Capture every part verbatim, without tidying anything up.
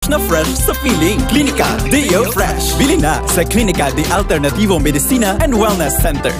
na fresh sa feeling. Klinika D O Fresh. Bili na sa Klinika de Alternativo Medicina and Wellness Center.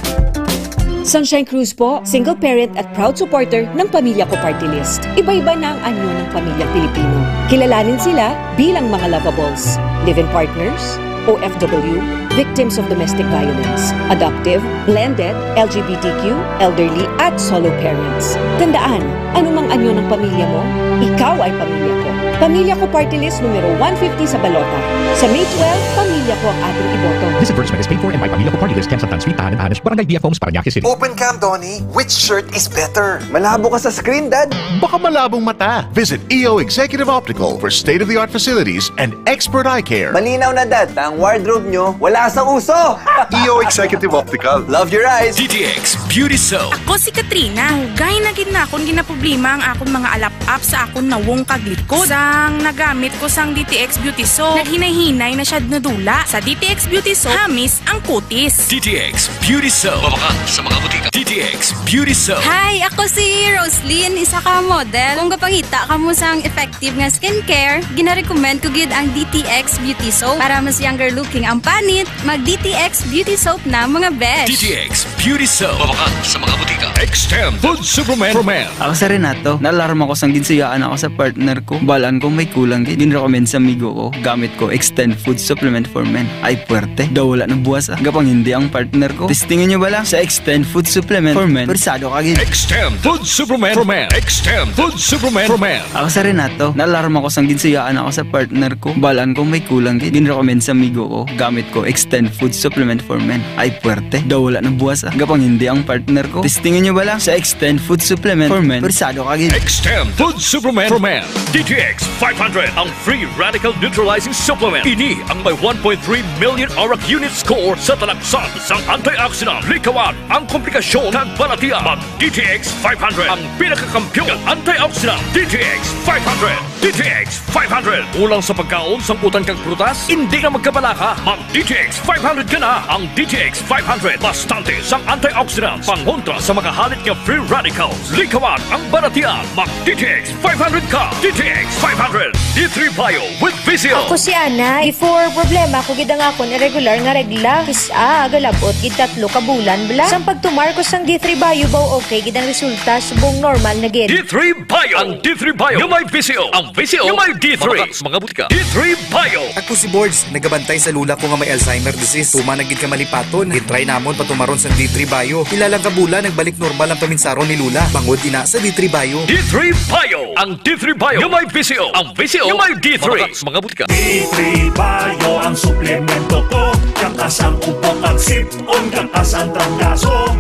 Sunshine Cruz po, single parent at proud supporter ng Pamilya Ko Party List. Iba-iba na ang anyo ng pamilyang Pilipino. Kilalanin sila bilang mga lovables, live-in partners, O F W, victims of domestic violence, adoptive, blended, L G B T Q, elderly, at solo parents. Tandaan, anumang anyo ng pamilya mo, ikaw ay pamilya ko. Pamilya Ko Party List numero one fifty sa balota. Sa May twelve, pamilya ko ang ating iboto. This advertisement is paid for and by Pamilya Ko Party List, Ten Santan Street, Tahanan, Tahanan, Barangay B F Homes, Parañaque City. Open cam, Donnie. Which shirt is better? Malabo ka sa screen, Dad. Baka malabong mata. Visit E O Executive Optical for state-of-the-art facilities and expert eye care. Malinaw na, Dad, na ang wardrobe nyo wala sa uso. E O Executive Optical. Love your eyes. D T X Beauty Soap. Ako si Katrina. Dugay na gid na akon ginaproblema ang akon mga alap-ap sa akon nawong kag likod. Sang nagamit ko sang D T X Beauty Soap, naghinay-hinay na siya nadula. Sa D T X Beauty Soap, hamis ang kutis. D T X Beauty Soap. Mabakal sa mga butika. D T X Beauty Soap. Hi, ako si Roslyn, isa ka model. Kung gapangita kamo sang effective nga skincare, ginarecommend ko gid ang D T X Beauty Soap. Para mas younger looking ang panit, mag D T X Beauty Soap na, mga besh. D T X Beauty Soap. Mabakal sa mga butika. Extend Food Supplement for Men. Ako si Renato. Naalarma ko sang ginsuyaan ako sa partner ko. Balaan ko may kulang gid. Ginrecommend sa amigo ko. Gamit ko Extend Food Supplement for Men. Ay, puwerte. Daw wala na buwas, ah. Gapang hindi ang partner ko. Testingan niyo bala sa Extend Food Supplement for Men. Persado ka gid. Extend Food Supplement for Men. Extend Food Supplement for Men. Ako si Renato. Naalarma ko sang ginsuyaan ako sa partner ko. Balaan ko may kulang gid. Ginrecommend sa amigo ko. Gamit ko Extend Food Supplement for Men. Ay, puwerte. Daw wala na buwas, ah. Gapang hindi ang partner ko. Testingan niyo bala sa Extend Food Supplement for Men. Persado ka gid. Extend Food Supplement for Men. D T X five hundred, ang free radical neutralizing supplement. Ini ang may one point three million arak unit score sa talaksan sang antioxidant. Likawan ang komplikasyon kag balatian. Mag D T X five hundred, ang pinakakampiyon nga antioxidant. D T X five hundred. D T X five hundred. Kulang sa pagkaon, sangkutan kag prutas? Hindi na magkabalaka. Mag D T X five hundred ka na. Ang D T X five hundred, bastante sang antioxidants pangontra sa mga halit nga free radicals. Likawan ang balatian. Mag D T X five hundred ka. D T X five hundred. D three Bio with Vicio. Ako si Anay. Before, problema ko gid ang akon irregular nga regla. Kis-a, galabot gid tatlo ka bulan bala. Sang pagtumar ko sang D three Bio, baw okay gid ang resulta, subong normal na gid. D three Bio. Ang D three Bio nga may Vicio. Ang Vicio nga may D three. Mabakal sa mga butika. D three Bio. Ako si Borge, nagabantay sa lola ko nga may Alzheimer disease. Tuman na gid ka malipaton. Gitry namon patumaron sang D three Bio. Pila lang ka bulan, nagbalik normal ang paminsaron ni lola. Bangod ina sa D three Bio. D three Bio. Ang D three Bio nga may Vicio. Ang Vicio nga may D three. Mabakal sa mga butika. D three Bio ang suplemento ko. Kakas ang ubo kag sip-on, kakas ang trangkaso.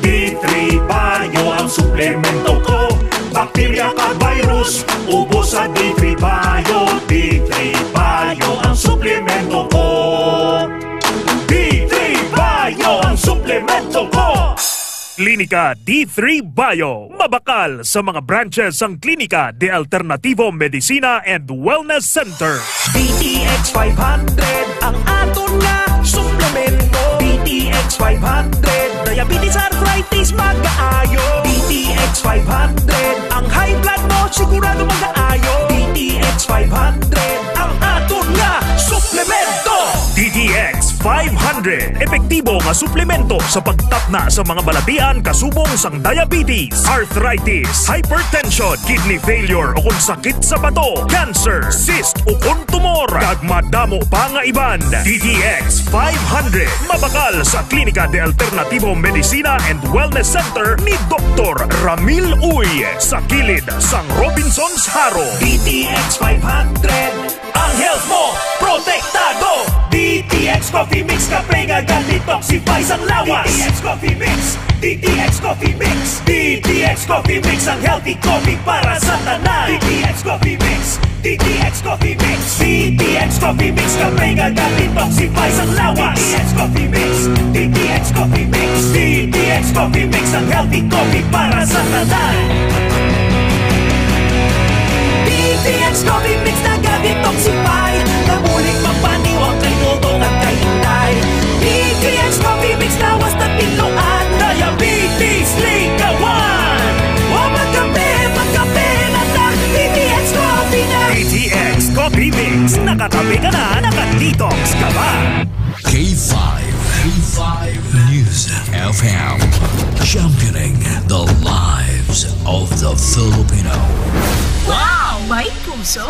D three Bio ang suplemento ko. Bakterya kag virus, ubos sa D three Bio. D three Bio ang suplemento ko. D three Bio ang suplemento ko. Klinika D three Bio. Mabakal sa mga branches sang Klinika de Alternativo Medicina and Wellness Center. D T X five hundred ang aton nga suplemento. D T X five hundred, diabetes, arthritis, mag-aayo. D T X five hundred, ang high blood mo sigurado mag-aayo. D T X five hundred ang aton nga suplemento. D T X five hundred, epektibo nga suplemento sa pagtapna sa mga balatian kasubong sang diabetes, arthritis, hypertension, kidney failure, o kon sakit sa bato, cancer, cyst, o kon tumor, kag madamo pa nga iban. D T X five hundred, mabakal sa Klinika de Alternativo Medicina and Wellness Center ni Doktor Ramil Uy, sa kilid sang Robinsons Jaro. D T X five hundred, ang health mo protektado. D T X Coffee Mix, kape nga ga-detoxify sang lawas. D T X Coffee Mix, D T X Coffee Mix, D T X Coffee Mix, ang healthy coffee para sa tanan. D T X Coffee Mix, D T X Coffee Mix, D T X Coffee Mix, kape nga ga-detoxify sang lawas. D T X Coffee Mix, D T X Coffee Mix, D T X Coffee Mix, ang healthy coffee para sa tanan. D T X Coffee Mix naga-detoxify, nabulig magpaniwang kay Dodong kag kay Inday. D T X Coffee Mix lawas na tinluan, diabetes likawan. Wa magkape, magkape na ta, D T X Coffee na. D T X Coffee Mix, Nakatabi ka na, naka-detox ka ba? K five, K five News F M, championing the lives of the Filipino. Wow! May puso!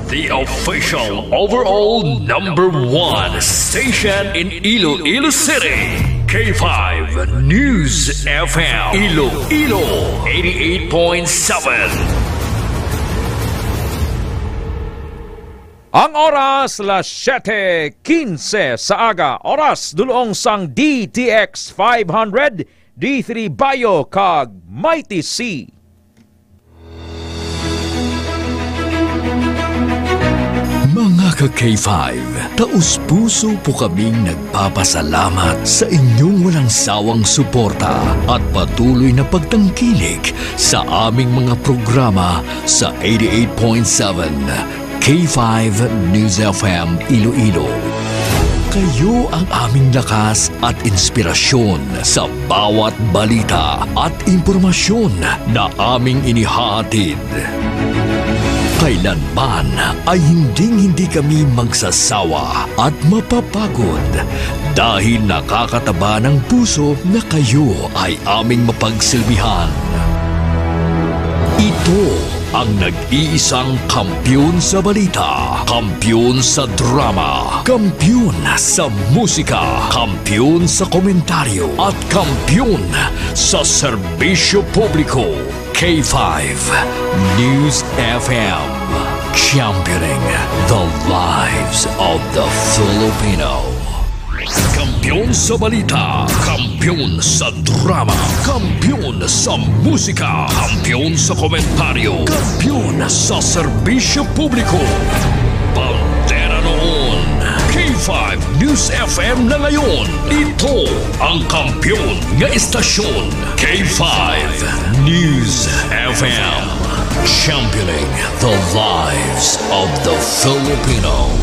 The official overall number one station in Iloilo City, K five News F M, Iloilo, eighty-eight point seven. Ang oras, las siete quince sa aga, oras dulong sang D T X five hundred, D three Bayo kag Mighty C. Mga ka K five, taos-puso po kaming nagpapasalamat sa inyong walang sawang suporta at patuloy na pagtangkilik sa aming mga programa sa eighty-eight point seven K five News F M Iloilo. Kayo ang aming lakas at inspirasyon sa bawat balita at impormasyon na aming inihahatid. Kailanman ay hinding-hindi kami magsasawa at mapapagod dahil nakakataba ng puso na kayo ay aming mapagsilbihan. Ito ang nag-iisang kampiyon sa balita, kampiyon sa drama, kampiyon sa musika, kampiyon sa komentaryo, at kampiyon sa serbisyo publiko. K five News F M, championing the lives of the Filipino. Kampiyon sa balita, kampiyon sa drama, kampiyon sa musika, kampiyon sa komentaryo, kampiyon sa serbisyo publiko. Bandera noon, K five News F M na ngayon. Ito ang kampiyon nga istasyon, K five News F M. Championing the lives of the Filipino.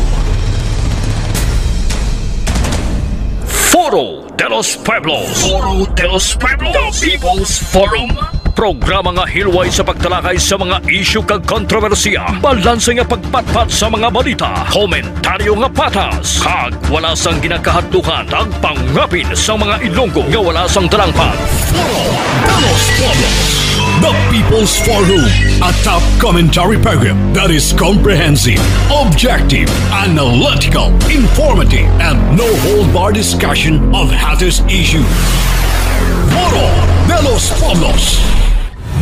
Foro de los Pueblos. Foro de los Pueblos. The People's Forum. Programa nga hilway sa pagtalakay sa mga isyu kag kontrobersiya, balanse nga pagpatpat sa mga balita, komentaryo nga patas, kag wala sang ginakahadlukan, tagpangapin sa mga Ilonggo nga wala sang dalangpan. Foro de los Pueblos, the People's Forum, a top commentary program that is comprehensive, objective, analytical, informative, and no hold bar discussion of hottest issues. Foro de los Pueblos.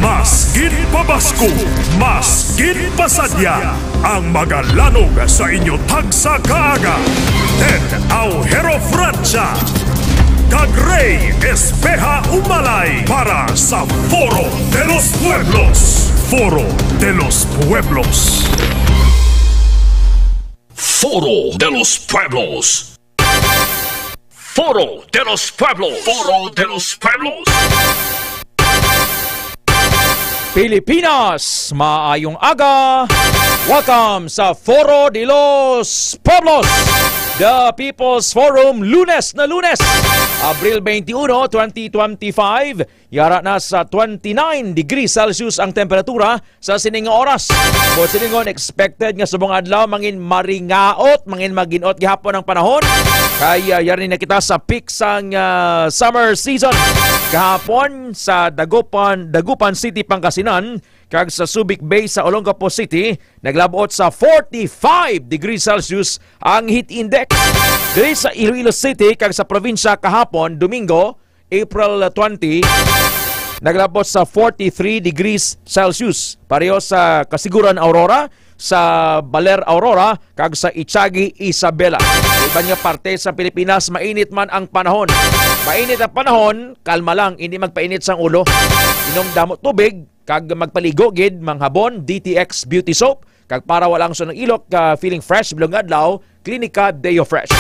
Mas gid pa baskog, mas gid pa sadya ang magalanog sa inyo tagsa ka aga. Ted Aujero Francia kag Rey Espeha Umalay para sa Foro de los Pueblos. Foro de los Pueblos. Foro de los Pueblos. Foro de los Pueblos. Foro de los Pueblos. Pilipinas, maayong aga. Welcome sa Foro de los Pueblos, the People's Forum, Lunes na Lunes, Abril twenty-one, twenty twenty-five. Yara na sa twenty-nine degrees Celsius ang temperatura sa sini nga oras. Buot silingon, expected nga subong adlaw mangin maringaot, mangin maginot gihapon ang panahon. Kay, ah, yari na kita sa peak sang, ah, summer season. Kahapon sa Dagupan, Dagupan City, Pangasinan, kag sa Subic Bay sa Olongapo City, naglabot sa forty-five degrees Celsius ang heat index. Diri sa Iloilo City kag sa probinsya kahapon, Domingo, April twenty, naglabot sa forty-three degrees Celsius. Pareho sa Casiguran, Aurora, sa Baler, Aurora, kag sa Echagüe, Isabela. Sa iban nga parte sa Pilipinas, mainit man ang panahon. Mainit ang panahon, kalma lang, hindi magpainit sang ulo. Inom damo tubig, kag magpaligo gid, manghabon, D T X Beauty Soap, kag para wala ang sunang ilok, ah, feeling fresh, bilog nga adlaw, Klinika Deo Fresh.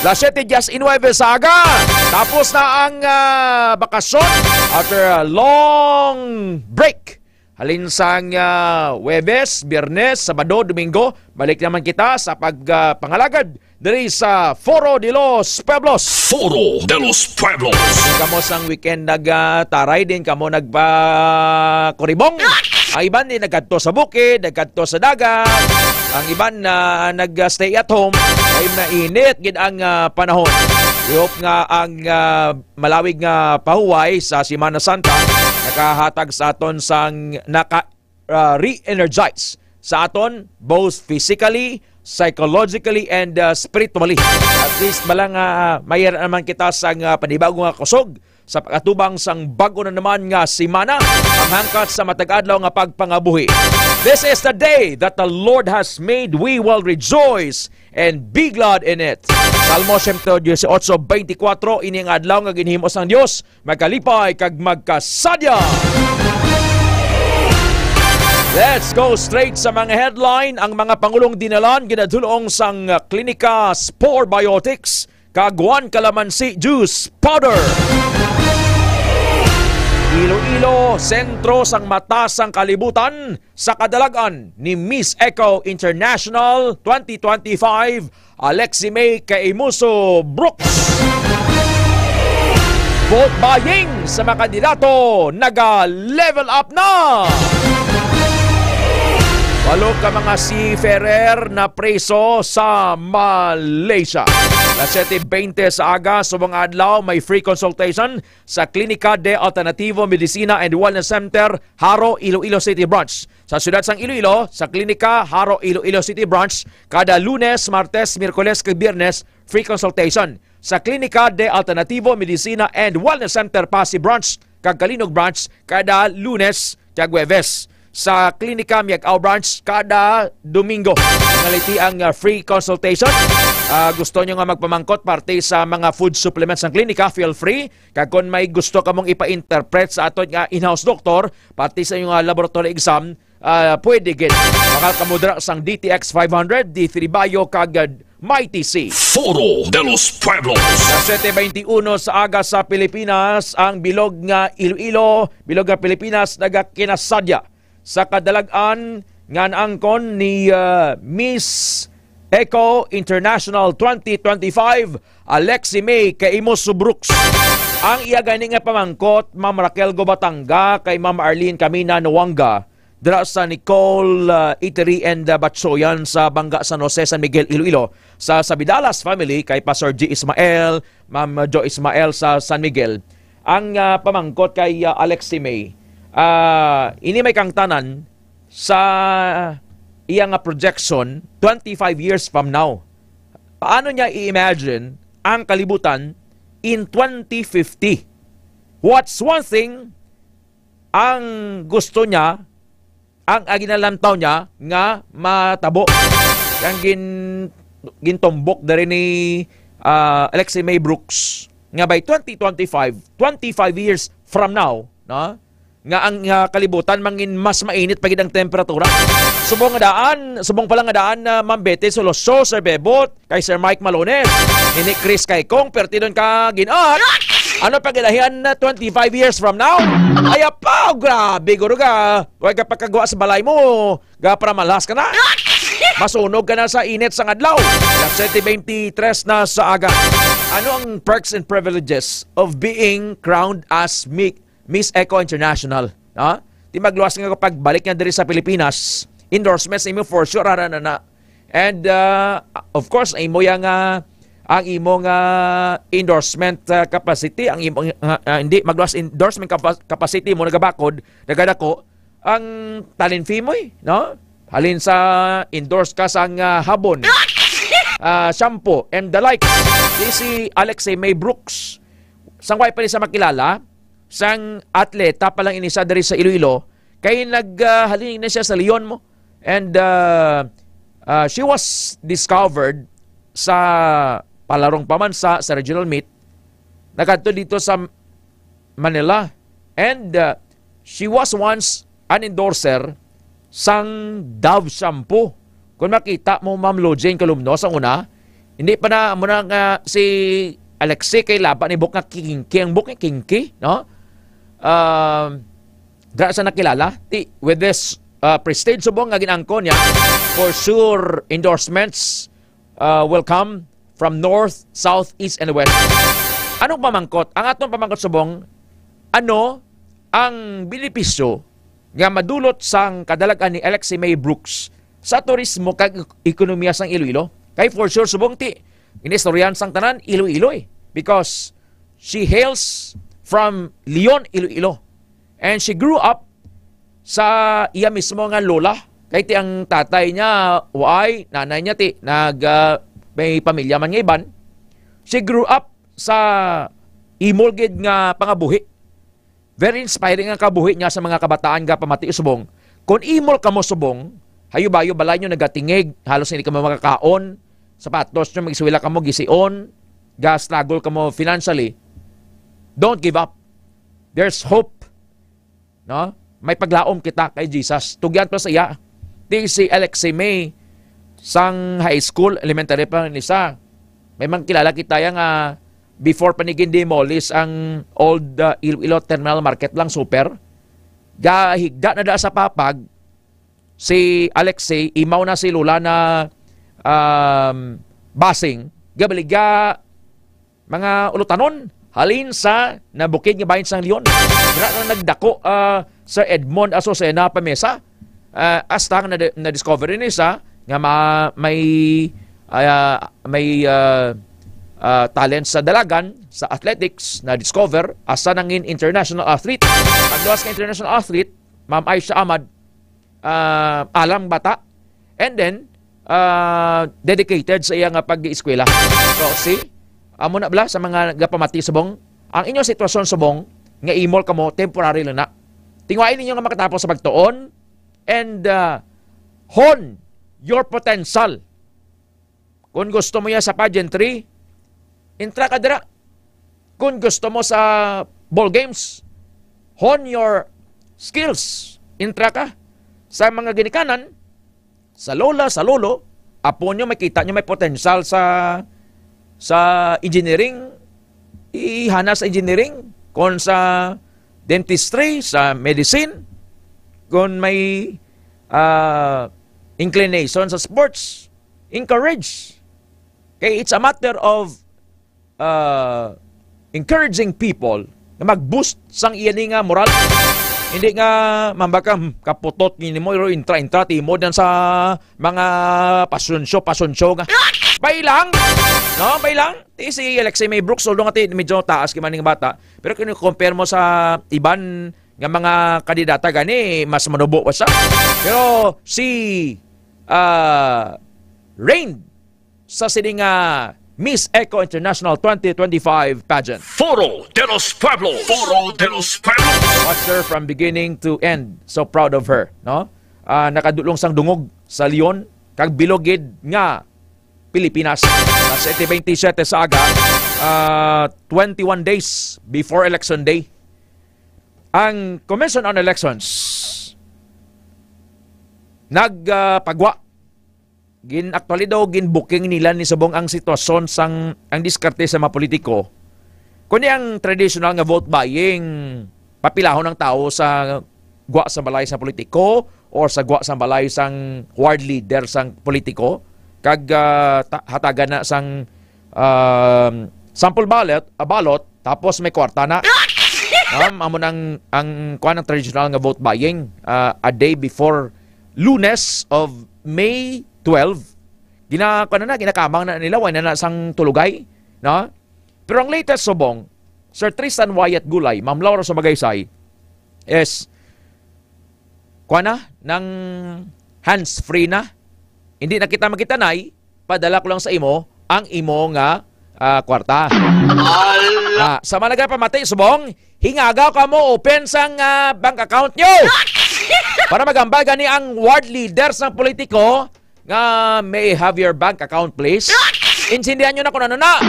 Las siete diecinueve sa aga, tapos na ang, ah, bakasyon after a long break. Halin sang, ah, Huwebes, Biyernes, Sabado, Domingo, balik naman kita sa pag, ah, pangalagad diri sa Foro de los Pueblos. Foro de los Pueblos. Kamo sang weekend nagtaray din kamo nagpakuribong. Ang iban din nagkadto sa bukid, nagkadto sa dagat. Ang iban na nag-stay at home ay mainit gid ang, ah, panahon. We hope nga ang, ah, malawig nga pahuway sa Semana Santa nakahatag sa aton sang naka, ah, re-energize sa aton both physically, psychologically, and, ah, spiritually. At least bala nga, ah, mayara naman kita sang, ah, panibago nga kusog sa pag-atubang sang bag-o na naman nga semana, panghangkat sa matag adlaw nga pagpangabuhi. This is the day that the Lord has made. We will rejoice and be glad in it. Salmo siyento dieciocho veinticuatro, ini ang adlaw nga ginhimo sang Dios, magkalipay kag magkasadya. Let's go straight sa mga headline. Ang mga pangulong dinalan ginadulong sang Klinika Spore Biotics kag One Calamansi Juice Powder. Iloilo, sentro sang mata sang kalibutan sa kadalag-an ni Miss Eco International twenty twenty-five, Alexi May Caimuso Brooks. Vote buying sa mga kandidato naga-level up na. Walo ka mga seafarer na preso sa Malaysia. Alas siyete bente sa aga, subong adlaw, may free consultation sa Klinika de Alternativo Medicina and Wellness Center, Jaro, Iloilo City Branch. Sa siyudad sang Iloilo, sa Klinika Jaro, Iloilo City Branch, kada Lunes, Martes, Miyerkules, kag Biyernes, free consultation. Sa Klinika de Alternativo Medicina and Wellness Center, Passi Branch, kag Calinog Branch, kada Lunes kag Huwebes. Sa Klinika Miag-ao Branch, kada Domingo. Ngaliti ang, ah, free consultation. Ah, gusto nyo nga magpamangkot parte sa mga food supplements sang klinika, feel free. Kag kon may gusto kamong ipa-interpret sa aton nga in-house doktor, parte sa inyong, ah, laboratory exam, ah, pwede gid. Makal kamo dira sang D T X five hundred, D three Bio, kag, ah, Mighty C. Foro de los Pueblos. Sa siyete beintiuno sa aga sa Pilipinas, ang bilog nga Iloilo, bilog nga Pilipinas, nagakinasadya sa kadalag-an nga naangkon ni, ah, Miss Eco International twenty twenty-five, Alexi May Caimuso Brooks. Ang iya gani nga pamangkot, Ma'am Raquel Gobatanga, kay Ma'am Arlene Camina Nuanga, dira sa Nicole, ah, Eatery and, ah, Batsoyan sa Banga San Jose, San Miguel, Iloilo, sa Sabidalas family, kay Pastor G Ismael, Ma'am Jo Ismael sa San Miguel. Ang, ah, pamangkot kay, ah, Alexi May, ah, ini may kangtanan sa iya nga projection twenty-five years from now. Paano niya i-imagine ang kalibutan in twenty fifty? What's one thing ang gusto niya, ang, ang ginalantaw niya nga matabo? Ang gin-, gintumbok diri ni, ah, Alexi May Brooks nga by twenty twenty-five, twenty-five years from now, no? Nga ang, ah, kalibutan mangin mas mainit pa gid ang temperatura. Subong nga daan, subong pala nga daan na Ma'am Betty Soloso, Sir Bebot, kay Sir Mike Malones, ni Chris Kaikong, perti doon ka gin-, ah, ano pa ginahian na twenty-five years from now? Ay, apaw, grabe, guro ka. Huwag ka pagkagawa sa balay mo, ga para malhas ka na. Masunog ka na sa init sang adlaw. Alas siyete beintitres na sa aga. Ano ang perks and privileges of being crowned as Mi-, Miss Eco International? Ha? Di magluwas nga pagbalik nga diri sa Pilipinas, endorsements nimo for sure, ara na na. And, uh, of course, ang imo yang, uh, ang imo nga endorsement, uh, capacity, ang imo nga, uh, hindi, magluwas endorsement capa-, capacity mo nagabakod, nagadako ang talent fee mo, eh, no? Halin sa endorse ka sang, uh, habon, uh, shampoo, and the likes. Di si Alexi May Brooks, sang wa pa ni sa makilala, sang atleta pa lang ini sa diri sa Iloilo, kay nag, ah, halin na siya sa Leon mo. And, ah, ah, she was discovered sa palarong pamansa sa regional meet. Nagkadto dito sa Manila. And, ah, she was once an endorser sang Dove shampoo. Kung makita mo, Ma'am Lujane Columno, sa una, hindi pa na, muna nga si Alexi kay laba ni buhok nga kinky, ang buhok nga kinky, no? Um, dira sa nakilala, ti, with this, uh, prestige subong nga ginangkon niya, for sure, endorsements, uh, will come from north, south, east, and west. Anong pamangkot? Ang atong pamangkot subong, ano ang benepisyo nga madulot sang kadalagan ni Alexi May Brooks sa turismo kag ek-, ekonomiya sang Iloilo. Kay for sure, subong ti, inistoryahan sang tanan, Iloilo eh. Because she hails from Leon, Iloilo. And she grew up sa iya mismo nga lola. Kay ti ang tatay niya, waay, nanay niya ti, nag, ah, may pamilya man nga iban. She grew up sa imol gid nga pangabuhi. Very inspiring ang kabuhi niya sa mga kabataan nga pamati subong. Kon imol kamo subong, hayo-bayo balay nyo nagatingig, halos hindi kamo makakaon, sapatos nyo, mag-eskwela kamo, gision, ga-struggle kamo financially, don't give up. There's hope. No? May paglaom kita kay Jesus. Tugyan to sa iya. Ti si Alexi May, sang high school, elementary pa ni sa. May mga kilala kita ya nga before pa ni gin-demolish ang old, uh, Iloilo Terminal Market lang, super. Gahigda na da sa papag, si Alexi, imaw na si Lola na, um, Basing, gabaligya mga ulutanon halin sa nabukid nga bahin sang Leon. Dira na nagdako, ah, Sir Edmond Azucena Pamesa. Ah, hasta nga na-, na-discover ni sa nga ma-, may, ah, may, ah, ah, talent sa dalagan, sa athletics, na-discover, hasta nangin international athlete. Ang luwas nga international athlete, Ma'am Aisha Ahmad, ah, alang bata, and then, ah, dedicated sa iya nga pag-eskwela. So, see, amo na bala sa mga gapamati subong, ang inyong sitwasyon subong, nga imol kamo, temporary lang na. Tingwai ninyo nga makatapos sa pagtuon, and, ah, hone your potential. Kung gusto mo ya sa pageantry, entra ka dira. Kung gusto mo sa ball games, hone your skills. Entra ka. Sa mga ginikanan, sa lola, sa lolo, apo nyo, makita nyo may potential sa, sa engineering, ihana sa engineering. Kung sa dentistry, sa medicine, kung may, ah, inclination sa sports, encourage. Kay it's a matter of, uh, encouraging people na mag-boost sang iya ni nga moral. Hindi nga mambaka, "Hmm, kaputot ni mo, pero intra-intra, timod yan sa mga pasyon show, pasyon show nga." Bay lang! No, bay lang! Ti si Alexi May Brooks, although nga ti, medyo taas kay maning bata, pero kung compare mo sa iban nga mga kandidata gani, mas manubo pa siya. Pero si, ah, Rain, sa sini nga Miss Eco International twenty twenty-five pageant. Foro de los Pueblos. Foro de los Pueblos. Watch her from beginning to end. So proud of her, no? Ah, nakadulong sang dungog sa Leon, kag bilog gid nga Pilipinas. Alas siyete bentisiete sa aga, ah, twenty-one days before Election Day, ang Commission on Elections nag, ah, pagwa. Gin-, actually daw, gin-booking nila ni subong ang sitwasyon sang, ang diskarte sa mga politiko. Kundi ang traditional nga vote buying, papilahon ang tawo sa gwa sa balay sa politiko or sa gwa sa balay sang ward leader sang politiko, kag, ah, ta-, hatagan na sang, um, sample ballot, a ballot, tapos may kwarta na. Um, amo nang, ang, kuwan, ang traditional nga vote buying, ah, a day before Lunes of May twelve. Gina-, kuwan na, ginakamang na nila, wala na sang tulugay, no? Pero ang latest subong, Sir Tristan Wyatt Gulay, Ma'am Laura sa Magaysay, is, kuwan na, nang hands-free na. Hindi na kita magkitanay, padala ko lang sa imo ang imo nga, ah, kwarta. Ah, sa mga nagapamati, subong, hingagaw ka mo, open sang, ah, bank account nyo. Para magambal gani ang ward leaders ng politiko nga may have your bank account, please. Intindihan nyo na kung ano na.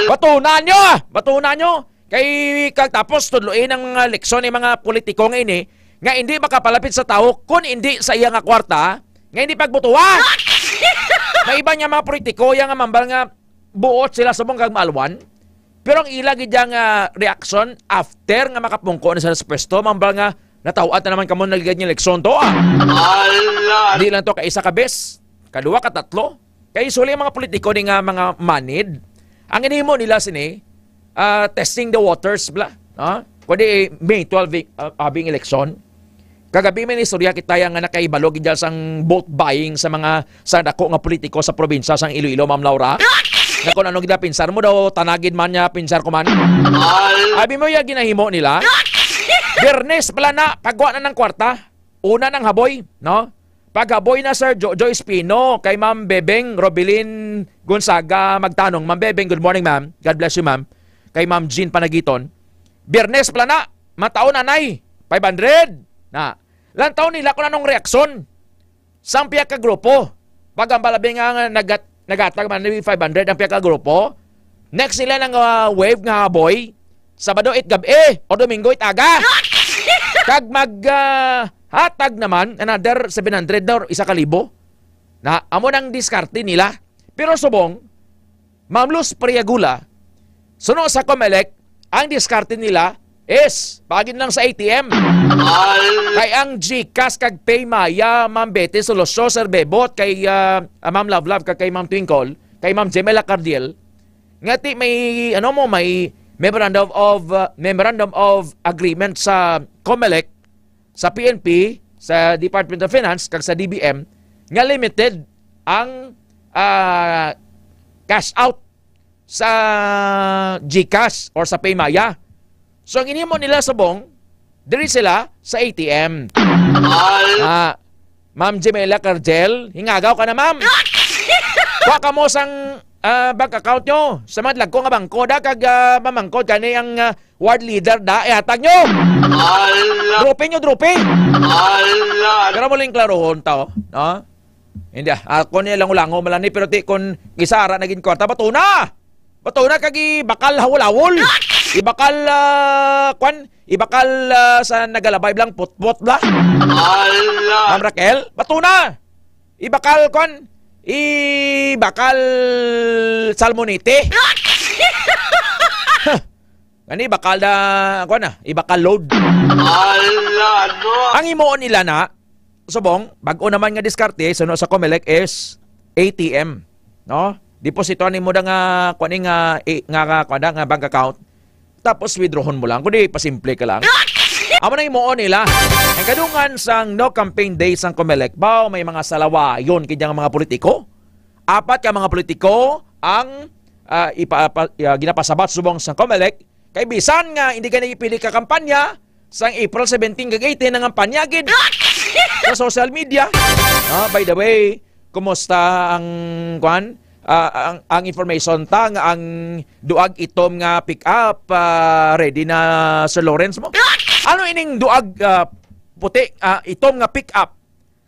Batunan nyo, ah! Batunan nyo. Kay kag tapos tudloin ang mga leksyon ni mga politiko nga ini, nga hindi makapalapit sa tawo kun hindi sa iya nga kwarta, nga hindi pagbutuhan. May iba niya mga politiko, ya nga mambal nga buot sila subong kag maalwan. Pero ang ila gid yang, ah, reaction after nga makapungko na sila sa pwesto, mambal nga, "Nataw-an ta naman kamo, nagligad nga eleksyon to, ah." Ala! Di lang to ka isa ka bes, kaduwa, katatlo. Kay usually ang mga politiko ni nga mga manid, ang ginhimo nila sini, ah, testing the waters bala, no? Kundi May twelve, ah, abing eleksyon. Kagabi may istorya kita yang nga nakaibalo gid dyan sang vote buying sa mga, sa dako nga politiko sa probinsya sang Iloilo, Ma'am Laura. Nga kung ano gid ang pinsar mo daw, tanagid man niya pinsar ko man. Abi mo ya ginahimo nila. Biyernes pala na, pagwa na ng kwarta. Una ng haboy, no? Paghaboy na, Sir Jojo Espino, kay Ma'am Bebeng Robilin Gonzaga Magtanong. Ma'am Bebeng, good morning, ma'am. God bless you, ma'am. Kay Ma'am Jean Panagiton. Biyernes pala na, mataon anay, five hundred. Na, lantaw nila kung anong reaksyon sang pihak ka grupo. Pag ang palabi nga, nga nagat-, nagatag man ni five hundred ang pihak ka grupo, next nila nang, ah, wave nga haboy, Sabado it gab-i o Domingo it aga. Kag mag, ah, hatag naman another seven hundred na or isa ka libo. Na, amo nang diskarte nila. Pero subong, Ma'am Luz Priagula, suno sa Comelec, ang diskarte nila is pagin lang sa A T M. Kay ang GCash kag PayMaya, Ma'am Betty Soloso, Sir Bebot, kay, ah, ah, Ma'am Love Love, kag kay Ma'am Twinkle, kay Ma'am Jemela Cardiel, nga ti may, ano mo, may memorandum of, ah, memorandum of agreement sa Comelec, sa P N P, sa Department of Finance, kag sa D B M, nga limited ang, ah, cash out sa GCash or sa PayMaya. So, ang inimo nila subong, diri sila sa A T M. Ah, Ma'am Jemela Cardiel, hingagaw ka na, ma'am. Kuha ka mo sang, ah, bank account nyo sa mga dagko nga bangko da, kag, ah, mamangkot gani ang, ah, ward leader da, ihatag nyo. Ala. Dropi nyo, dropi. Ala. Pero mo lang klarohon ta, oh, no? Hindi, ah, ako niya lang ulango malani, pero ti kun isa ara naging kwarta, bato na! Bato na kag ibakal hawol-hawol. Ibakal, ah, kwan, ibakal, ah, sa nagalabay blang putpot bla. Ala. Ma'am Raquel, bato na! Ibakal, kwan, ibakal salmonite. Gani, bakal na, kuwan na, ibakal load. Ala, no? Ang himuon nila na, subong, bag-o naman nga diskarte, suno sa Comelec is A T M, no? Depositoan nimo da nga, kuwan ni nga, i-, nga, nga, kuwan na, nga bank account. Tapos withdrawon mo lang, kundi pasimple ka lang. Amo na himuon nila. Ang kadungan sang no campaign day sang Comelec, baw, may mga salawayon kanya nga mga politiko. Apat ka mga politiko ang, ah, ipa-, pa-, ah, ginapasabat subong sang Comelec. Kay bisan nga hindi ka nagpili ka kampanya, sang April seventeen kag eighteen, nangampanya gid sa social media. Ah, by the way, kumusta ang, kwan? Ah, ang, ang information ta nga ang duag itom nga pick-up, ah, ready na, Sir Lawrence mo? Ano ining duag, ah, puti, ah, itom nga pick-up?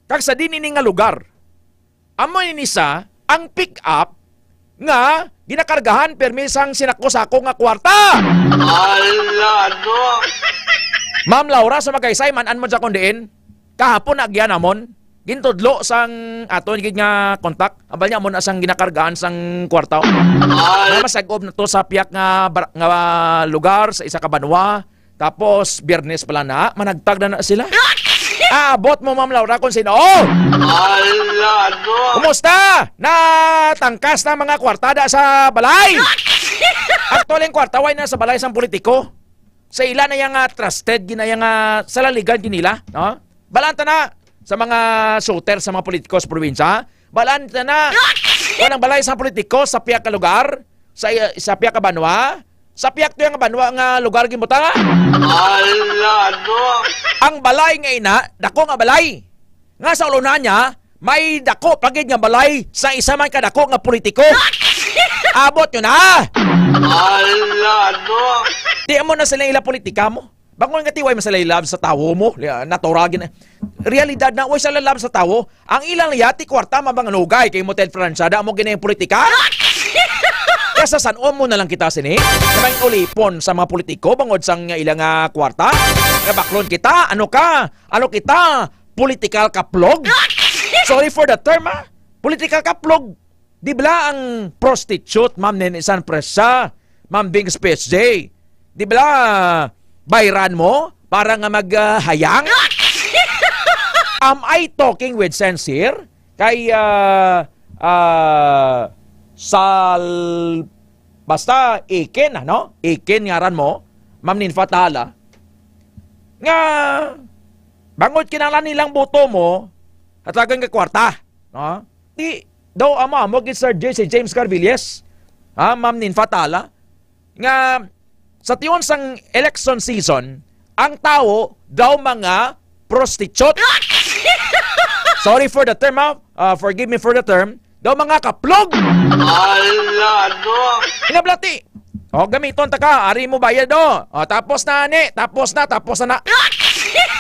Kag sa din ini nga lugar? Amo ini sa ang pick-up nga ginakargahan permi sang sinako-sako nga kwarta. Ala, no? Ma'am Laura, sa Magaysay, man-an mo dyan kung diin. Kahapon, nagyan namon. Gintudlo sang aton gid nga kontak. Abal niya mo na sang ginakargahan sang kwarta. Ala. Nga masag-ob na to sa piyak nga bar-, nga lugar, sa isa ka banwa. Tapos, Biyernes pala na, managtag na na sila. Aabot mo, Ma'am Laura, kung sino. Ala, no? Kumusta? Natangkas na mga kwartada sa balay. Actually, ang kwarta, way na sa balay sang politiko. Sa ila na yang, ah, trusted, ginaya nga sa laligan ginila, no? Balaan ta na sa mga shooter sa mga politiko sa probinsya. Balaan ta na. Walang balay sa politiko sa piyak ka lugar, sa, sa piyak ka banwa, sa piyak to yung banwa nga lugar ginbutanga. Ala, no? Ang balay nga ina, dako nga balay. Nga sa ulo na niya, may dako pa gid nga balay sa isa man ka dako nga politiko. Abot yun, ha? Ala, no? Di mo na sila ila politika mo. Bangon nga tiway man sila love sa tawo mo. Liya, natural gina-, realidad na, way sila love sa tawo. Ang ilang yati kwarta mabanganugay kay Motel Francia, da mo ginayang politika. Kaya sa sanon mo na lang kita sini. Sa may ulipon sa mga politiko, bangod sang ilang, ah, kwarta. Kabaklon kita, ano ka? Ano kita? Political kaplog? Sorry for the term, ah. Political kaplog. Di bala ang prostitute, Ma'am Nene San Presa, Ma'am Bing Space J? Di bala bayran mo para nga maghayang? Am I talking with sense here? Kay, ah, ah, Sal-, basta Ikin, ano? Ikin ngaran mo, Ma'am Ninfa Tala, nga Bangod kinahanglan nilang boto mo, hatagan ka kwarta, no? Di daw amo-amo gid, Sir J C James Carvilles, ha, Ma'am Ninfa Tala, nga sa tion sang election season, ang tawo daw mga prostitute. Sorry for the term, ha? Ah, forgive me for the term. Daw mga kaplog. Ala, no? Inablati. O, gamiton ta ka. Ari mo bayad, o. O, tapos na, ani. Tapos na, tapos na na.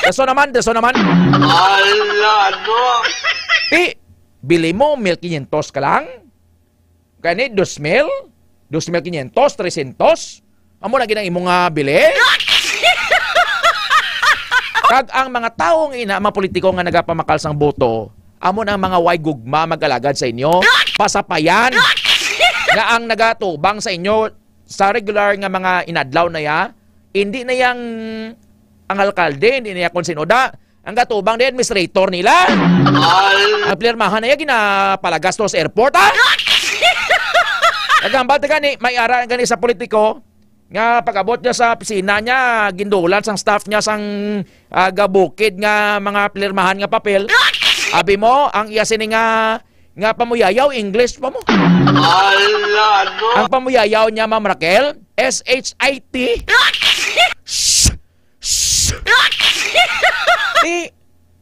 Daso naman, daso naman. Ala, no? Ti, bili mo, mil quinientos ka lang. Gani, dos mil, dos mil quinientos, trescientos. Amo na gid ang imo nga bili. Kag ang mga tawo nga ina, mga politiko nga nagapamakal sang boto, amo na ang mga way gugma mag-alagad sa inyo. Pasapayan nga ang nagatubang sa inyo sa regular nga mga inadlaw na ya, hindi na yang ang alkalde, hindi na ya kung sino da. Ang gatubang di administrator nila. Al- Ang pirmahan na yan, ginapalagas to sa airport, ha? Naghambal ta gani, may ara gani sa politiko nga pag-abot niya sa opisina niya, gindulan sang staff niya sang, ah, gabukid nga mga pirmahan nga papel. Abi mo, ang iya sini nga, nga pamuyayaw, English pa mo. Ala, no? Ang pamuyayaw niya, Ma'am Raquel, S H I T. Shh! Shh! Ti,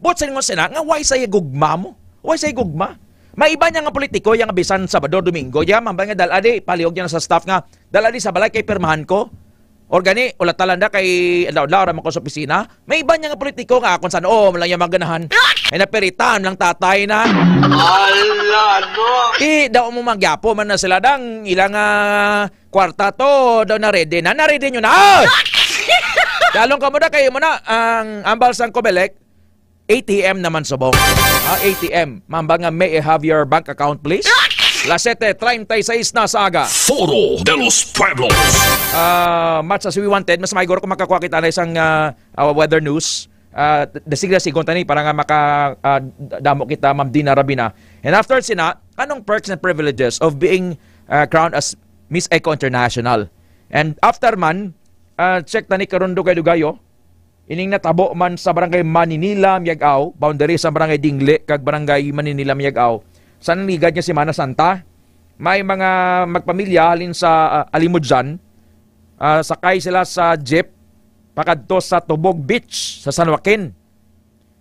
buot sa ingon sina, nga way sa gugma mo? Way sa gugma? May iba niya nga politiko, yang bisan Sabado, Domingo, ya, mambay nga dal-a di, palihog niya na sa staff nga, "Dal-a di sa balay kay pirmahan ko." Or gani, ulatalan da kay adlaw-adlaw ra man ko sa opisina. May iba niya nga politiko nga akon sa noo, lang yung maganahan. Ay napiritan lang tatay na. Ala, no? Ti, daw mo magyapo man na sila dang ilang, ah, kwarta to, daw na-ready na. Na-ready nyo na! Dalong ka mo na, kayo mo na. Ang ambal sang Comelec, A T M naman subong. Ah, A T M. Mamba nga, "May I have your bank account, please?" Las siete treinta y seis na sa aga. Foro de los Pueblos. Ah, much as we wanted, mas maigor kung makakuha kita na isang, ah, ah, weather news. Ah, d-, dasig-dasigon tani para nga maka, ah, d-, damo kita, Ma'am Dina Rabina. And after sina, anong perks and privileges of being, ah, crowned as Miss Eco International? And after man, ah, check tani karon, Dugay-Dugayo, ining natabo man sa barangay Maninila, Miag-ao, boundary sa barangay Dingle kag barangay Maninila, Miag-ao. Sa nagligad nga Semana Santa, may mga magpamilya halin sa, ah, Alimudjan, ah, sakay sila sa jeep pakadto sa Tubog Beach sa San Joaquin.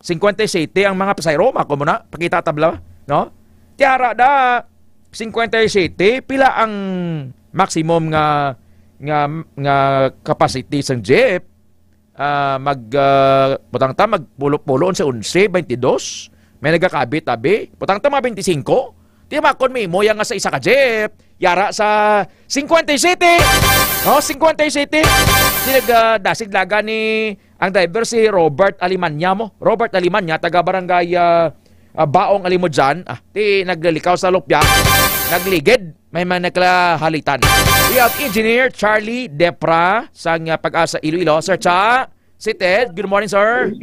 Cincuenta y siete ang mga pasahero, mako mo na, pakita tabla, no? Tiara da, cincuenta y siete, pila ang maximum nga, nga, nga capacity sang jeep? Ah, mag, ah, butang ta, magpulo-pulo, onse, onse, twenty-dos. May nagakabit, abi. Butang ta, mga twenty-cinco. Di ba, kon may moya nga sa isa ka jeep, yara sa cincuenta y siete. No, cincuenta y siete. Di nag, ah, dasig laga ni ang driver si Robert Alimanya mo. Robert Alimanya, taga barangay, ah, ah, Baong Alimudyan. Ah, di naglilikaw sa lupya. Nagligid. May mga nagkahalitan. We have Engineer Charlie Depra sang, ah, Pag-asa Iloilo. Sir Cha, si Ted. Good morning, sir.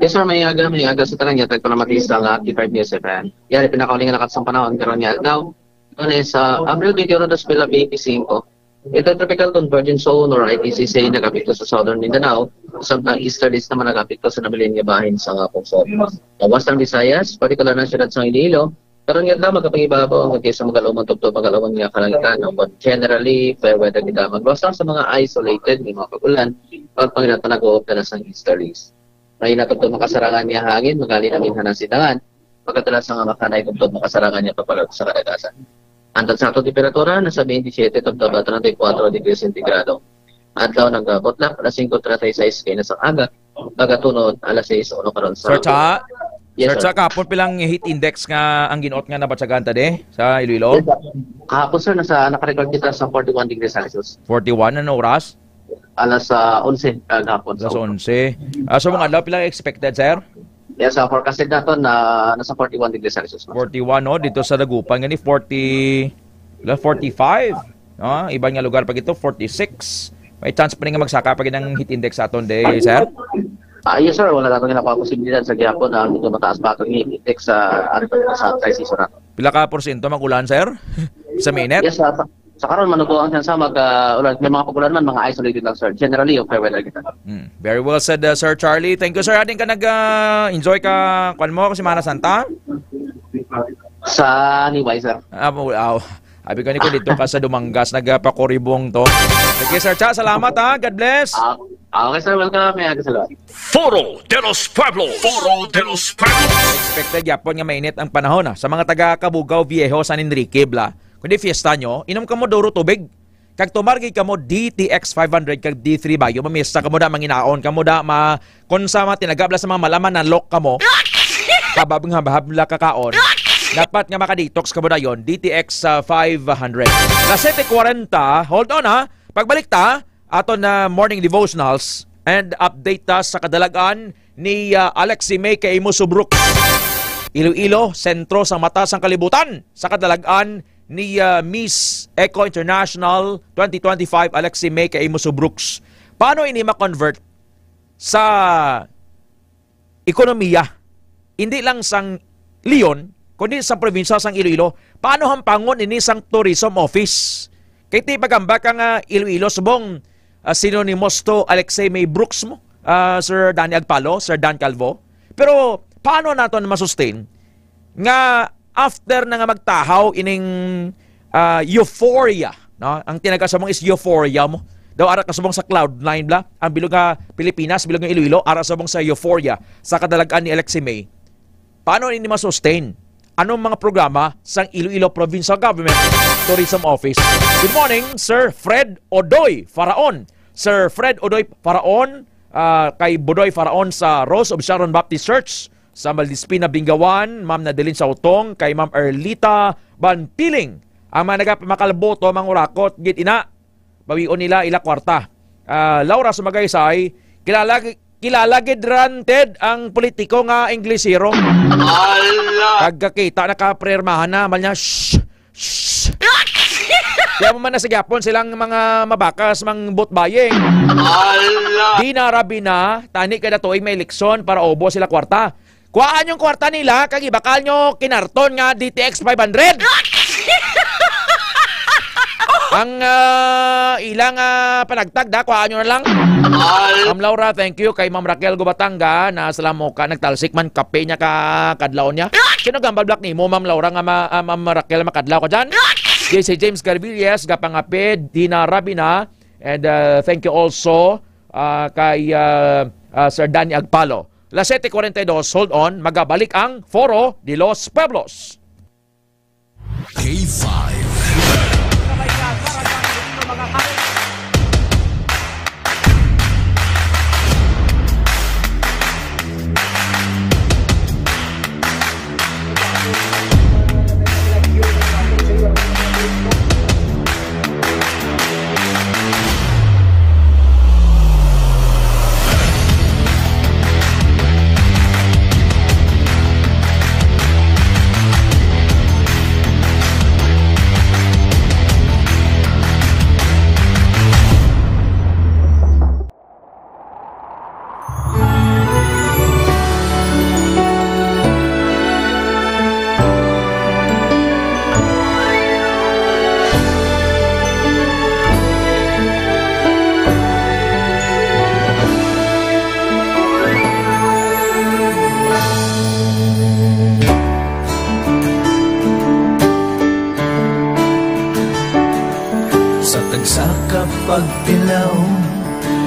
Yes, sir. May aga, may aga sa tanan niya. Tagpalamatista nga, T five News F M. Yan, pinakauling nga nakatapos ang panahon, karon nga adlaw. Ano, sa Abril twenty-one, dos mil veinticinco, Intertropical Convergence Zone or I T C C nagapekto sa Southern Mindanao, samtang easterlies naman nagapekto sa nabilin nga bahin sa nga pungsod. Sa Western Visayas, partikular na siyudad sa Iloilo, karon nga adlaw magapangibabaw ang kagis sa magalumon tubtob magalumon nga kalangitan, but generally fair weather kita. Magluwas lang sa mga isolated nga mga pag-ulan, pag panginata nag-uop na sa easterlies. Mahina tubtob makasarangan nga hangin, magali namin hanang sidangan. Pagkadala sa nga makanay tubtob makasarangan niya papalabot sa kadagasan. Ang tansatong temperatura nasa twenty-seven tubtob treinta y cuatro degrees sentigrado. Adlaw nagabutlak alas singko treinta y seis kay na sa aga, pagatunon alas sais uno karon sa Sir Cha? Yes, Sir sir. Cha, kapon pilang heat index nga ang ginuot nga nabatyagan ta di sa Iloilo? Kahapon, sir, nasa, naka-record kita sa forty-one degrees Celsius. Forty-one, ano oras? Alas, ah, onse, ah, gahapon. Alas onse. Ah, so, mga adlaw, pila expected, sir? Yes, ah, forecasted nato na nasa forty-one degrees Celsius, ma'am. Forty-one, no? Dito sa Dagupan, gani, forty, wala, forty-five. No? Iban nga lugar pa gito, forty-six. May chance pa rin nga magsaka pa gid ang heat index sa aton day, sir? Ah, yes, sir. Wala nato nga nakuha posibilidad sa gihapon na medyo mataas pa atong heat index sa, sa high season nato. Pila ka porsyento mag-ulan, sir? Sa minute? Yes, sir. Sa karon, manubo ang tsansa mag, ah, ulan. May mga pag-ulan man, mga isolated lang, sir. Generally, okay weather kita. Hmm. Very well said, uh, Sir Charlie. Thank you, sir. Ading ka nag, uh, enjoy ka, kwan mo, Semana Santa? Sa Nibay, sir. Ah, bu-, aw. Abi ko ni ko dito ka sa Dumangas, nagpakuribong to. Sige, Sir Cha, salamat, ha. God bless. Ah, ah, okay, sir. Welcome. May aga, salamat. Foro de los Pueblos. Foro de los Pueblos. Expected yapon nga mainit ang panahon, ha. Sa mga taga Cabugao Viejo, San Enrique, bla. Kundi fiesta nyo, inom kamo duro tubig. Kag tumar gid kamo D T X five hundred kag D three Bio, mamiesta kamo da, manginaon kamo da, ma-, kung sa mga tinaga bla sa mga malaman, nalok kamo. Habab nga habab la kakaon. Dapat nga maka-detox kamo dayon, D T X, ah, five hundred. Las siyete kwarenta, hold on ha. Pagbalik ta, aton na morning devotionals and update ta sa kadalagan ni, ah, Alexi May kay Imuso Brooks. Iloilo, sentro sang mata sang kalibutan sa kadalagan ni, ah, Miss Eco International twenty twenty-five, Alexi May kay Imuso Brooks. Paano ini ma-convert sa ekonomiya, hindi lang sang Leon, kundi sa probinsya sang Iloilo. Paano hampangon ini sang tourism office? Kay ti pagamba ka nga Iloilo subong, ah, synonymous to Alexei May Brooks mo, ah, Sir Danny Agpalo, Sir Dan Calvo. Pero paano naton ma-sustain nga after na nga magtahaw ining, ah, euphoria, no? Ang tinaga subong is euphoria mo. Daw ara ka subong sa cloud nine bla. Ang bilog nga Pilipinas, bilog nga Iloilo, ara subong sa euphoria sa kadalagan ni Alexi May. Paano ini ma-sustain? Anong mga programa sang Iloilo Provincial Government Tourism Office? Good morning, Sir Fred Odoy Faraon. Sir Fred Odoy Faraon, ah, kay Budoy Faraon sa Rose of Sharon Baptist Church sa Maldispina, Bingawan, Ma'am Nadeline Sautong, kay Ma'am Erlita Banpiling. Ang mga nagapamakalboto, mangurakot gid ina, bawion nila ila kwarta. Ah, Laura Sumagaysay, kilala, kilala gid ranted ang politiko nga Inglesero. Ala! Kag kakita, nakaprermahan na, mal niya, shh, shh. Kaya mo man na sa gyapon silang mga mabakas, mang vote buying. Ala! Di na rabi na, tani kada tuig may eleksyon para ubos sila kwarta. Kuhaan yung kwarta nila, kag ibakal nyo kinarton nga D T X five hundred. Ang, ah, ilang, ah, panagtag da, kuhaan nyo na lang. Al- Ma'am Laura, thank you. Kay Ma'am Raquel Gubatanga, na sa Lamoca, nagtalsik man, kape niya ka kadlaw niya. Sino gambal black nimo, Ma'am Laura, nga ma-, ah, Ma'am Raquel, makadlaw ka dyan? J C James Garbillas, Gapang Apid, Dina Rabina, and, ah, thank you also, ah, kay, ah, ah, Sir Danny Agpalo. Las siete cuarenta y dos, hold on, magabalik ang Foro de los Pueblos. K five. Sa tagsa ka pagtilaw,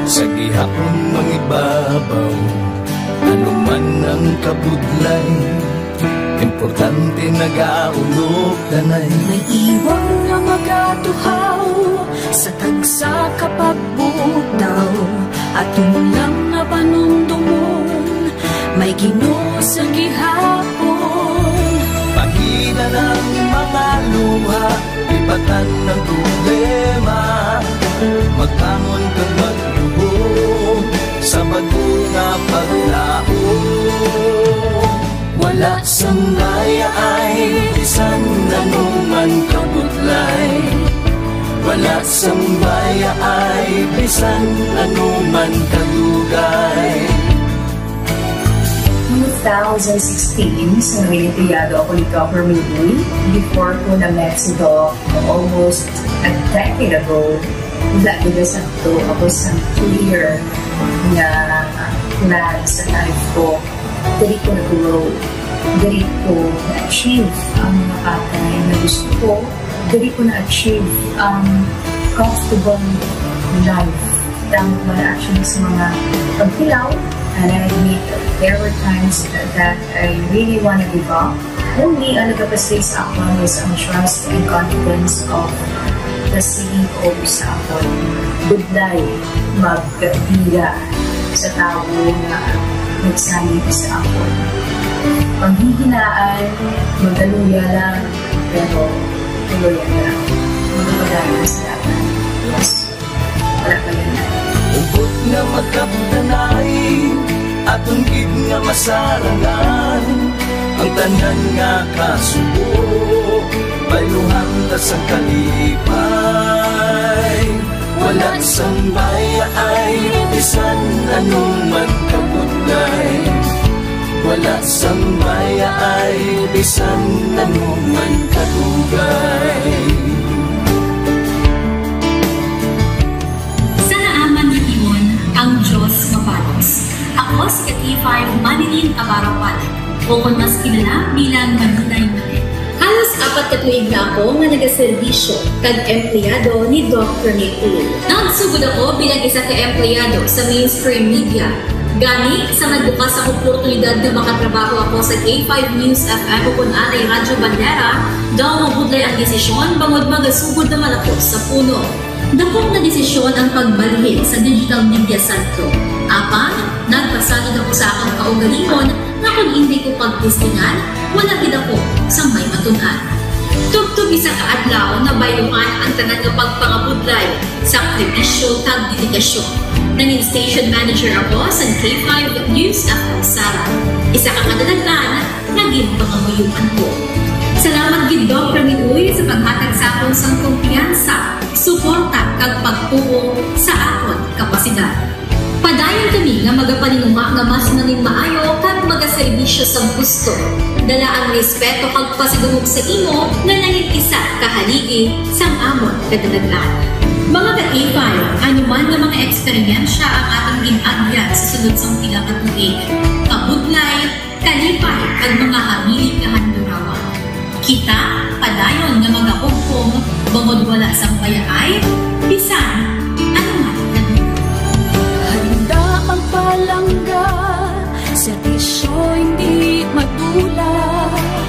sa gihapon mangibabaw, ano man ang kabudlay, importante nagaulog danay. May iwang nga magatuhaw sa tagsa ka pagbugtaw, aton lang nga panumdomon, may Ginoo sa gihapon. Pagida ng mga luha, lipatan ng problema, magbangon kag magluhod sa bag-o nga paglaom. Wala sang mayaay bisan ano man kabudlay, wala sang mayaay bisan ano man kadugay. Mga Two thousand sixteen, sa naging empleyado ako ni Doc Ramil Uy, before ko na-met si Doc almost a decade ago, wala gid sakto ako sa clear nga plan sa life ko. Diri ko na-grow. Diri ko na-achieve ang mga bagay na gusto ko. Diri ko na-achieve ang comfortable life. Tama ko na actually sa mga pagtilaw, and I admit there were times that I really wanna give up. Only ang nagapasay sa akon was ang trust and confidence of the C E O sa akon. Budlay magbira sa tawo nga nagsalig sa akon. Panghihinaan, magaluya lang, pero tuloy lang. Magpadayon sa dagan. Yes. Wala pa yun. Hugot nga magkapdanay, aton gid nga masarangan. Ang tanan nga kasubo, bayluhan ta sang kalipay. Wala sang mayaay, bisan ano man kabudlay. Wala sang mayaay, bisan ano man kadugay. Sa naaman nga tion, ang Dios mabalos. Ako si ka K five Manilin Abarapan, o kon mas kilala bilang Maninay Mane. Halos apat ka tuig na ako nga nagaserbisyo kag empleyado ni Doc Ramil Uy. Nagsugod ako bilang isa ka empleyado sa mainstream media. Gani, sa nagbukas ang oportunidad nga makatrabaho ako sa K five News F M o kon anay Radyo Bandera, daw mabudlay ang desisyon bangod magasugod naman ako sa puno. Dakop nga desisyon ang pagbalhin sa Digital Media Centro. Apan, nagpasalig ako sa akon kaugalingon nga kon indi ko pagtistingan, wala gid ako sang may matun-an. Tubtob isa ka adlaw, nabayluhan ang tanan nga pagpangabudlay, sakripisyo, kag dedikasyon. Nangin station manager ako sa K five News F M Sara, isa ka kadalagan nga ginpangamuyoan ko. Salamat gid, Doc Ramil Uy, sa paghatag sa akon sang kumpiyansa, suporta, kag pagtuo sa akon kapasidad. Padayon kami nga magapaninguha nga mas nangin maayo kag magaserbisyo sa gusto. Dala ang respeto kag pasidungog sa imo nga nangin isa ka haligi sang amon kadalagan. Mga ka-K five, ano man nga mga eksperyensya ang aton gin-agyan sa sulod sang pila ka tuig, kabudlay, kalipay, kag mga hamili kahandurawan. Kita padayon nga magahugpong bangod wala sang bayaay, bisan ano man nga lugar. Handa magpalangga, serbisyo hindi madula.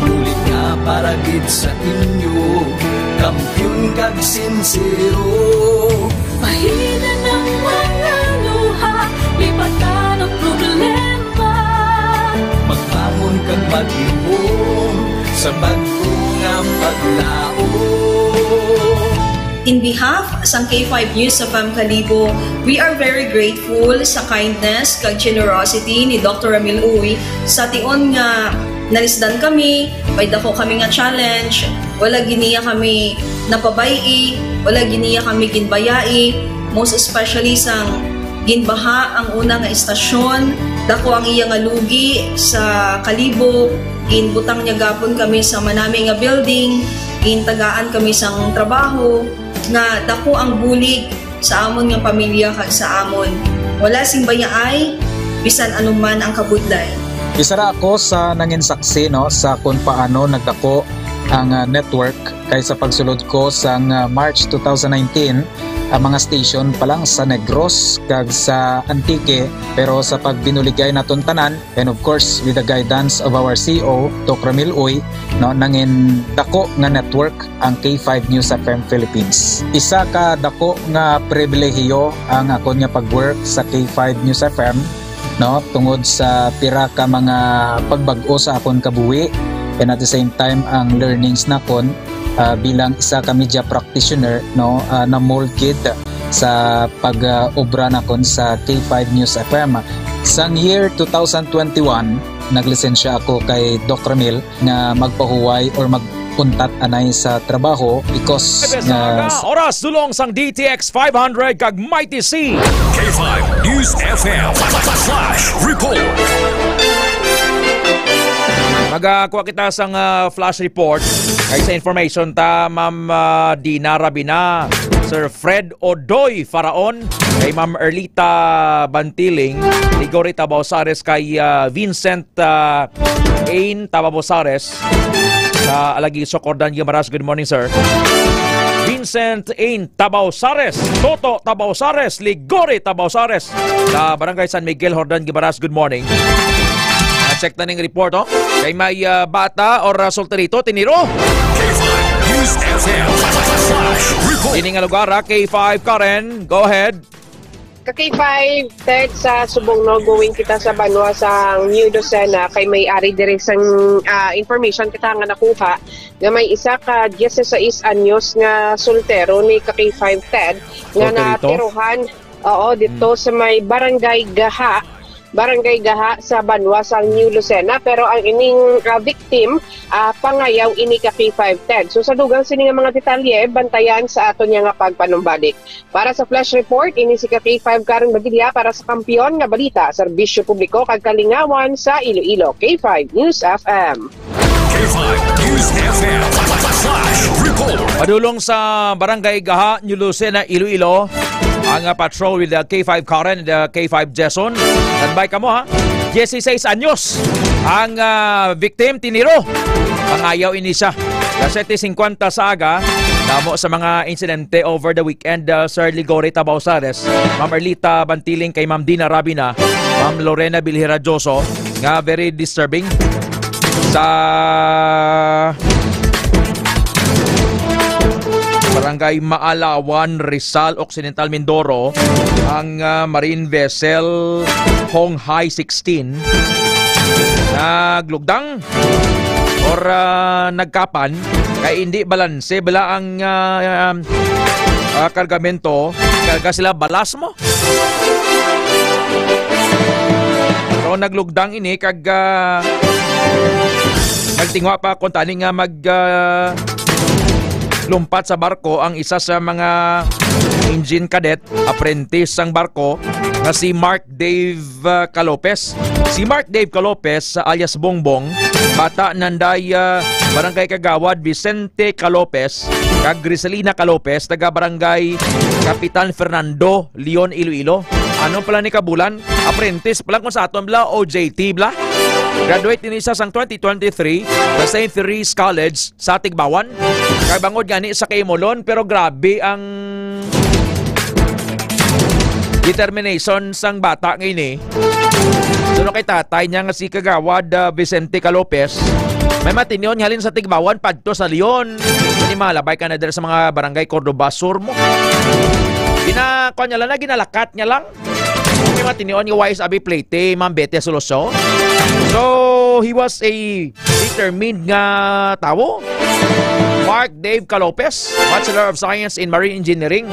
Bulig nga para gid sa inyo, kampiyon kag sinsero. Bahinan ang mga luha, lipatan ang problema. Magbangon kag maglihom sa bag-o nga paglaom. In behalf sang K five News F M Kalibo, we are very grateful sa kindness kag generosity ni Doctor Ramil Uy sa tion nga nalisdan kami, may dako kami nga challenge, wala gid niya kami napabay-i, wala gid niya kami ginbayai, most especially sang ginbaha ang una nga istasyon, dako ang iya nga lugi sa Kalibo, ginbutang niya gapon kami sa manami nga building, gintagaan kami sang trabaho, nga dako ang bulig sa amon nga pamilya kag sa amon. Wala sing bayaay, bisan ano man ang kabudlay. Isa ra ako sa nangin saksi, no, sa kung paano nagdako ang, ah, network, kay sa pagsulod ko sang, ah, March two thousand nineteen, ang mga station pa lang sa Negros kag sa Antique, pero sa pagbinuligay naton tanan, and of course, with the guidance of our C E O, Doc Ramil Uy, no, nangin dako nga network ang K five News F M Philippines. Isa ka dako nga pribilehiyo ang akon nga pag-work sa K five News F M, no, tungod sa pira ka mga pagbag-o sa akon kabuhi, and at the same time, ang learnings nakon, ah, bilang isa ka media practitioner, no, ah, na-mold gid sa pag-obra nakon sa K five News F M. Sang year two thousand twenty-one, naglisensya ako kay Doc Ramil nga magpahuway or mag-untat anay sa trabaho because Webes nga nga aga, oras dulong sang D T X five hundred kag Mighty C. K five News F M Flash Report. Magakuha kita sang, ah, flash report. Kay sa information ta, Ma'am, ah, Dina Rabina, Sir Fred Odoy Faraon, kay Ma'am Erlita Bantiling, Ligori Tabaosares, kay, ah, Vincent, ah, Ain Tabaosares, sa Alagiso, Cordan Guimaras. Good morning, sir. Vincent Ain Tabaosares, Toto Tabaosares, Ligori Tabaosares, sa Barangay San Miguel, Hordan Guimaras. Good morning. Ah, check na ning report, oh. Kay may, ah, bata or, ah, solterito, tiniro. K five News F M Flash Report. Ini nga lugar, ah, K five Karen, go ahead. Ka K five, Ted, sa subong, no, going kita sa banwa sa New Lucena, kay may ari diri sang, ah, information kita nga nakuha nga may isa ka dieciséis anyos nga soltero ni ka K five, Ted, nga Solterito? natiruhan, oo, dito Mm. sa may Barangay Gaha, Barangay Gaha sa banwa sa New Lucena. Pero ang ining, ah, victim, ah, pangayaw ini ka K five, Ted. So, sa dugang sini nga mga detalye, bantayan sa aton niya nga pagpanumbalik. Para sa Flash Report, ini si ka K five Karen Badilla para sa Kampiyon nga Balita, Serbisyo Publiko kag Kalingawan sa Iloilo, K five News F M. K five News F M Flash Report. Padulong sa Barangay Gaha, New Lucena, Iloilo, ang, ah, patrol with the K five Karen and the K five Jason. Standby kamo, ha? Dieciséis anyos ang, ah, victim, tiniro. Pangayaw ini siya. Alas siyete singkwenta sa aga, damo sa mga insidente over the weekend, uh, Sir Ligori Tabaosares, Ma'am Erlita Bantiling, kay Ma'am Dina Rabina, Ma'am Lorena Bilhirajoso, nga very disturbing. Sa Barangay Maalawan, Rizal Occidental, Mindoro, ang, uh, marine vessel Hong Hai sixteen naglugdang or, ah, nagkapan, kay hindi balanse bala ang, ah, ah, kargamento. Karga sila balas mo. So, naglugdang ini kag, ah, nagtingwa pa kung tani nga mag, ah, lumpat sa barko ang isa sa mga engine cadet, apprentice sang barko, nga si Mark Dave, ah, Calopez. Si Mark Dave Calopez, alias Bongbong, bata nanday, ah, Barangay Kagawad Vicente Calopez kag Griselina Calopez, taga Barangay Kapitan Fernando, Leon, Iloilo. Ano pala ni kabulan? Apprentice pala kung sa aton bla, O J T bla. Graduate din siya sang twenty twenty-three sa Saint Therese College sa Tigbawan. Kay bangod gani sa kaimulon, pero grabe ang determination sang bata nga ini. Suno kay tatay niya nga si Kagawad, ah, Vicente Calopez, may matinion halin sa Tigbawan padto sa Leon. Ini malabay ka na dira sa mga barangay Cordova Sur mo. Gina-, kuwan niya lang na, ginalakat niya lang. May matinion nga wais abi plete, Ma'am Betty Soloso. So, he was a determined nga tawo. Mark Dave Calopez, Bachelor of Science in Marine Engineering.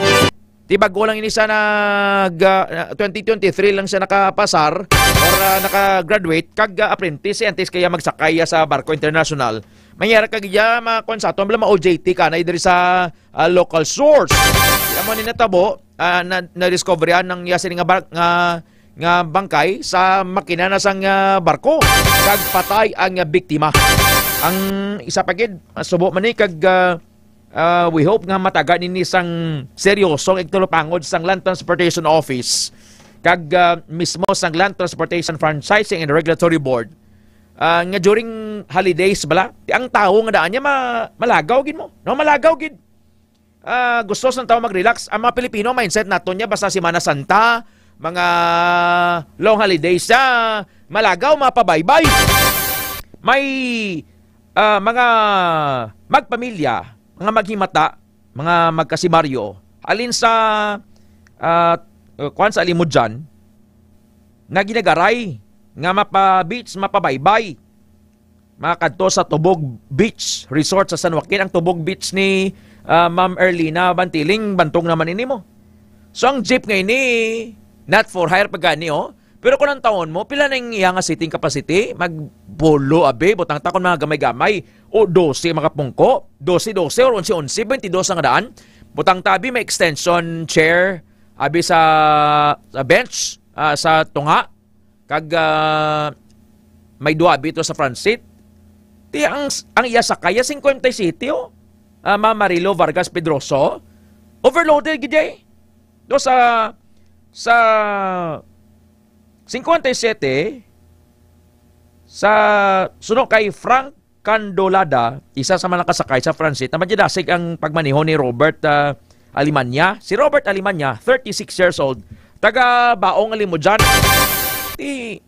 Di bago lang ini siya nag, ah, twenty twenty-three lang siya nakapasar or, ah, naka-graduate kag, ah, apprentice, eh, antes kaya magsakay ya sa barko international. Mangyara kag iya, ma-, kwan sa aton, bala, ma-O J T ka na diri sa, ah, local source. Kaya mo ni natabo, ah, na, na-discoveryan ng iya sini nga bar-, nga, nga bangkay sa makina na sang, ah, barko. Kag patay ang, ah, biktima. Ang isa pa gid, ah, subo man ni kag, ah, ah, we hope nga mataga nini sang seryosong igtulupangod sang Land Transportation Office kag, ah, mismo sang Land Transportation Franchising and Regulatory Board, ah, nga during holidays bala, ang tawo nga daan niya ma-, malagaw gid mo, no? Malagaw gid. Ah, gusto sang tawo mag-relax. Ang mga Pilipino, mindset naton niya, basta Semana Santa, mga long holidays siya, malagaw, mapabaybay. May, ah, mga magpamilya, mga maghimata, mga magkasimaryo, alin sa, ah, kuwan sa Alimod dyan, nga ginagaray, nga mapa-beach, mapabaybay, makadto sa Tubog Beach Resort sa San Joaquin. Ang Tubog Beach ni, ah, Ma'am Erlina Bantiling, bantog naman ini mo. So, ang jeep nga ini, not for hire pa gani, oh. Pero kung ang taon mo, pila na yung iya nga seating capacity? Magpulo, abi, butang ta kung mga gamay-gamay. O dose, mga pungko. Dose, dose, or onse, onse, twenty-dos ang daan. Butang ta, abi, may extension chair, abi, sa, sa bench, ah, sa tunga. Kag, ah, may duha abi to sa front seat. Ti ang, ang iya sakay, ya singkwenta y siyete, oh. Ah, Ma'am Marilo Vargas Pedroso, overloaded gid, eh. Do sa, sa singkwenta y siyete, sa suno kay Frank Candolada, isa sa mga nakasakay sa Francit, na madidasig ang pagmaneho ni Robert, ah, Alimanya. Si Robert Alimanya, thirty-six years old, taga Baong Alimodian. Ti,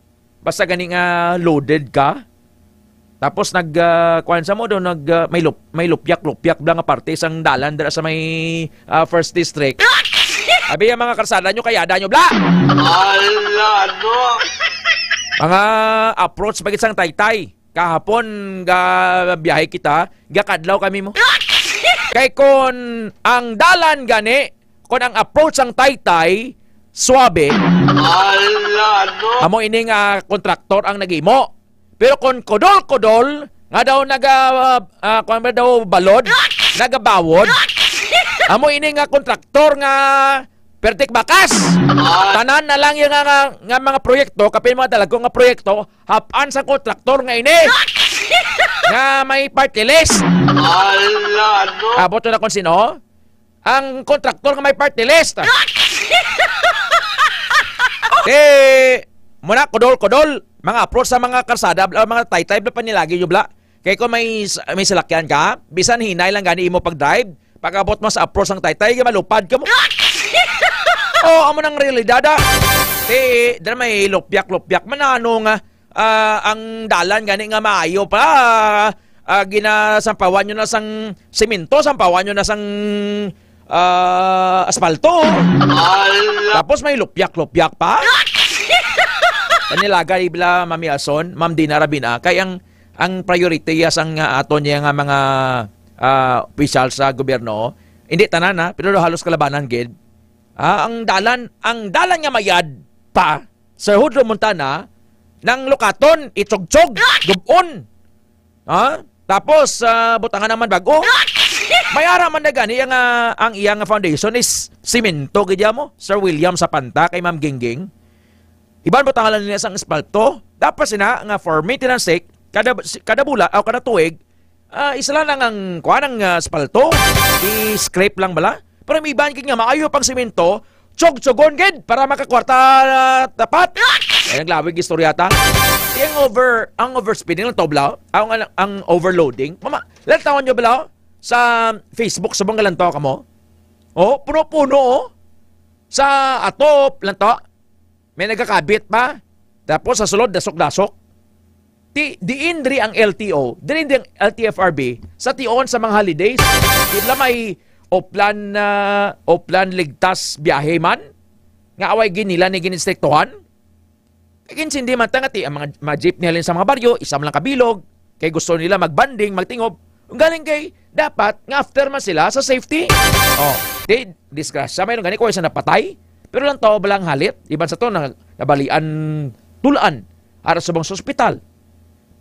basta gani nga loaded ka, tapos nag, ah, kuwan sa mo do, nag, ah, may lup-, may lupyak-lupyak bla nga parte sang dalan dira sa may, ah, First District. Abi, ang mga karsada nyo, kayada nyo, bla! Ala, no? Mga approach pa gid sang Taytay. Kahapon, ga biyahe kita, gakadlaw kami mo. Kay kon ang dalan gani, kon ang approach sang Taytay, suabe, Ala, no? Amo ini nga kontraktor ang nag-imo. Pero kon kudol-kudol, nga daw naga, ah, kuwan ba daw, balod, nagabawod, amo ini nga kontraktor nga pertik bakas. Tanan na lang yung nga, nga, nga mga proyekto, kapin mga dalagko nga proyekto, hapan sa kontraktor nga ini. Nga may party list. Ala, no? Abot na kung sino? Ang kontraktor nga may party list. Eh, muna, kudol-kudol. Mga approach sa mga karsada, bla, mga Taytay, bla, panilagi nyo, bla. Kay kung may, may salakyan ka, bisan hinay lang gani imo pag-drive, pag-abot mo sa approach ng Taytay, malupad ka mo. Oh, amo nang realidad, ah. Ti, dira may lupyak-lupyak man, ano nga, ah, ang dalan gani nga maayo pa, ah, ginasampawan nyo na sang simento, sampawan nyo na sang, ah, asfalto. Ala. Tapos may lupyak-lupyak pa. Panilaga, ibla, Ma'am Yason, Ma'am Dina Rabina, kay ang, ang priority ya sang, ah, ato niya nga mga, ah, opisyal sa gobyerno, hindi tanan, ha, pero halos kalabanan gid. Ah, ang dalan, ang dalan nga mayad pa, Sir Hudlo Montana, nang lukaton, itsugtsog, gubon. Ha? Tapos, ah, butangan naman bago. May ara man na gani ang, ah, ang iyang foundation is simento, gid mo, Sir William Sapanta, kay Ma'am Gingging. Iban butangan lang nila sang espalto. Dapat sina nga for maintenance sake, kada, kada bula o kada tuig, ah, isa lang ang, ang kuwan ang, ah, espalto. I-scrape lang bala. Pero may iban gid nga maayo pang simento, tsog-tsogon gid para makakwarta, ah, tapat. Ay, naglawig istorya ta. Ang over, ang overspeeding lang to, bla. Ang, ang, ang overloading. Mama, lantawan nyo, bla, sa Facebook, subong nga lantaw ka mo. Oh, puno-puno, oh. Sa atop, lantaw. May nagakabit pa. Tapos sa sulod, dasok-dasok. Ti, diin diri ang L T O, diri diri ang L T F R B, sa tion sa mga holidays. Di ba may Oplan, ah, Oplan Ligtas Biyahe man? Nga away gid nila ni gininstriktuhan? Kay ginsindi man ta nga ti, ang mga, mga jeep ni halin sa mga baryo, isa man lang kabilog, kay gusto nila magbanding, magtingob. Ang galing kay, dapat nga after man sila sa safety. Oh, di, disgrasya, mayroon gani ko isa napatay. Pero lang tao ba lang halit? Iban sa to, na, nabalian, tulaan, ara subong sa ospital.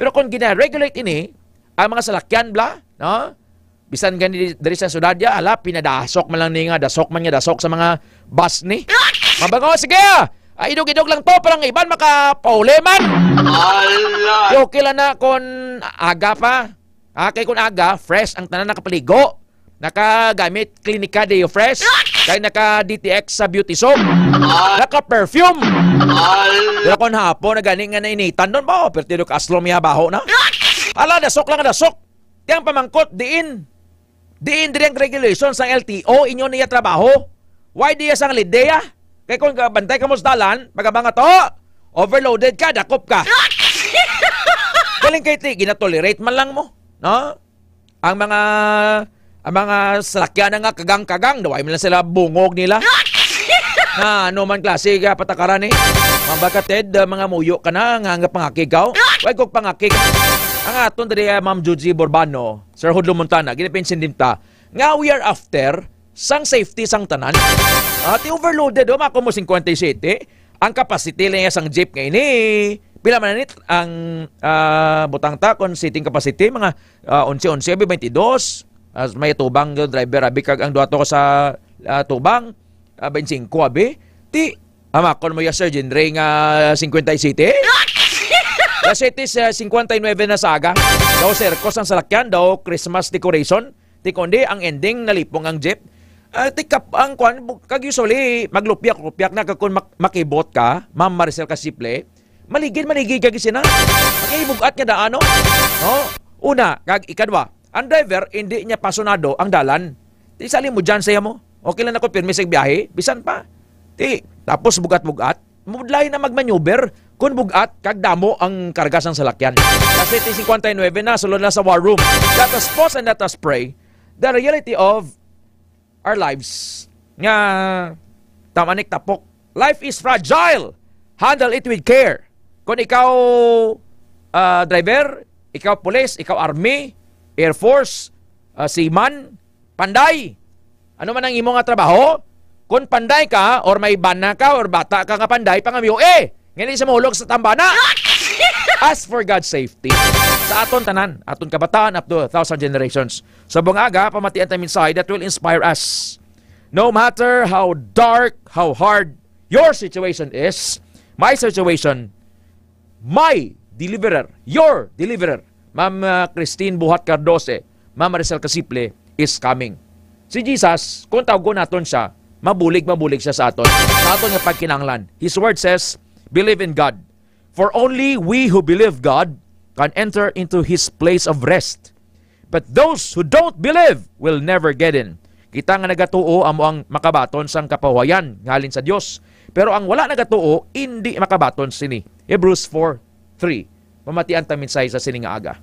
Pero kung gina-regulate ini, ang mga salakyan bla, no? Bisan gani diri sa syudad ya, ala, pinadasok man lang ni nga, dasok man nga, dasok sa mga bus ni. Mabango, sige, ah! Ah, idog-idog lang to, parang iban makapauli man. Ala! Okay lang na kung aga pa. Ah, kay kung aga, fresh ang tanan nakapaligo. Nakagamit Clinica Deo Fresh. Kay naka D T X sa beauty soap. Naka-perfume. Ala! Pero kung hapon, na gani nga nainitan doon, ba? Pero tino ka aslom ya baho na. Ala, dasok lang, dasok. Tiyang pamangkot, diin? Diin diri ang regulation sang L T O, inyo niya trabaho? Why diya sang lidya? Kay kung bantay ka mo sa dalan, magabang to, overloaded ka, dakop ka. Galing kay ti, ginatolerate man lang mo, no? Ang mga, ang mga salakyan na nga kagang-kagang, daway man lang sila bungog nila. Na ano man klase ka patakaran eh. Mambakatid, ah, mga muyo ka na, nga, nga pangakig ka, oh. Why kog pangakig? Ang aton diri, ah, Ma'am Juji Borbano, Sir Hudlo Montana, ginapinsin din ta, nga we are after sang safety sang tanan. Ah, ti overloaded, oh, mako mo singkwenta y siyete. Ang capacity lang niya sang jeep nga ini. Pila man ni ang, ah, butang ta kon seating capacity, mga, ah, onse onse, abi, twenty-two. As may tubang yung driver, abi, kag ang duha to sa, ah, tubang, ah, twenty-five, abi. Ti, amakon mo ya, Sir Jinray, nga singkwenta y siyete? Alas siyete singkwenta y nuebe na sa aga. Daw circus ang salakyan, daw Christmas decoration. Ti kundi ang ending, nalipong ang jeep. Ah, ti kap-, ang kwan, bu-, kag usually, maglupyak-lupyak na kag kung mak-, makibot ka, Ma'am Maricel Casiple, maligid, maligid kag sina. Makibug-at nga daan, no? No? Una, kag ikadwa, ang driver, hindi niya pasunado ang dalan. Ti sali mo dyan, saya mo. Okay lang na kung pirmi sa biyahe, bisan pa. Ti, tapos bugat-bugat, mabudlay na magmaneuver kung bugat kag damo ang karga sang salakyan. Kasi ti singkwenta y nuebe na, sulod na sa war room. Let us pause and let us pray. The reality of our lives nga tamanik tapok. Life is fragile. Handle it with care. Kung ikaw, ah, driver, ikaw police, ikaw army, air force, ah, seaman, panday. Ano man ang imo nga trabaho? Kung panday ka, or may bana ka, or bata ka nga panday, pangamiyo, eh, ngani sa mahulog sa tambana. As for God's safety. Sa aton tanan, aton kabataan, up to a thousand generations. Sa bungaga, pamatian ta mensahe that will inspire us. No matter how dark, how hard your situation is, my situation, my deliverer, your deliverer, Ma'am, ah, Christine Buhat Cardose, Ma'am Maricel Casiple, is coming. Si Jesus, kung tawgon naton siya, mabulig, mabulig siya sa aton. Sa aton nga pagkinahanglan. His word says, "Believe in God. For only we who believe God can enter into His place of rest. But those who don't believe will never get in." Kita nga nagatuo amo ang makabaton sang kapahuwayan nga halin sa Dios, pero ang wala nagatuo indi makabaton sini. Hebrews four three. Pamatian ta mensahe sa sini nga aga.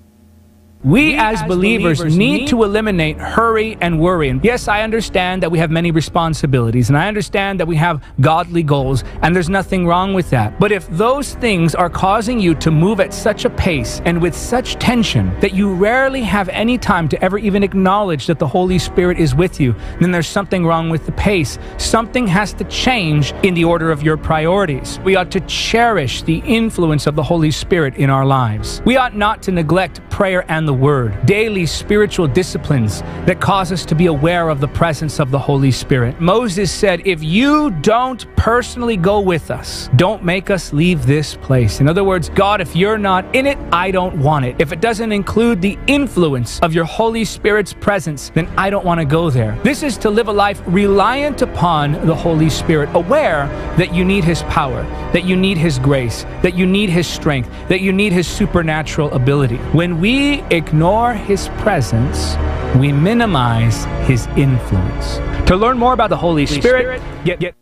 We as believers need to eliminate hurry and worry. And yes, I understand that we have many responsibilities, and I understand that we have godly goals, and there's nothing wrong with that. But if those things are causing you to move at such a pace and with such tension that you rarely have any time to ever even acknowledge that the Holy Spirit is with you, then there's something wrong with the pace. Something has to change in the order of your priorities. We ought to cherish the influence of the Holy Spirit in our lives. We ought not to neglect prayer and the word, daily spiritual disciplines that cause us to be aware of the presence of the Holy Spirit. Moses said, "If you don't personally go with us, don't make us leave this place." In other words, God, if you're not in it, I don't want it. If it doesn't include the influence of your Holy Spirit's presence, then I don't want to go there. This is to live a life reliant upon the Holy Spirit, aware that you need His power, that you need His grace, that you need His strength, that you need His supernatural ability. When we ignore His presence, we minimize His influence. To learn more about the Holy Spirit, get, get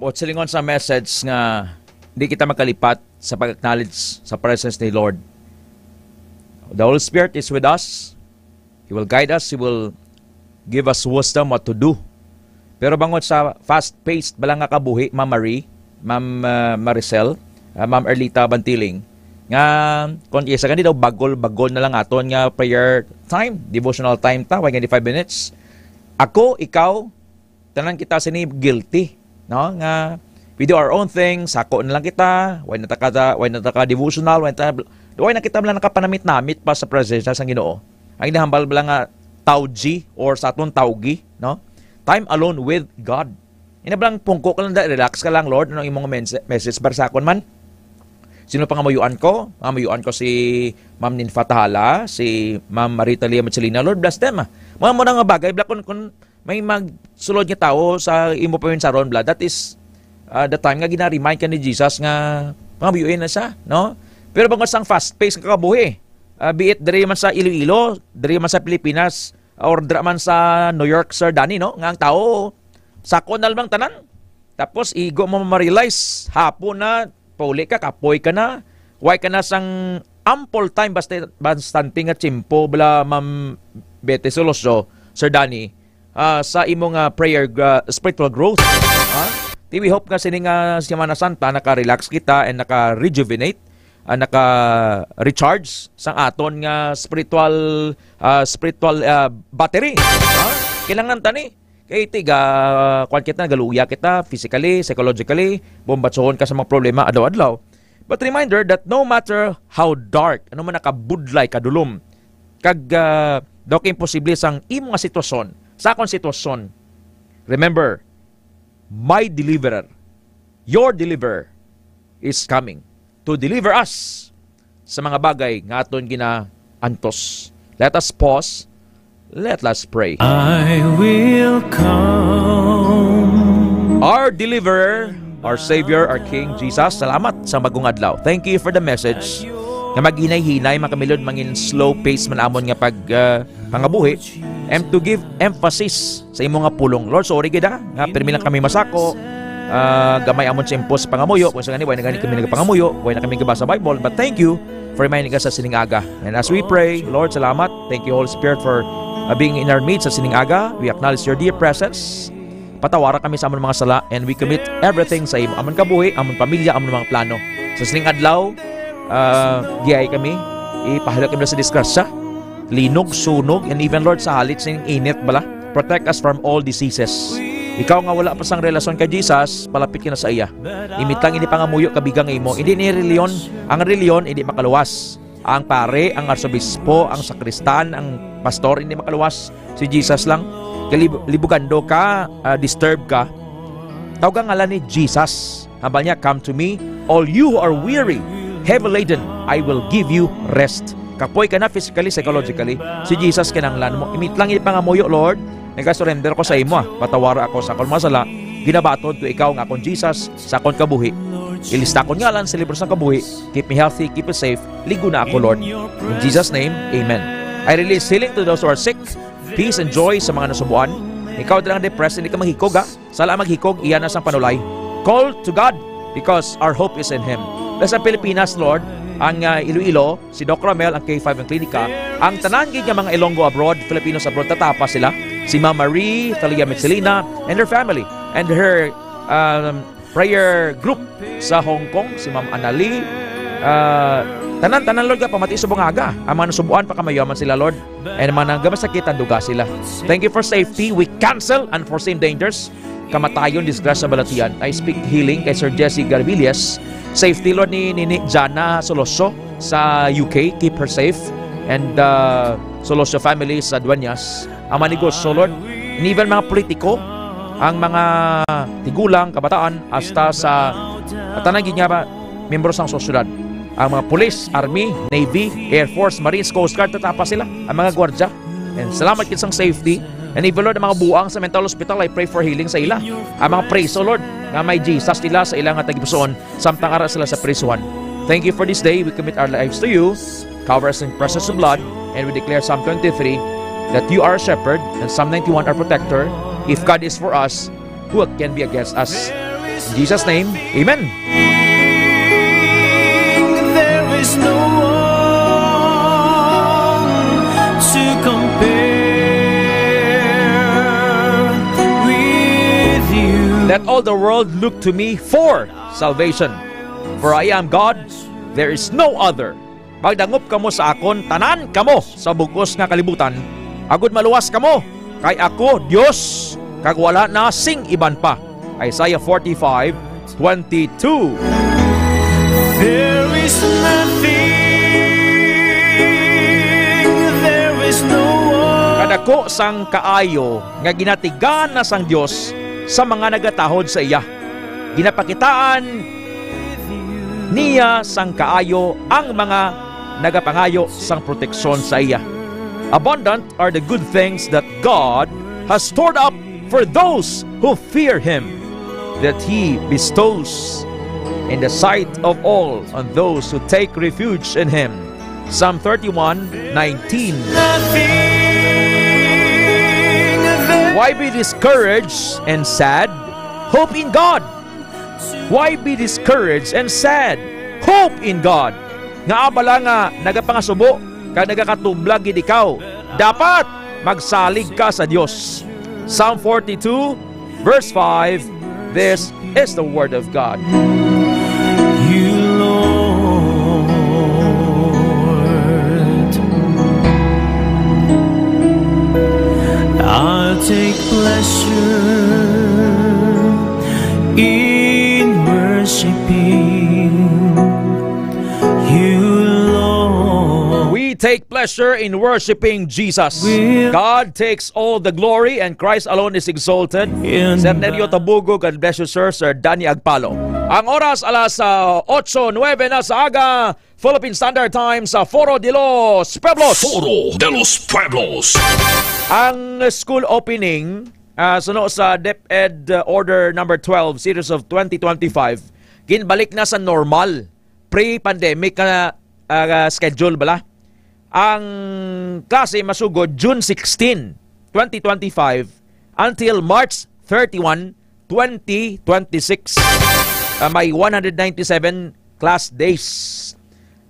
Buot silingon sa message nga di kita makalipat sa pag-acknowledge sa presence ni Lord. The Holy Spirit is with us. He will guide us. He will give us wisdom what to do. Pero bangod sa fast-paced bala nga kabuhi, Ma'am Marie, Ma'am, ah, Maricel, ah, Ma'am Erlita Bantiling, nga kung isa gani daw bagol-bagol na lang aton nga prayer time, devotional time ta, way gani five minutes. Ako, ikaw, tanan kita sini guilty, no? Nga we do our own thing, sako na lang kita, way na ta ka, way na ta ka devotional, way na ta, way na kita lang nakapanamit-namit pa sa presensya sang Ginoo. Ang ginahambal bala nga tawgi or sa aton tawgi, no? Time alone with God. Ina bala nga pungko ka lang, da, relax ka lang, "Lord, ano imong mense-, message para sa akon man?" Sino pangamuyoan ko? Pangamuyoan ko si Ma'am Ninfa Tahala, si Ma'am Marita Lia Marcelina. Lord, bless them, ah. Mga mo na nga bagay, bala, kung, kung may magsulod nga tawo sa imo paminsaron, bala, that is, ah, the time nga gina-remind ka ni Jesus nga pangabuyuin na siya, no? Pero bangod sang fast-paced nga kabuhi, ah, be it diri man sa Iloilo, diri man sa Pilipinas, or dira man sa New York, Sir Danny, no? Nga ang tawo, sako na lamang tanan. Tapos, igo mo ma-realize, hapon na, pauli ka, kapoy ka na, way ka na sang ample time, basta, bastante nga tiyempo, bala, Ma'am Betty Soloso, Sir Danny, ah, sa imo nga prayer, ah, spiritual growth. Ha? Ti, we hope nga sini nga Semana Santa, naka-relax kita and naka-rejuvenate, ah, naka-recharge sang aton nga spiritual, ah, spiritual, ah, battery. Ha? Kailangan tani. Kay tiga, kuwan kita, galuya kita physically, psychologically, bombatsohon ka sa mga problema adlaw-adlaw. But reminder that no matter how dark, ano man nakabudlay, kadulom, kag, ah, daw kay imposible sang imo nga sitwasyon, sa akong sitwasyon, remember, my deliverer, your deliverer is coming. to deliver us sa mga bagay nga aton ginaantos. Let us pause. Let us pray. I will come. Our deliverer, our Savior, our King, Jesus, salamat sa bagong adlaw. Thank you for the message nga maghinay-hinay, mga kamilod, mangin slow pace man amon nga pag, ah, pangabuhi, and to give emphasis sa imo nga pulong. Lord, sorry gid, ah, nga pirmi lang kami masako. Ah, gamay amon sa impos pangamuyo, kung sa gani, way na gani kami nagpangamuyo, way na kami gabasa Bible, but thank you for reminding us sa sining aga. And as we pray, Lord, salamat. Thank you, Holy Spirit, for, uh, being in our midst sa sining aga. We acknowledge your dear presence. Patawara kami sa amon mga sala, and we commit everything sa imo. Amon kabuhi, amon pamilya, amon mga plano. Sa sining adlaw, uh, giyayi kami, ipahalo kami sa disgrasya. Linog, sunog, and even, Lord, sa halit sing init bala. Protect us from all diseases. Ikaw nga wala pa sang relasyon kay Jesus, palapit ka na sa iya. Imitang ini pangamuyo kabigang imo. Hindi ni reliyon. Ang reliyon hindi makaluwas. Ang pare, ang arsobispo, ang sakristan, ang pastor, hindi makaluwas. Si Jesus lang. Kalib-, libugando ka, ah, disturb ka. Tawag ang ngalan ni Jesus. Hambal niya, "Come to me, all you who are weary, heavy laden, I will give you rest." Kapoy ka na physically, psychologically. Si Jesus kinahanglan mo. Imit lang yung pangamuyo, "Lord, nagasurrender ko sa imo, ah. Patawara ako sa akon mga sala. Ginabaton ko ikaw nga akon Jesus sa akon kabuhi. Ilista akon ngalan sa libro sa kabuhi. Keep me healthy, keep me safe. Ligo na ako, Lord." In Jesus' name, amen. I release healing to those who are sick, peace and joy sa mga nasubuan. Ikaw lang depressed, hindi ka maghikog, ha? Sala maghikog, iya na sang panulay. Call to God because our hope is in Him. Sa Pilipinas, Lord, ang, ah, Iloilo, si Doc Ramel, ang K five ang klinika, ang tanan gid nga mga Ilonggo abroad, Filipinos abroad, tatapa sila. Si Ma'am Marie Talia Michelina and her family and her, um, prayer group sa Hong Kong, si Ma'am Anali, ah, tanan, tanan, Lord, nga pamati subong aga. Ang mga nasubuan, pakamayaman sila, Lord. And ang mga nagamasakit, tanduga sila. Thank you for safety. We cancel unforeseen dangers. Kamatayon, disgrasya, balatian. I speak healing kay Sir Jesse Garbillas. Safety, Lord, ni Nini Jana Soloso sa U K. Keep her safe. And, uh, Soloso family sa Dueñas. Ang mga negosyo, Lord. And even mga politiko, ang mga tigulang, kabataan, hasta sa tanan gid nga ba, miyembro sang sosyedad. Ang mga police, army, navy, air force, marines, coast guard, tatapa sila. Ang mga gwardya. And salamat gid sang safety. And even, Lord, ang mga buang sa mental hospital, I pray for healing sa ila. Ang mga preso, Lord, nga may Jesus nila sa ila nga tagipusoon, samtang ara sila sa prisuhan. Thank you for this day. We commit our lives to you. Cover us in precious blood. And we declare Psalm twenty-three that you are a shepherd and Psalm ninety-one our protector. If God is for us, who can be against us? In Jesus' name, amen. There is no one to compare with you. Let all the world look to me for salvation. For I am God, there is no other. Magdangop kamo sa akon, tanan kamo sa bug-os nga kalibutan, agod maluwas kamo, kay ako Dios, kag wala na sing iban pa. Isaiah forty-five twenty-two. There is nothing, there is no one. Kadako sang kaayo nga ginatigan na sang Dios sa mga nagatahod sa iya. Ginapakitaan niya sang kaayo ang mga nagapangayo sang proteksyon sa iya. Abundant are the good things that God has stored up for those who fear Him, that He bestows in the sight of all on those who take refuge in Him. Psalm thirty-one nineteen. Why be discouraged and sad? Hope in God. Why be discouraged and sad? Hope in God. Ngaa bala nga nagapangasubo kag nagakatublag gid ikaw? Dapat magsalig ka sa Dios. Psalm forty-two, verse five, this is the word of God. You, Lord, I'll take pleasure in worshiping you, Lord. We take pleasure in worshiping Jesus. God takes all the glory and Christ alone is exalted. Sir Nerio Tabugo, God bless you, sir. Sir Danny Agpalo. Ang oras alas, ah, otso nuebe na sa aga, Philippine Standard Time sa Foro de los Pueblos. Foro de los Pueblos. Ang school opening, ah, suno sa DepEd, ah, Order Number Twelve, Series of twenty twenty-five, ginbalik na sa normal, pre-pandemic na, ah, schedule bala. Ang klase masugod June sixteen, twenty twenty-five, until March thirty-one, twenty twenty-six. Ah, may one hundred ninety-seven class days.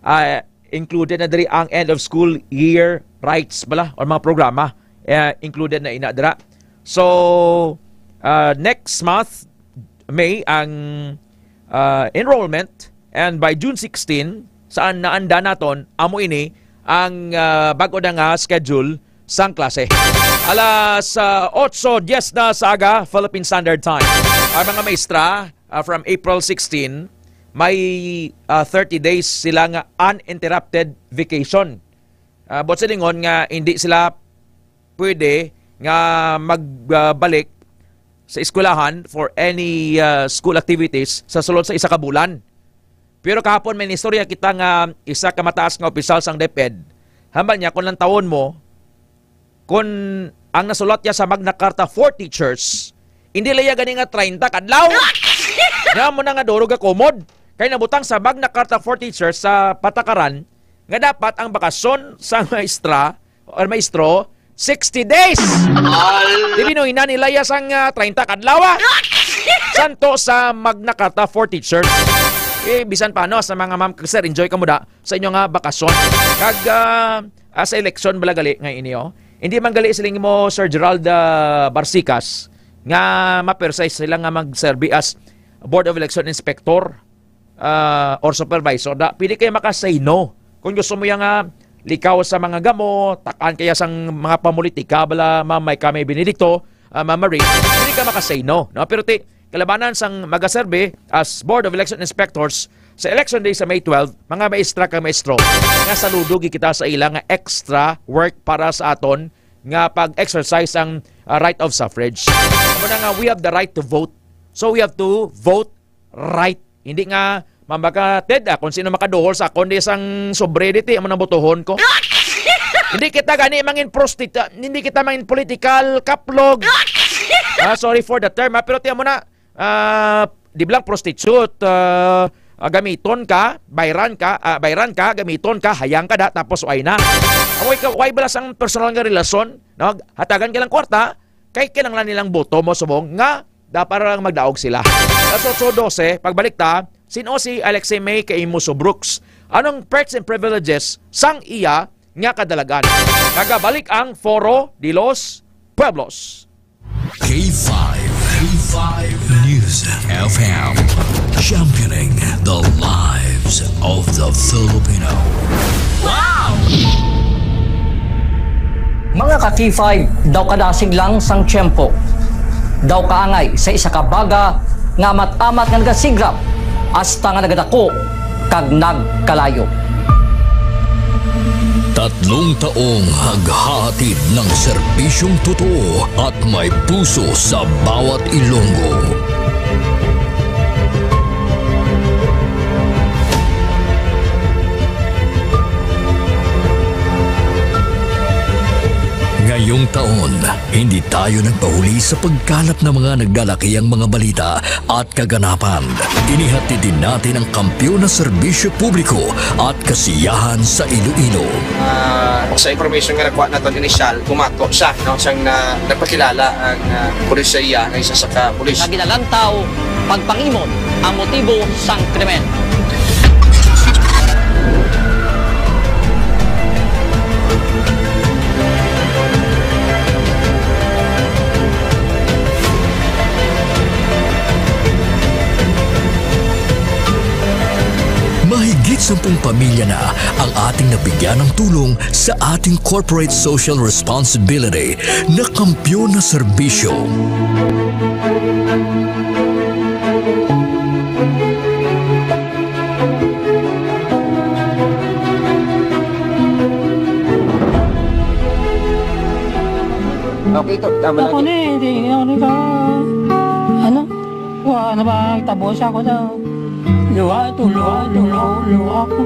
Ah, included na diri ang end of school year rites bala, or mga programa. Eh, included na ina dira. So, ah, next month, May, ang, ah, enrollment, and by June sixteen, saan naanda naton, amo ini ang, ah, bag-o na nga schedule sang klase. Alas, ah, otso diez na sa aga, Philippine Standard Time. Ang mga maestra, ah, from April sixteen, may, ah, thirty days sila nga uninterrupted vacation. Ah, buot silingon nga hindi sila pwede nga magbalik sa eskwelahan for any, ah, school activities sa sulod sa isa ka bulan. Pero kahapon may nistorya kita nga isa ka mataas nga opisyal sang DepEd, hambal niya, kung lantawon mo, kung ang nasulat niya sa Magna Carta for teachers, hindi lang iya gani nga treinta ka adlaw. Nga mo na nga duro gakumod. Kay nabutang sa Magna Carta for teachers sa patakaran nga dapat ang bakasyon sa maestra or maestro, sixty days. Di binoy na nila iya sang, ah, treinta ka adlaw, ah. Santo sa Magna Carta for teachers. Eh, bisan pa, no, sa mga ma'am kag sir, enjoy kamo da sa inyo nga bakasyon. Kag, ah, ah, sa eleksyon bala gali nga ini, oh. Hindi man gali siling mo, Sir Gerald, ah, Barsicas, nga ma-persa sila nga magserbi as Board of Election Inspector, ah, or supervisor, da, pwede kayo maka-say no. Kung gusto mo yang, ah, likaw sa mga gamot, takaan kaya sang mga pamulitika, bala, Ma'am May Kami Benedicto, ah, Ma'am Marie, pwede ka maka-say no, no? Pero ti, kalabanan sang magaserbi as Board of Election Inspectors sa Election Day sa May twelve, mga maestra kag maestro, nga saludo gid kita sa ila nga extra work para sa aton nga pag-exercise ang, ah, right of suffrage. Amo na nga, we have the right to vote. So we have to vote right. Hindi nga, mambaga, Ted, ah, kung sino makaduhol sa akon di sang sobre diti, amo nang botohon ko. Hindi kita gani mangin prosti-, hindi kita mangin political kaplog. Ah, sorry for the term, ah, pero tiyan mo na, ah, di ba lang prostitute, ah, ah, gamiton ka, bayran ka, ah, bayran ka, gamiton ka, hayang ka da, tapos way na. Way ka, way bala sang personal nga relasyon, no? Hatagan ka lang kwarta, kay kinahanglan nilang boto mo subong nga da-, para lang magdaog sila. Alas otso dose, pagbalik ta, sin-o si Alexei May kay Muso Brooks? Anong perks and privileges sang iya nga kadalagan? Nagabalik ang Foro de los Pueblos. K five, K five News F M, championing the lives of the Filipino. Wow! Mga ka-K five, daw kadasig lang sang tiyempo, daw kaangay sa isa ka baga nga amat-amat nga nagasigrap hasta nga nagadako kag nagkalayo. Tatlong taong naghahatid ng serbisyong totoo at may puso sa bawat Ilonggo. Ngayong taon, hindi tayo nagpahuli sa pagkalap ng mga nagdalakihang mga balita at kaganapan. Inihatid din natin ang kampiyon na serbisyo publiko at kasiyahan sa Iloilo. Ah, sa information nga nakuha naton initial, bumato siya, no, siyang na, nagpakilala ang, ah, pulis sa iya nga isa sa ka pulis. Nga ginalantaw, pagpangimon ang motibo sang krimen. Mahigit sampung pamilya na ang ating nabigyan ng tulong sa ating corporate social responsibility na kampiyon na serbisyo. Okay to, tama lang. Ako ni, hindi, ako ni ka, ano? Wa na ba, tabo siya ko daw. Luha ito, luha ito, luha, luha ako.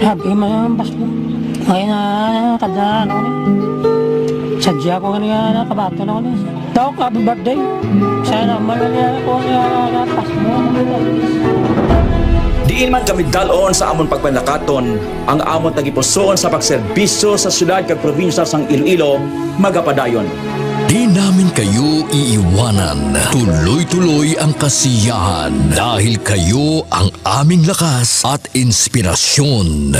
Sabi ko, "Mayroon ang Pasko." Ngayon na, kada ano ni. Sadya ko nga niya, nakabato na ako ni. Tawag ko, "Happy birthday." Sana, malala ko niya, na Pasko. Diin man kami dalon sa amon pagpanakaton, ang amon tagipusoon sa pagserbisyo sa siyudad kag probinsya sang Iloilo magapadayon. Di namin kayo iiwanan. Tuloy-tuloy ang kasiyahan dahil kayo ang aming lakas at inspirasyon.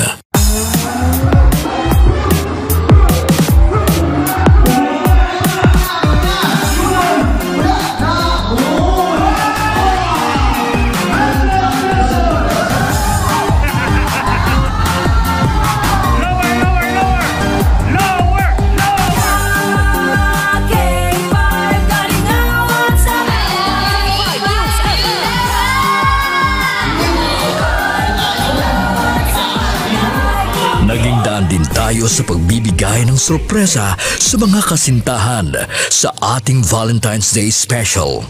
Naging daan din tayo sa pagbibigay ng sorpresa sa mga kasintahan sa ating Valentine's Day special.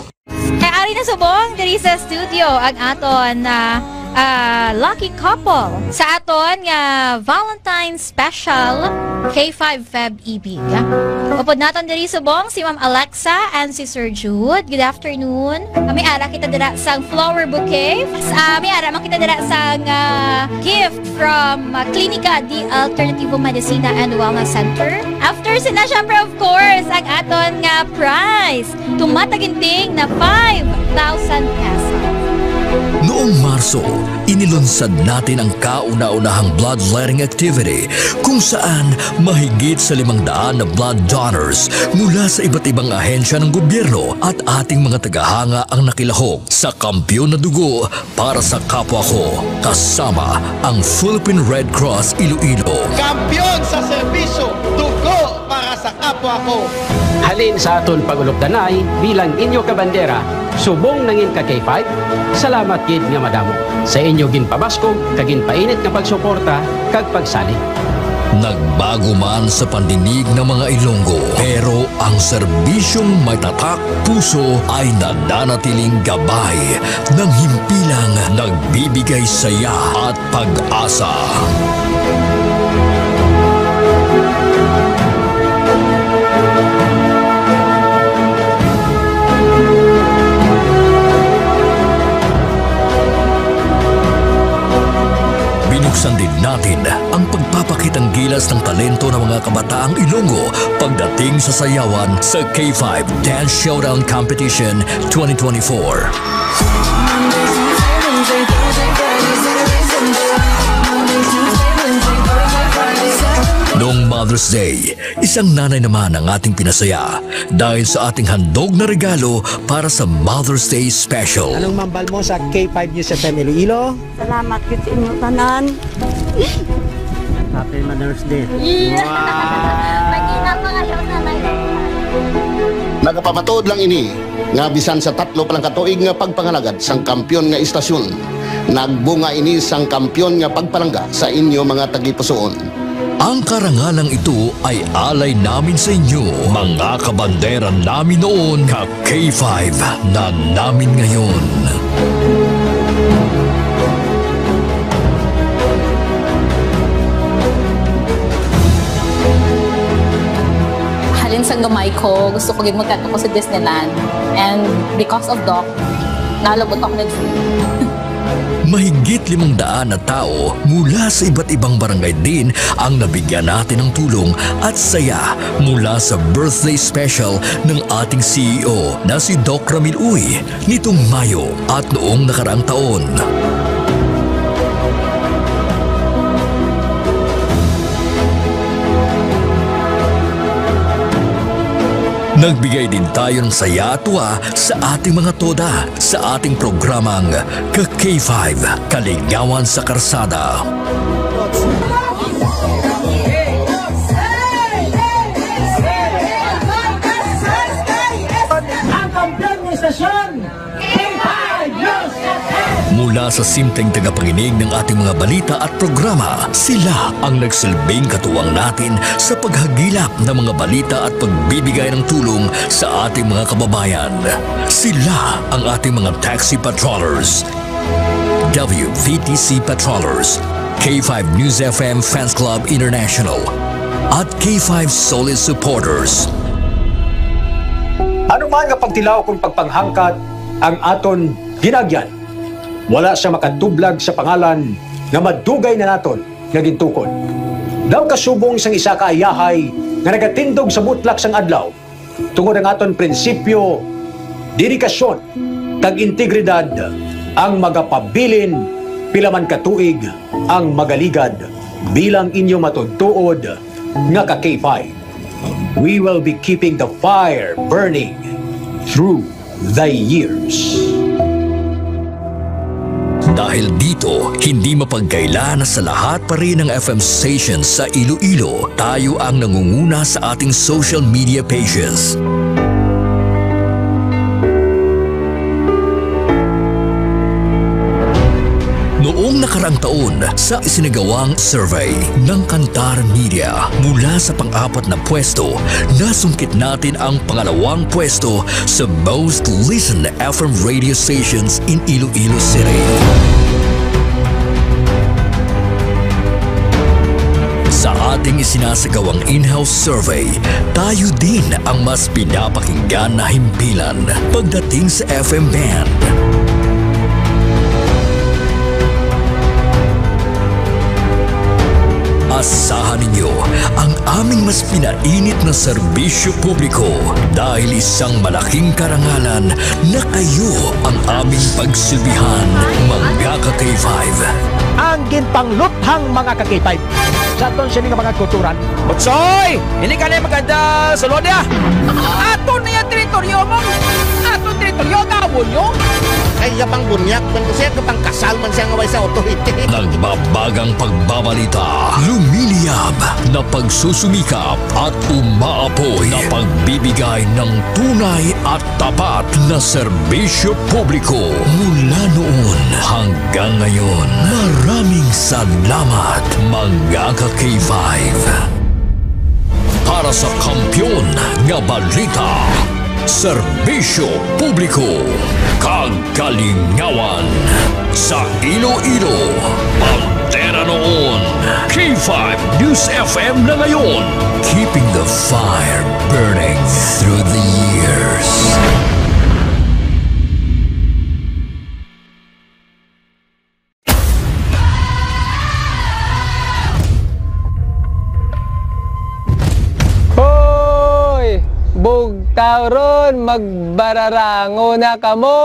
Kay ari na subong diri sa studio ang aton, ah, ah, lucky couple sa aton nga Valentine's Special K five Feb Ibig. Upod naton diri subong si Ma'am Alexa and si Sir Jude. Good afternoon. May ara kita dira sang flower bouquet. Ah, may ara man kita dira sang, ah, gift from, ah, Klinika de Alternativo Medicina and Wellness Center. After sina, syempre, of course, ang aton nga prize. Tumataginting na five thousand pesos. Noong Marso, inilunsad natin ang kauna-unahang bloodletting activity kung saan mahigit sa limang daan na blood donors mula sa iba't ibang ahensya ng gobyerno at ating mga tagahanga ang nakilahok sa Kampiyon na Dugo para sa Kapwa Ko, kasama ang Philippine Red Cross Iloilo. Kampiyon sa serbisyo, dugo para sa kapwa ko. Halin sa aton pag-ulupdanay bilang inyo kabandera, subong nangin ka K five, salamat gid nga madamo sa inyo ginpabaskog kag ginpainit nga pagsuporta kag pagsalig. Nagbago man sa pandinig ng mga Ilonggo, pero ang serbisyong may tatak puso ay nananatiling gabay ng himpilang nagbibigay saya at pag-asa. Binuksan din natin ang pagpapakitang gilas ng talento ng mga kabataang Ilonggo pagdating sa sayawan sa K five Dance Showdown Competition twenty twenty-four. Noong Mother's Day, isang nanay naman ang ating pinasaya dahil sa ating handog na regalo para sa Mother's Day Special. Anong mambal mo sa K five News F M Iloilo? Salamat gid sa inyo tanan. Happy Mother's Day. Iya. Wow. Mag-ingat pa kayo, Nanay. Nagapamatuod lang ini nga bisan sa tatlo pa lang ka tuig nga pagpangalagad sang kampiyon nga istasyon, nagbunga ini sang kampiyon nga pagpalangga sa inyo mga tagipusoon. Ang karangalang ito ay alay namin sa inyo, mga kabandera namin noon, ka K five na namin ngayon. Halin sang gamay ko, gusto ko gid magkadto ko sa Disneyland. And because of Doc, nalabot ako nag-free. Mahigit limang daan na tao mula sa iba't ibang barangay din ang nabigyan natin ng tulong at saya mula sa birthday special ng ating C E O na si Doc Ramil Uy nitong Mayo at noong nakaraang taon. Nagbigay din tayo ng saya at tuwa sa ating mga toda sa ating programang ka K five, Kaligawan sa Karsada. Ang kampiyon ng istasyon, K five News F M. Mula sa simpleng tagapakinig ng ating mga balita at programa, sila ang nagsilbing katuwang natin sa paghagilap ng mga balita at pagbibigay ng tulong sa ating mga kababayan. Sila ang ating mga taxi patrollers. W V T C Patrollers, K five News F M Fans Club International, at K five Solid Supporters. Ano man nga pagtilaw kung pagpanghangkat ang aton ginagyan, wala siya makatublag sa pangalan nga madugay na naton nga gintukod. Daw kasubong sang isa ka ayahay nga nagatindog sa butlak sang adlaw, tungod ang aton prinsipyo, dedikasyon, kag integridad ang magapabilin pila man ka tuig ang magaligad bilang inyo matuod-tuod nga ka K five. We will be keeping the fire burning through the years. Dahil dito, hindi mapagkaila na sa lahat pa rin ng F M stations sa Iloilo, tayo ang nangunguna sa ating social media pages. Noong nakaraang taon, sa isinagawang survey ng Kantar Media, mula sa pang-apat na pwesto, nasungkit natin ang pangalawang pwesto sa most listened F M radio stations in Iloilo City. Sa ating isinasagawang in-house survey, tayo din ang mas pinapakinggan na himpilan pagdating sa F M band. Asahan ninyo ang aming mas pinainit na serbisyo publiko dahil isang malaking karangalan na kayo ang aming pagsilbihan, mga ka-K five. Ang ginpangluthang, mga ka-K five. Sa aton sini nga mga kulturan. Butsoy! Hindi ka na maganda sa lodi, ah! Aton na yung teritoryo mo! Aton teritoryo, gawon nyo! Ay, iya pang bunyag, man ko siya, kapang kasal man siya nga way sa authority. Nagbabagang pagbabalita, lumiliyab na pagsusumikap at umaapoy na pagbibigay ng tunay at tapat na serbisyo publiko mula noon hanggang ngayon. Maraming salamat, mga ka-K five. Para sa kampiyon nga balita, serbisyo publiko, kag kalingawan sa Iloilo. Bandera noon, K five News F M na ngayon. Keeping the fire burning through the years. Hoy! Bugtaw ron, magbararango na kamo!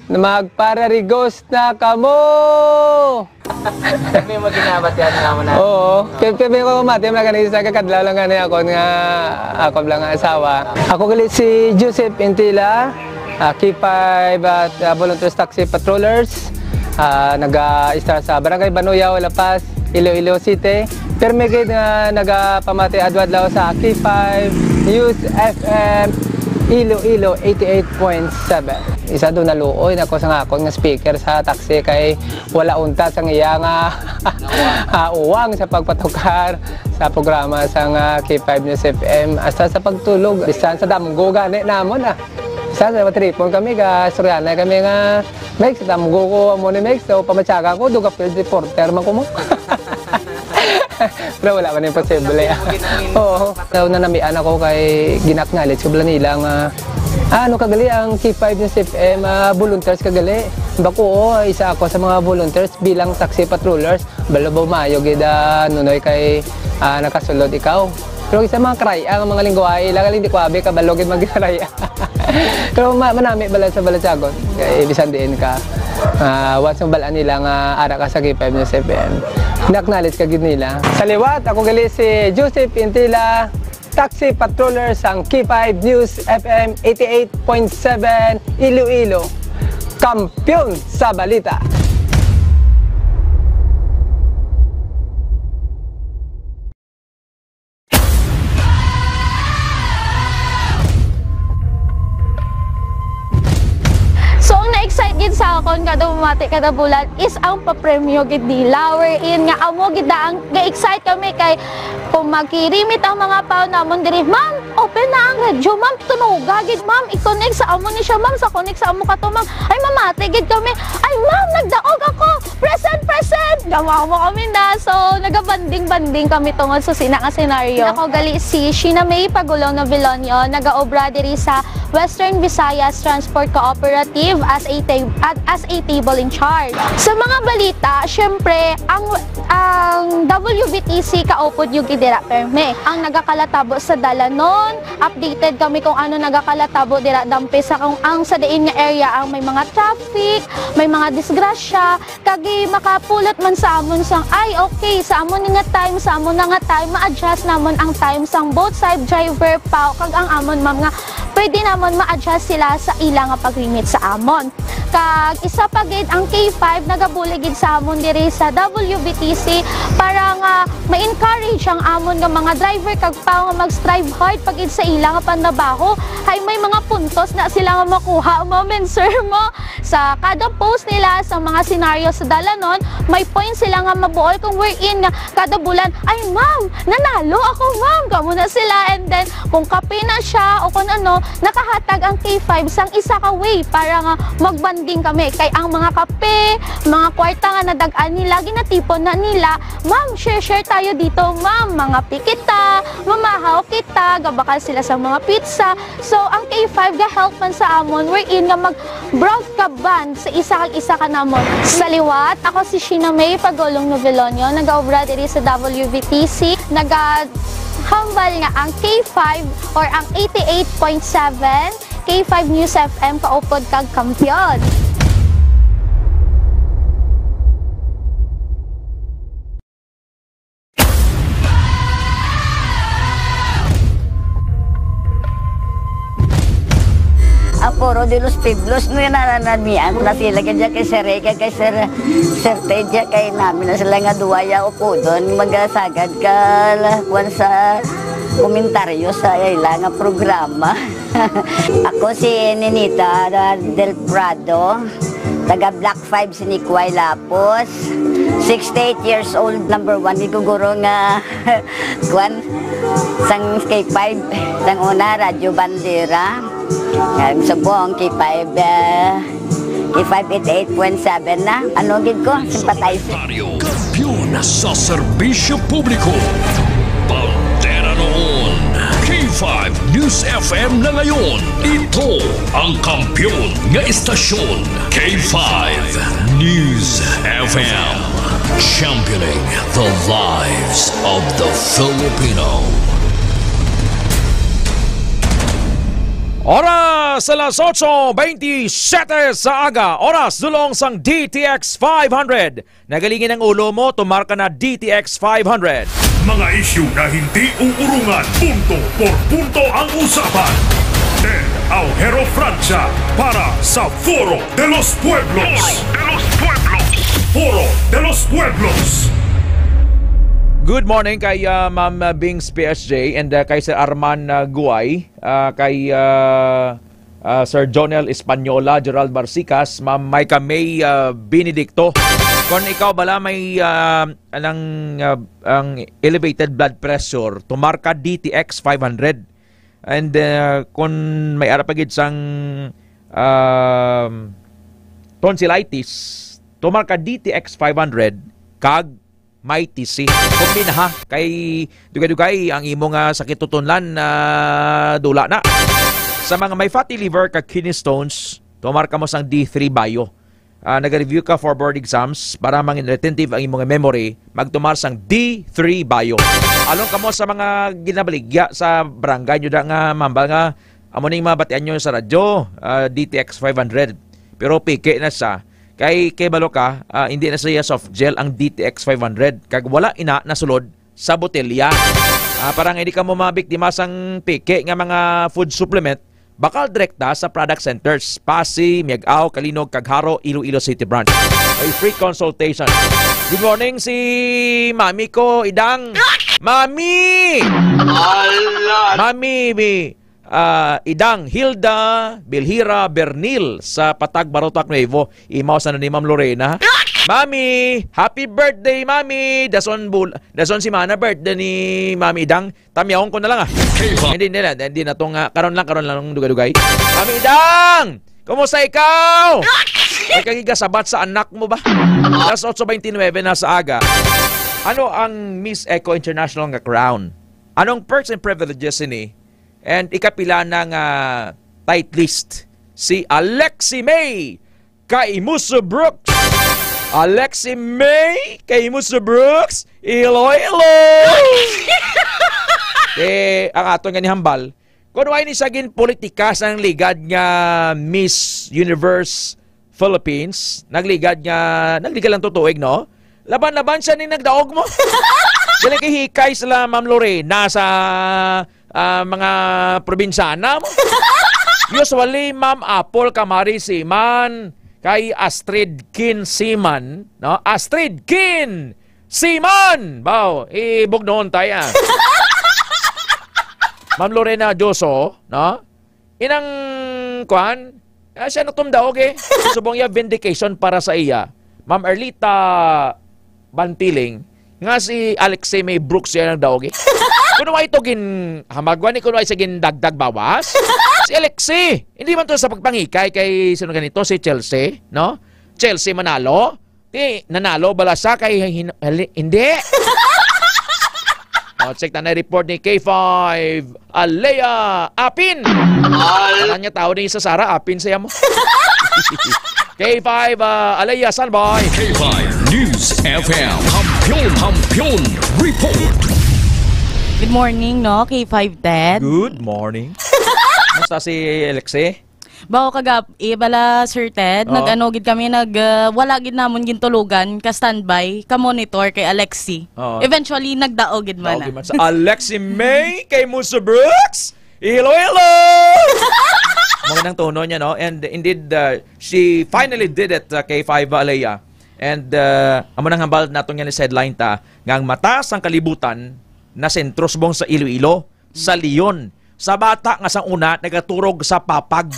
Magpararigos na kamo! Kami mo ginabatian naman na. Oo. Kaya, kaya ko mati, mga kanisa, kakadlaw lang gani ako nga, ako lang nga asawa. Ako gali si Joseph Intila, ah, K five at, ah, Volunteers Taxi Patrollers. Ah, naga-istar sa Barangay Banuyaw, La Paz, Iloilo City. Pirmi gid nga nagapamati adlaw-adlaw sa K five News F M Iloilo eighty-eight point seven. Isa do naluoy na ko sa akon nga speaker sa taxi kay wala untat sang iya nga, ah, uwang sa pagpatukar sa programa sang, ah, K five News F M. Hasta sa pagtulog, bisan sa damgo gani namon, ah. Bisan sa matripon kami, ga-istoryahanay kami nga, "Mex, damgo ko amo ni Mex, so pamatyagan ko, duga field reporter man ko mo." Pero wala man imposible. Oo. Daw nanamian ako kay gin-acknowledge ko bala nila nga, "Ah, ano ka gali ang K five News F M, ah, volunteers ka gali?" Bako, "Oo, isa ako sa mga volunteers bilang taxi patrollers." Balo ba maayo gid, ah, Nunoy, kay, ah, nakasulod ikaw? Pero sa mga karay-a nga mga lingwahe, ila galing di ko abi kabalo gid magkaray-a. Pero ma-, manami bala sa balatyagon. Kay bisan diin ka, ah, once mabal-an nila nga ara ka sa K five News F M, na-acknowledge ka gid nila. Sa liwat, ako gali si Joseph Intila, taxi patroller sang K five News F M eighty-eight point seven Iloilo. Kampiyon sa balita. So, ang na-excite gid sa akon Kada bumati, kada bulan is ang papremyo gid nila. Wherein nga amo gid na ang ga-excite kami kay kung magkirimit ang mga pao namon diri, "Ma'am, open na ang radyo, ma'am. Tunoga gid, ma'am. I-connect sa amo ni siya, ma'am. Sa connect sa amo ka to, ma'am." Ay, mamati gid kami. "Ay, ma'am, nagdaog ako. Present, present." Gamawa mo kami na. So, nagabanding-banding kami tungod sa sina nga senaryo. Ako gali si Sheena May Pagulong Novilonio, nagaobra diri sa Western Visayas Transport Cooperative as a ta-, at as a table in charge. Sa mga balita, syempre, ang, ang W V T C kaupod yung gidira perme. Ang nagakalatabo sa dalanon, updated kami kung ano nagakalatabo dira dampe sa kung ang sa diin nga area ang may mga traffic, may mga disgrasya, kag makapulot man sa amon sang, "Ay, okay, sa amon ni nga time, sa amon na nga time, ma-adjust namon ang time sang both side driver pa, kag ang amon, ma'am, nga pwede namon ma-adjust sila sa ila nga pagrimit sa amon." Kag isa pa gid, ang K five nagabulig gid sa amon diri sa W V T C para nga ma-encourage ang amon nga mga driver kag pa nga mag-strive hard pa gid sa ila nga pantrabaho. Hay may mga puntos na sila nga makuha, ma'am and sir, mo. Sa kada post nila sa mga senaryo sa dalanon, may point sila nga mabuol kung wherein nga kada bulan, "Ay, ma'am, nanalo ako, ma'am." Kamo na sila. And then, kung kape na siya o kung ano, nakahatag ang K five sang isa ka way para nga magbanding kami. Kay ang mga kape, mga kwarta nga nadag-an nila, ginatipon na nila, "Ma'am, share-share tayo dito, ma'am. Mangape kita, mamahaw kita." Gabakal sila sa mga pizza. So, ang K five ga-help man sa amon, wherein nga mag-broad ka band sa isa kag isa ka namon. Sa liwat, ako si Sheena May Pagulong Novelonio, nagaobra diri sa W V T C. Nagahambal nga ang K five or ang eighty-eight point seven K five News F M kaupod kag kampiyon. Ang Foro de los Pueblos, no, yan na, na, na, na sila, kaya kay Sir Rey, kay Sir, Sir Ted, kay namin na sila nga duwa ya upudon, magasagad ka, la, kuwan sa komentaryo sa ila nga programa. Ako si Ninita Del Prado, taga Block five, Siniquay, Lapos. Sixty-eight years old, number one. Di ko guro nga, kwan, sang K five. Sang una, Radyo Bandera. Ang subong, K five, eh, K five eighty-eight point seven na. Ano gid ko? Sympathizer. Kampiyon sa serbisyo publiko. Bandera noon. K five News F M na ngayon. Ito ang kampiyon nga istasyon. K five News F M. Championing the lives of the Filipino. Oras, alas otso bentisiete sa aga. Oras, dulong sang D T X five hundred. Nagalingin ang ulo mo, tumar ka na D T X five hundred. Mga isyu na hindi uurungan, punto por punto ang usapan. Ted Aujero Francia para sa Foro de los Pueblos. Foro de los Pueblos. Foro de los Pueblos. Good morning kay, ah, Ma'am, ah, Bings P S J and, ah, kay Sir Arman, ah, Guay, ah, kay, ah, ah, Sir Jonel Española, Gerald Barsicas, Ma'am Micah May, ah, Benedicto. Kung ikaw bala may, ah, anang, ah, ang elevated blood pressure, tumar ka D T X five hundred. And, ah, kung may ara pa gid sang, um, tonsillitis, tumar ka D T X five hundred kag Mighty C. Kombina ha, kay dugay-dugay ang imo nga sakit tutunlan na dula na. Sa mga may fatty liver kag kidney stones, tumar kamo sang D three Bio. Ah, naga-review ka for board exams para mangin retentive ang imo nga memory, magtumar sang D three Bio. Along kamo sa mga ginabaligya sa barangay nyo da nga mambal nga amo ning mga batian nyo sa radyo, ah, D T X five hundred. Pero piki na siya. Kay, kay balo ka, ah, hindi na siya soft gel ang D T X five hundred, kag wala ina nasulod sa botelya. Ah, para nga hindi kamo mabiktima sang peke nga mga food supplement, bakal direkta sa product centers, Passi, Miag-ao, Calinog, kag Jaro, Iloilo City Branch. May free consultation. Good morning, si Mami ko, Idang. Mami! Ala! Mami, bi, ah, Idang Hilda Bilhira Bernil sa Patag, Barotac Nuevo. Imaw sa ni Ma'am Lorena. Mami, happy birthday, Mami. Dason bul dason si Mana birthday ni Mami Idang. Tamyawon ko na lang, ah. Hindi, hindi na, hindi na tong, ah, karon lang, karon lang ang dugay-dugay. Mami Idang, kumusta ikaw? May kagigasabat sa anak mo ba? Alas otso beintinuebe na sa aga. Ano ang Miss Eco International nga crown? Anong perks and privileges ini? And ikapila na nga tight list si Alexi May Kaimuso Brooks. Alexi May Kaimuso Brooks, Iloilo. Eh, ang aton nga nihambal, kung why ni siya ginpolitika sang ligad nga Miss Universe Philippines, nagligad nga, nagligad lang tutuig, no? Laban-laban siya ni nagdaog mo. Dili kay hikay sila, Ma'am Lorena, sa, ah, mga probinsyana mo. Usually, Ma'am Apple Kamari Siman, kay Astrid Kin Siman, no? Astrid Kin Siman! Baw, ibugnoon tayo, ah. Ma'am Lorena Dioso, no? Inang, kwan, ah, siya natumdaog, eh. Subong iya vindication para sa iya. Ma'am Erlita Bantiling, nga si Alexi May Brooks siya nagdaog, eh. Kuno ay ito gin, hamagwan ni kuno ay sa gindagdag bawas. Si Alexi, hindi man to sa pagpangikay kay sino ganito, si Chelsea, no? Chelsea Manalo. Ti, nanalo bala siya kay hin-, hali-, hindi. Oh, check na na report ni K five, Alea Apin. Al- Alam niya tao din sa Sara, Apin siya mo. K five, ah, Alea Salbay. K five News F M. Kampiyon, Kampiyon Report. Good morning, no, K five Ted. Good morning. Kumusta si Alexi? Bao kagab-, eh, bala, Sir Ted, Oo. nag-ano gid kami, nag, ah, wala gid namon gintulugan, ka-standby, ka-monitor kay Alexi. Oo. Eventually, nagdaog gid man Daog na. Gid man sa Alexi May kay Muso Brooks. Iloilo! Magandang tono niya, no? And indeed, uh, she finally did it, uh, kay Five Alea. And, uh, amo nang hambal naton nga ni sideline ta, nga ang mata sang kalibutan na sentro subong sa Iloilo, sa Leon, sa bata nga sa una nagaturog sa papag.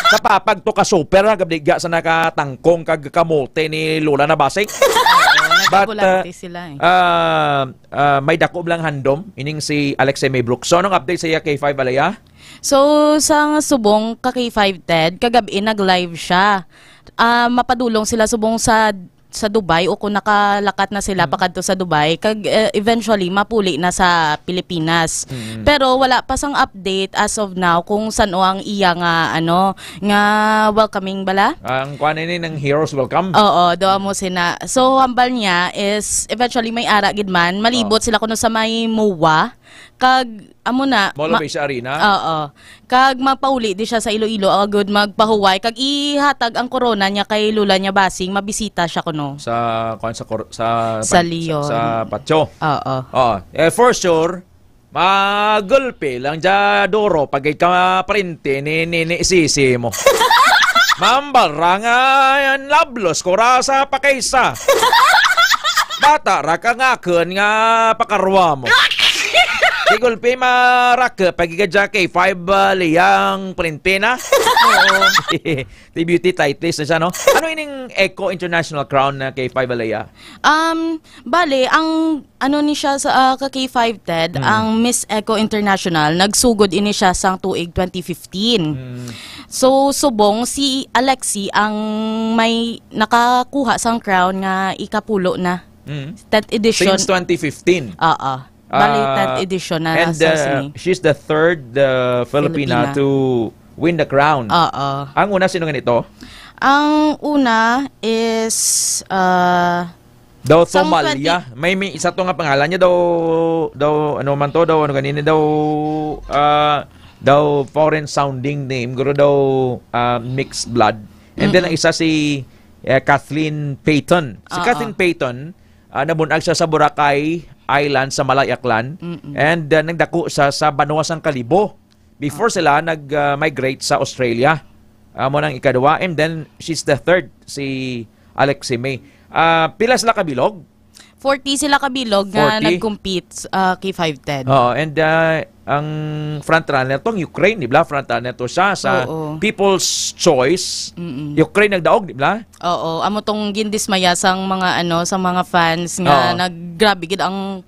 Sa papag to ka super, ha, gabligya sa nakatangkong kag kamote ni Lola na basing. Oo, But, nagabulante uh, sila eh. Uh, uh, may dako lang handom, ining si Alexi May Brooks. So, anong update sa iya, K five Alea? So, sa subong ka K five Ted, kagabi nag-live siya. Ah, mapadulong sila subong sa sa Dubai o kung nakalakat na sila Mm. pakadto sa Dubai, kag, eh, eventually mapuli na sa Pilipinas. Mm. Pero wala pa sang update as of now kung san-o ang iya nga, ano, nga welcoming bala. Ang kuan ini ng Heroes Welcome. Oo, do mo sina. So, hambal niya is eventually may ara gid man, malibot Oh. sila kuno sa may MOA. Kag, amo na, Mall of ma- Asia Arena? Oo. Kag magpauli di siya sa Iloilo, agud magpahuway, kag ihatag ang korona niya kay Lola niya basing mabisita siya kuno. Sa, kuwan, sa kor-, sa Sa pan-, Leon. sa, sa patio. Oo. Oo. Eh, for sure, magulpi lang dya duro pag ikaw, ah, parente ni, ni, ni sisi mo. Mambal ra nga yan, lablos ko ra sa pakaysa. Bata ra ka nga kun nga pakarwa mo. Di gulpi marakep pag ika dya kay five, ah, liyang printina. Oo. Di beauty tightlist na siya, no? Ano ining Eco International Crown na kay five Alea? Um, bale, ang ano ni siya sa, ah, ka K five Ted, Mm. ang Miss Eco International, nagsugod ini siya sang tuig twenty fifteen. Mm. So, subong si Alexi ang may nakakuha sang crown nga ikapulo na. Mm. Tenth edition. Since twenty fifteen. Oo. Bali, Ah, tenth edition na and, sa uh, sini. She's the third, uh, Filipina Filipina. to win the crown. Oo. Ang una, sino ganito? Ang una is, uh, Daw sang Tomalia. twenty May, may isa to nga pangalan niya daw, daw, ano man to, daw, ano ganini, daw, ah, daw foreign sounding name, guro daw, ah, mixed blood. And then, Mm-mm. ang isa si, eh, Kathleen Payton. Si Oo. Kathleen Payton, ah, nabunag siya sa Boracay Island sa Malayaklan. Mm-mm. And, ah, nagdako siya sa banwa sang Kalibo. Before Oo. sila nag, ah, migrate sa Australia. Amo nang ikaduha. And then, she's the third, si Alexi May. Ah, pila sila kabilog? Forty sila kabilog nga Forty? nag-compete, ah, K five Ted. Oo, and, ah, ang frontrunner tong Ukraine, di ba? Frontrunner to siya sa Oo. People's Choice. Mm-mm. Ukraine nagdaog, di ba? Oo, amo tong gindismaya sang mga, ano, sa mga fans nga Oo. naggrabe gid ang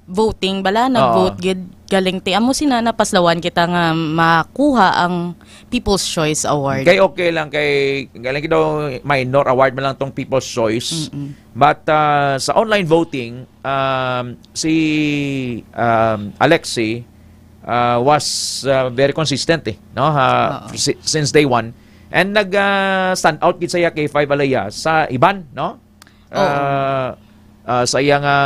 voting bala, Oo. nag-vote gid galing ti amo sina napaslawan kita nga makuha ang People's Choice Award. Kay okay lang, kay galing daw minor award man lang tong People's Choice. Mm-mm. But, ah, sa online voting, um, si, um, Alexi, ah, was, ah, very consistent, eh, no? Ha, Oo. si- since day one. And nag, ah, stand out gid sa iya K five Alea sa iban, no? Oo. Ah, ah, sa iya nga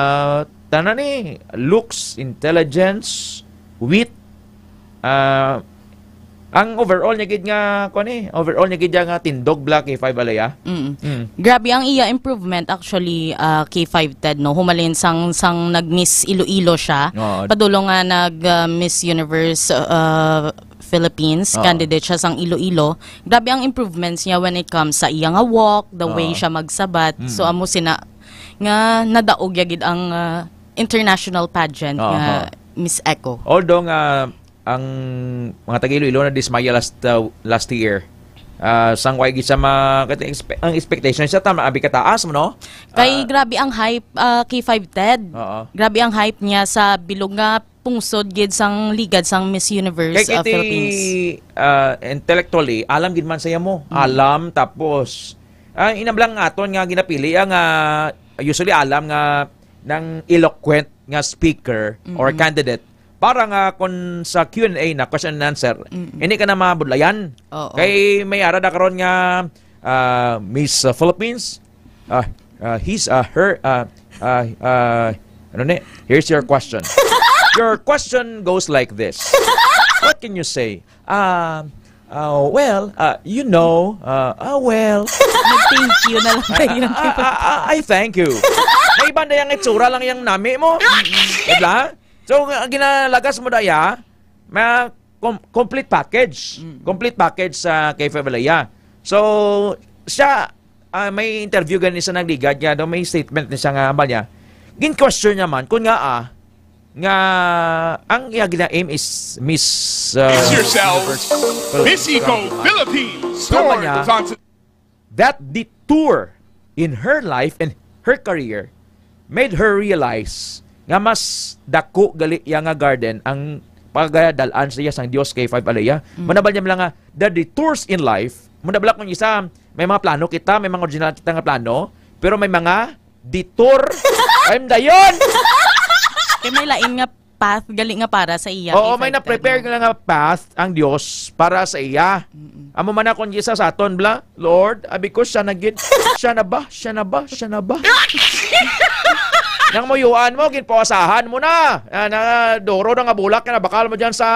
tanan ni looks, intelligence, wit, ah, ang overall niya gid nga, kuwan eh, overall niya gid nga tindog bala K five Alea. Mm. Mm. Grabe ang iya improvement actually, ah, K five Ted, no? Humalin sang, sang nag-Miss Iloilo siya. Oo. Padulong nga nag, ah, Miss Universe, ah, Philippines, Oo. candidate siya sang Iloilo. Grabe ang improvements niya when it comes sa iya nga walk, the way Oo. siya magsabat. Mm. So, amo sina nga nadaog ya gid ang, ah, international pageant Oo, nga oo. Miss Echo. Although nga ang mga taga Iloilo na dismaya last, uh, last year, ah, sang way gid sa mga, kati-, expe-, ang expectation sa tama abi kataas mo, no? Kay Ah, grabe ang hype, ah, K five Ted. Oo. Grabe ang hype niya sa bilog nga pungsod gid sang ligad sang Miss Universe, Kay ah, kiti, Philippines. ah, intellectually, alam gid man saya mo. Mm. Alam, tapos, ah, inablang aton nga ginapili, ah, nga usually alam nga nang eloquent nga speaker or Mm-mm. candidate para nga kung sa Q and A na, question and answer, Mm-mm. hindi ka na mabudlayan. Oo. Kay may ara da karon nga, ah, Miss, ah, Philippines, ah, ah, his, ah, her, ah, ah, ah, ano ni? Here's your question. Your question goes like this. What can you say? Ah, ah, well, ah, you know, ah, ah, well. Nag-thank you na lang I, kayo. I, I, I, I thank you. May iba na yung itsura lang yung nami mo. Diba? So, ang ginalagas mo daya, ma-, com-, complete package. Mm. Complete package sa K five Alea. So, siya, ah, may interview gani sa nagligad niya, daw may statement ni siya nga ba niya. Gin-question niya man, kung nga, ah, nga ang iya gina-aim is Miss, uh, Brace yourselves. Universe Philippines Miss Eco Grand Final. Philippines Sabi tour niya, is on that detour in her life and her career made her realize nga mas dako gali iya nga garden ang pagadalan sa iya sang Dios kay five Alea. Mm. Manabal niya lang nga, the detours in life, manabal kung isa, may mga plano kita, may mga original kita nga plano, pero may mga detour. Ay, dayon! Kay may lain nga path gali nga para sa iya. Oo, may na-prepare nga path ang Dios para sa iya. Mm-mm. Amo man akong isa sa aton, bla, Lord, abi ko, siya na gid. Siya na ba? Siya na ba? Siya na ba? Nang muyuan mo, ginpawasahan mo na. Ah, na, duro na nga bulak na bakal mo dyan sa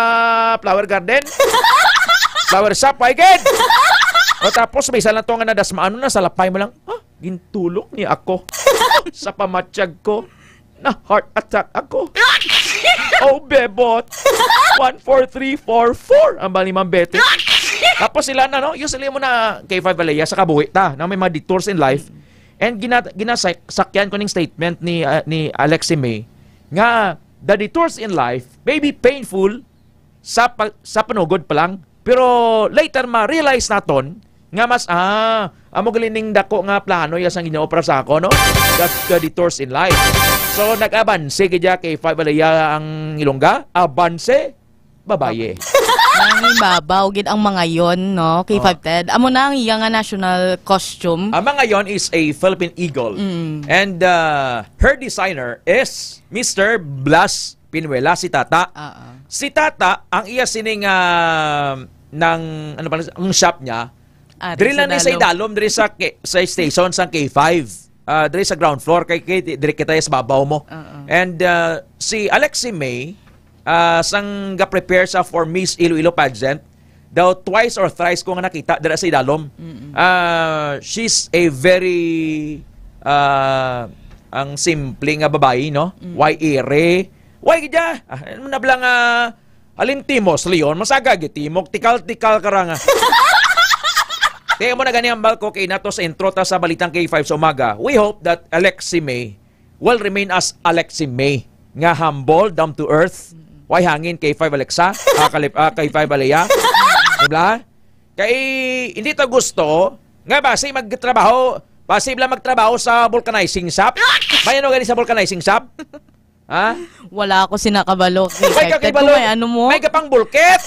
flower garden. Flower shop, ay gid. O tapos, may isa lang to nga nadasmaan mo na, salapay mo lang, ha? Gintulok niya ako sa pamatyag ko. Na heart attack ako. Oh, bebot. One four three four four. Ang bali, Ma'am Betty. Tapos sila na, no? Usually mo na kay five Alea sa kabuhi ta, na may mga detours in life. And gina-, ginasakyan ko ning statement ni, ah, ni Alexi May nga the detours in life may be painful sa pa-, sa panugod pa lang. Pero later ma-realize naton nga mas, ah, amo gali ning dako nga plano ya sang Ginoo para sa ako, no? The, the detours in life. So, nag-abanse gid ya kay five Alea ang Ilongga. Abanse, babaye. Nangibabaw gid ang mangayon, no? Kay Oh. five Ted. Amo na ang iya nga national costume. Ang mangayon is a Philippine eagle. Mm. And, uh, her designer is Mister Blas Pinuela, si Tata. Oo. Si Tata, ang iya sining, ah, nang, ano pala, ang shop niya, Ah, diri sa lang ni sa dalom. Idalom, diri sa K-, sa station sang K five. Ah, diri sa ground floor, kay, kay, diri kita sa babaw mo. Oo. And, ah, si Alexi May, ah, sang ga-prepare sa for Miss Iloilo pageant, daw twice or thrice ko nga nakita dira sa idalom. Mm-mm. Ah, she's a very, ah, ang simple nga babayi, no? Mm. Why ere? Why gid ya? Ah, ano na bala nga, alim timos, Leon, masaga gid timog, tikal-tikal ka ra nga. Kaya mo na gani ang balko kay nato sa intro ta sa Balitang K five sa umaga. We hope that Alexi May will remain as Alexi May, nga humble, down to earth, Mm. Why hangin, K five Alexa? Ah, kalip-, ah, K five Alea? Di ba? Kay hindi ta gusto nga basi magtrabaho, basi lang magtrabaho sa vulcanizing shop. May ano gani sa vulcanizing shop? Ha? Wala ako sinakabalo. May ka kibalo. May ano mo? May kapang bulkit.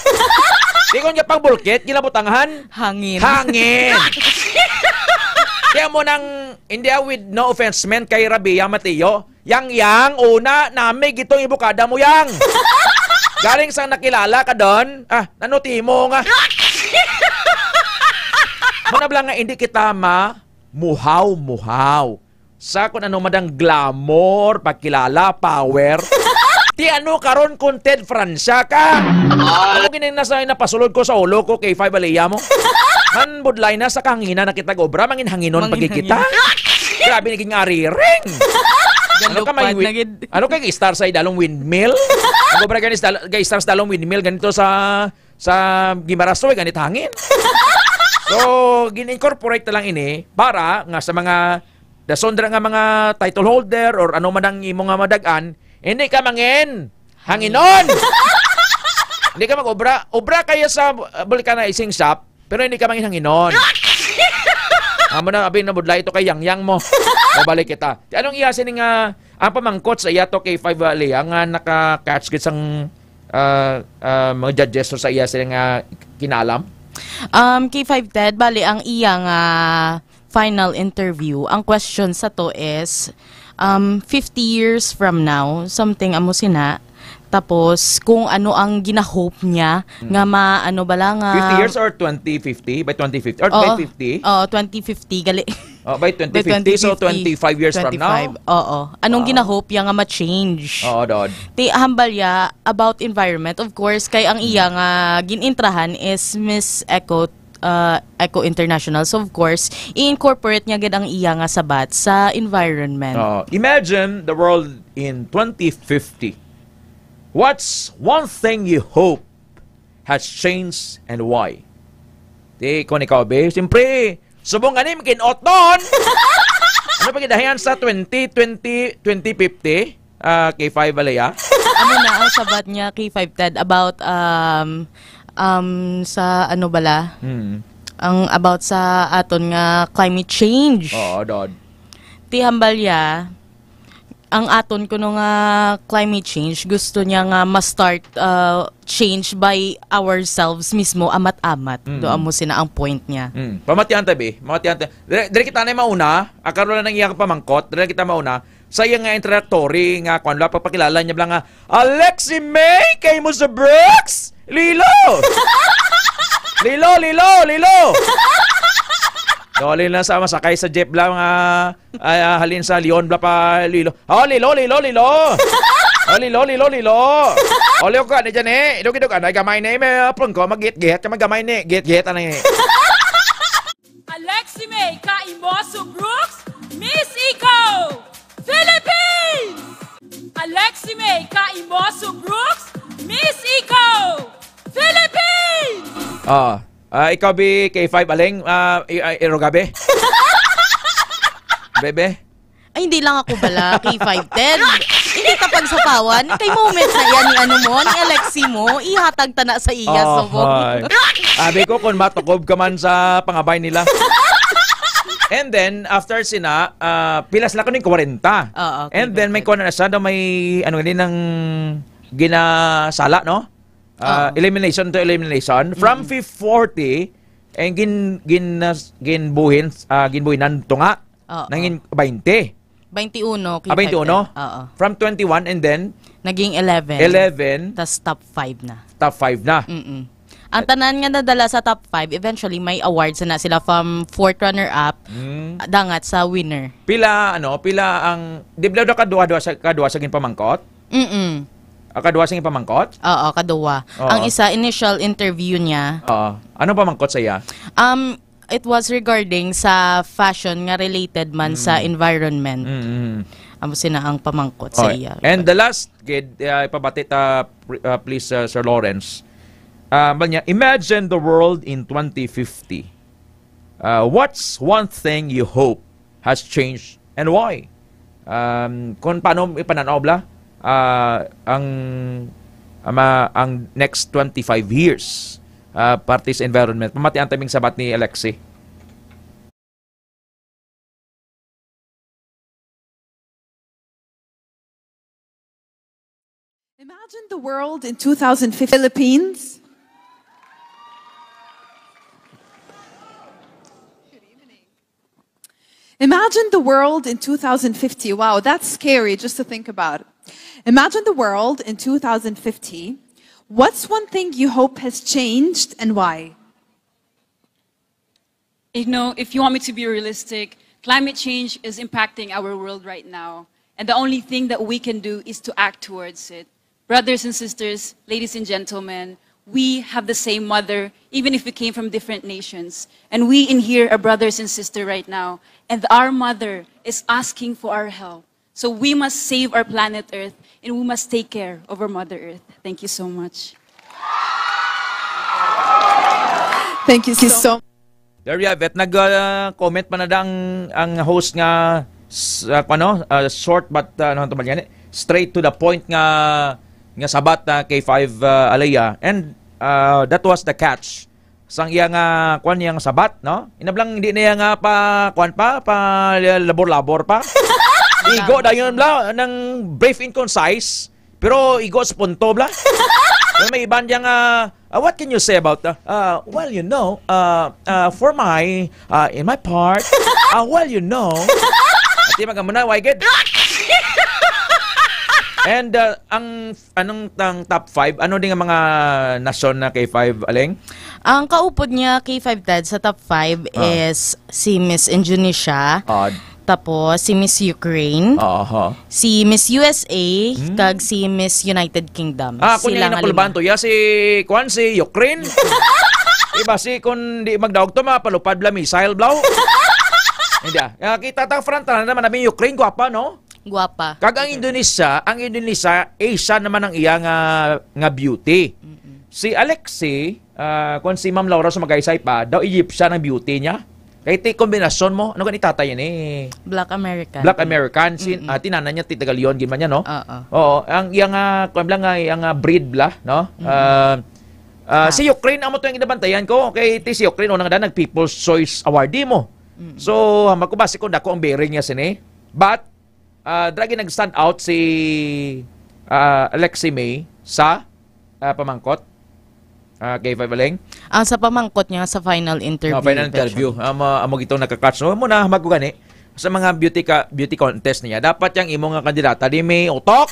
Di ko nga pang bulkit, ginabutanghan. Hangin. Hangin. Kaya mo nang, hindi ah, with no offense man kay Rabia Mateo, Yang, yang, una, nami gitong ibukada mo, yang. Galing sang nakilala ka don, ah, nanutimo nga. Muna bala nga hindi kita ma muhaw-muhaw. Sa kung ano madang glamour, pagkilala, power. Ti ano karon kung Ted Francia ka? Ano gini na sa napasulod ko sa ulo ko kay five aliya mo? Man budlay na sa kahangina na kita obra, mangin hanginon pagkikita. Grabe naging ariring. Ano ka may ano kay star sa idalong windmill? Ang obra gani sa kay star sa dalong windmill ganito sa sa Gimarasoy ganit hangin. So, gin-incorporate na lang ini para nga sa mga dasondra nga mga title holder or ano man ang imo nga madag-an, hindi ka mangin hanginon. Hindi ka mag-obra. Obra kayo sa uh, vulcanizing shop, pero hindi ka mangin hanginon. Amo na, abi na budlay ito kay Yang Yang mo. Mabalik kita. Ti anong iya sini nga ang pamangkot sa iya to kay five Alea nga naka-catch gid sang ah, ah, mga judges sa iya sila nga kinalam? Um, K five Ted, bali ang iya nga final interview, ang question sa to is um, fifty years from now, something amo sina. Tapos kung ano ang ginahope niya nga ma ano bala nga fifty years or twenty fifty? By twenty fifty? Or Oo. By fifty? Oo, twenty fifty gali. Oh, by twenty fifty, so twenty-five years from now? Oo. Anong ginahope niya nga ma-change? Oo, Dod. Ti hambal ya about environment, of course, kay ang iya nga ginintrahan is Miss Eco uh, Eco International. So of course, i-incorporate niya gid ang iya nga sabat sa environment. Oh, imagine the world in twenty fifty. What's one thing you hope has changed and why? Di ko ni Kobe. Siyempre, subong gani makinot doon. Ano pa gidahian sa twenty twenty, twenty fifty? Ah, K five Alea? Amo na ang sabat niya, K five Ted, about um, um, sa ano bala? Hmm. Ang about sa aton nga climate change. Oo, Dod. Ti hambal ya, ang aton kuno nga climate change, gusto niya nga ma-start uh, change by ourselves mismo, amat-amat. Mm. Do amo sina ang point niya. Mm. Pamatian ta, be. Pamatian ta. Dire, dire kita na mauna. Ang karon lang iyang pamangkot. Dire kita mauna. Sa iya nga introductory nga kwan, wala pagpakilala niya bala nga, Alexi May, kay mo sa Brooks? Lilo! Lilo, Lilo, Lilo! Dali na sa masakay sa jeep lang, ah, ay, ah, halin sa Leon bala pa Lilo. Oh, Lilo, Lilo, Lilo! Oh, Lilo, Lilo, Lilo! Oh, Lilo ka, ni dyan eh. Idog-idog, anay gamay ni, may apron ko, mag-git-git, ka magamay ni, git-git, anay. Alexi May Kaimoso Brooks, Miss Eco, Philippines! Alexi May Kaimoso Brooks, Miss Eco, Philippines! Ah, ah, ikaw bi K five Aleng, ah, i- ah, iroga bi. Bebe. Ay, hindi lang ako bala, K five Ted. Hindi ta pagsapawan. Kay moment na yan ni ano mo, ni Alexi mo. Ihatag ta na sa iya, Oh, subong. Hi. Abi ko kung matukob ka man sa pangabay nila. And then, after sina, ah, pila sila kuning kwarenta. Oo, And then, may kuha na siya daw may, ano, hindi nang ginasala, no? Ah, Oo. Elimination to elimination. From fifth forty, and gin, gin, ah, ginbuhin, ah, ginbuhinan to nga, Oo. nangin twenty. Twenty-uno, Ah, twenty-uno? Oo. From twenty-one and then Naging eleven. eleven, Tas top five na. top five na. Mm-mm. Ang tanan nga nadala sa top five, eventually may awards na sila from fourth runner-up, Mm. dangat sa winner. Pila, ano, pila ang, di ba daw kaduha-duha sa, kaduha sa ginpamangkot? Mm-mm. Ah, kaduha sa ginpamangkot? Oo, kaduha. Oo. Ang isa, initial interview niya. Oo. Anong pamangkot sa iya? Um, it was regarding sa fashion nga related man sa environment. Mm-mm. Amo sina ang pamangkot sa Okay. iya. And the last, gid, uh, ipabati ta, pr- uh, please, uh, Sir Lawrence. Uh, ba niya, imagine the world in twenty fifty. Uh, what's one thing you hope has changed and why? Um, kung paano ipananaw bla, uh, ang ama, ang next twenty-five years, ah, parte sa environment. Pamatian ta ming sabat ni Alexi. Imagine the world in two thousand fifty Philippines. Imagine the world in two thousand fifty. Wow, that's scary just to think about. Imagine the world in two thousand fifty. What's one thing you hope has changed and why? You know, if you want me to be realistic, climate change is impacting our world right now. And the only thing that we can do is to act towards it. Brothers and sisters, ladies and gentlemen, we have the same mother, even if we came from different nations. And we in here are brothers and sisters right now. And our mother is asking for our help. So we must save our planet Earth and we must take care of our Mother Earth. Thank you so much. Thank you so much. There you have it. Nag, ah, comment pa na da ang, ang host nga s-, ah, ano, ah, short but, ah, ano to ba yan? Straight to the point nga, nga sabat na K five, ah, Alea. And, ah, that was the catch. Sang iya nga, kwan, iya nga sabat, no? Inablang hindi na iya nga pa, kwan pa, pa labor-labor pa. Igo dayon bla, nang brief and concise, pero igo sa punto bla. Pero may iban diya nga, ah, what can you say about, uh, uh, well, you know, uh, uh, for my, uh, in my part, uh, well, you know. Ati magamuna, why good? And, uh, ang Anong tang top five? Ano din ang mga nasyon na K five, Aleng? Ang kaupod niya, K five Ted, sa top five Ah. is si Miss Indonesia, Ah. tapos si Miss Ukraine, Aha. si Miss U S A, Hmm. kag si Miss United Kingdom. Ah, kung Sila yung nga nakulban lima. to, ya si, kwan, si Ukraine. Iba si, kung di magdaog to, mapalupad bla missile, blaw. Hindi ah. Ah, kita ta, front runner naman namin Ukraine, gwapa, no? Guwapa. Kag ang Indonesia, ang Indonesia, Asian naman ang iya nga, nga beauty. Mm-mm. Si Alexi, ah, kung si Ma'am Laura sumagaysay pa, daw Egyptian ang beauty niya. Kay ti kombinasyon mo, ano gani tatay yan eh? Black American. Black American, si, Mm-mm. ah, tinana niya, ti taga Leon, gid man niya, no? Oo. Oo, ang iya nga, kung lang nga, iya nga breed bla, no? Mm-mm. Ah, ah, Ah. si Ukraine, amo to yung ginabantayan ko. Kay ti si Ukraine, una nga daan, nag People's Choice Awardee mo. Mm-mm. So, hambal ko, basi kung dako ang bearing niya sini. But, Ah, dra gid nag-stand out si, ah, Alexi May sa, ah, pamangkot. Ah, K five Aleng. Ang sa pamangkot niya sa final interview, No, final interview. Amo, amo gitong nakakatch. So, amo na, magugani sa mga beauty ka, beauty contest niya. Dapat yang imo nga kandidata, di may utok.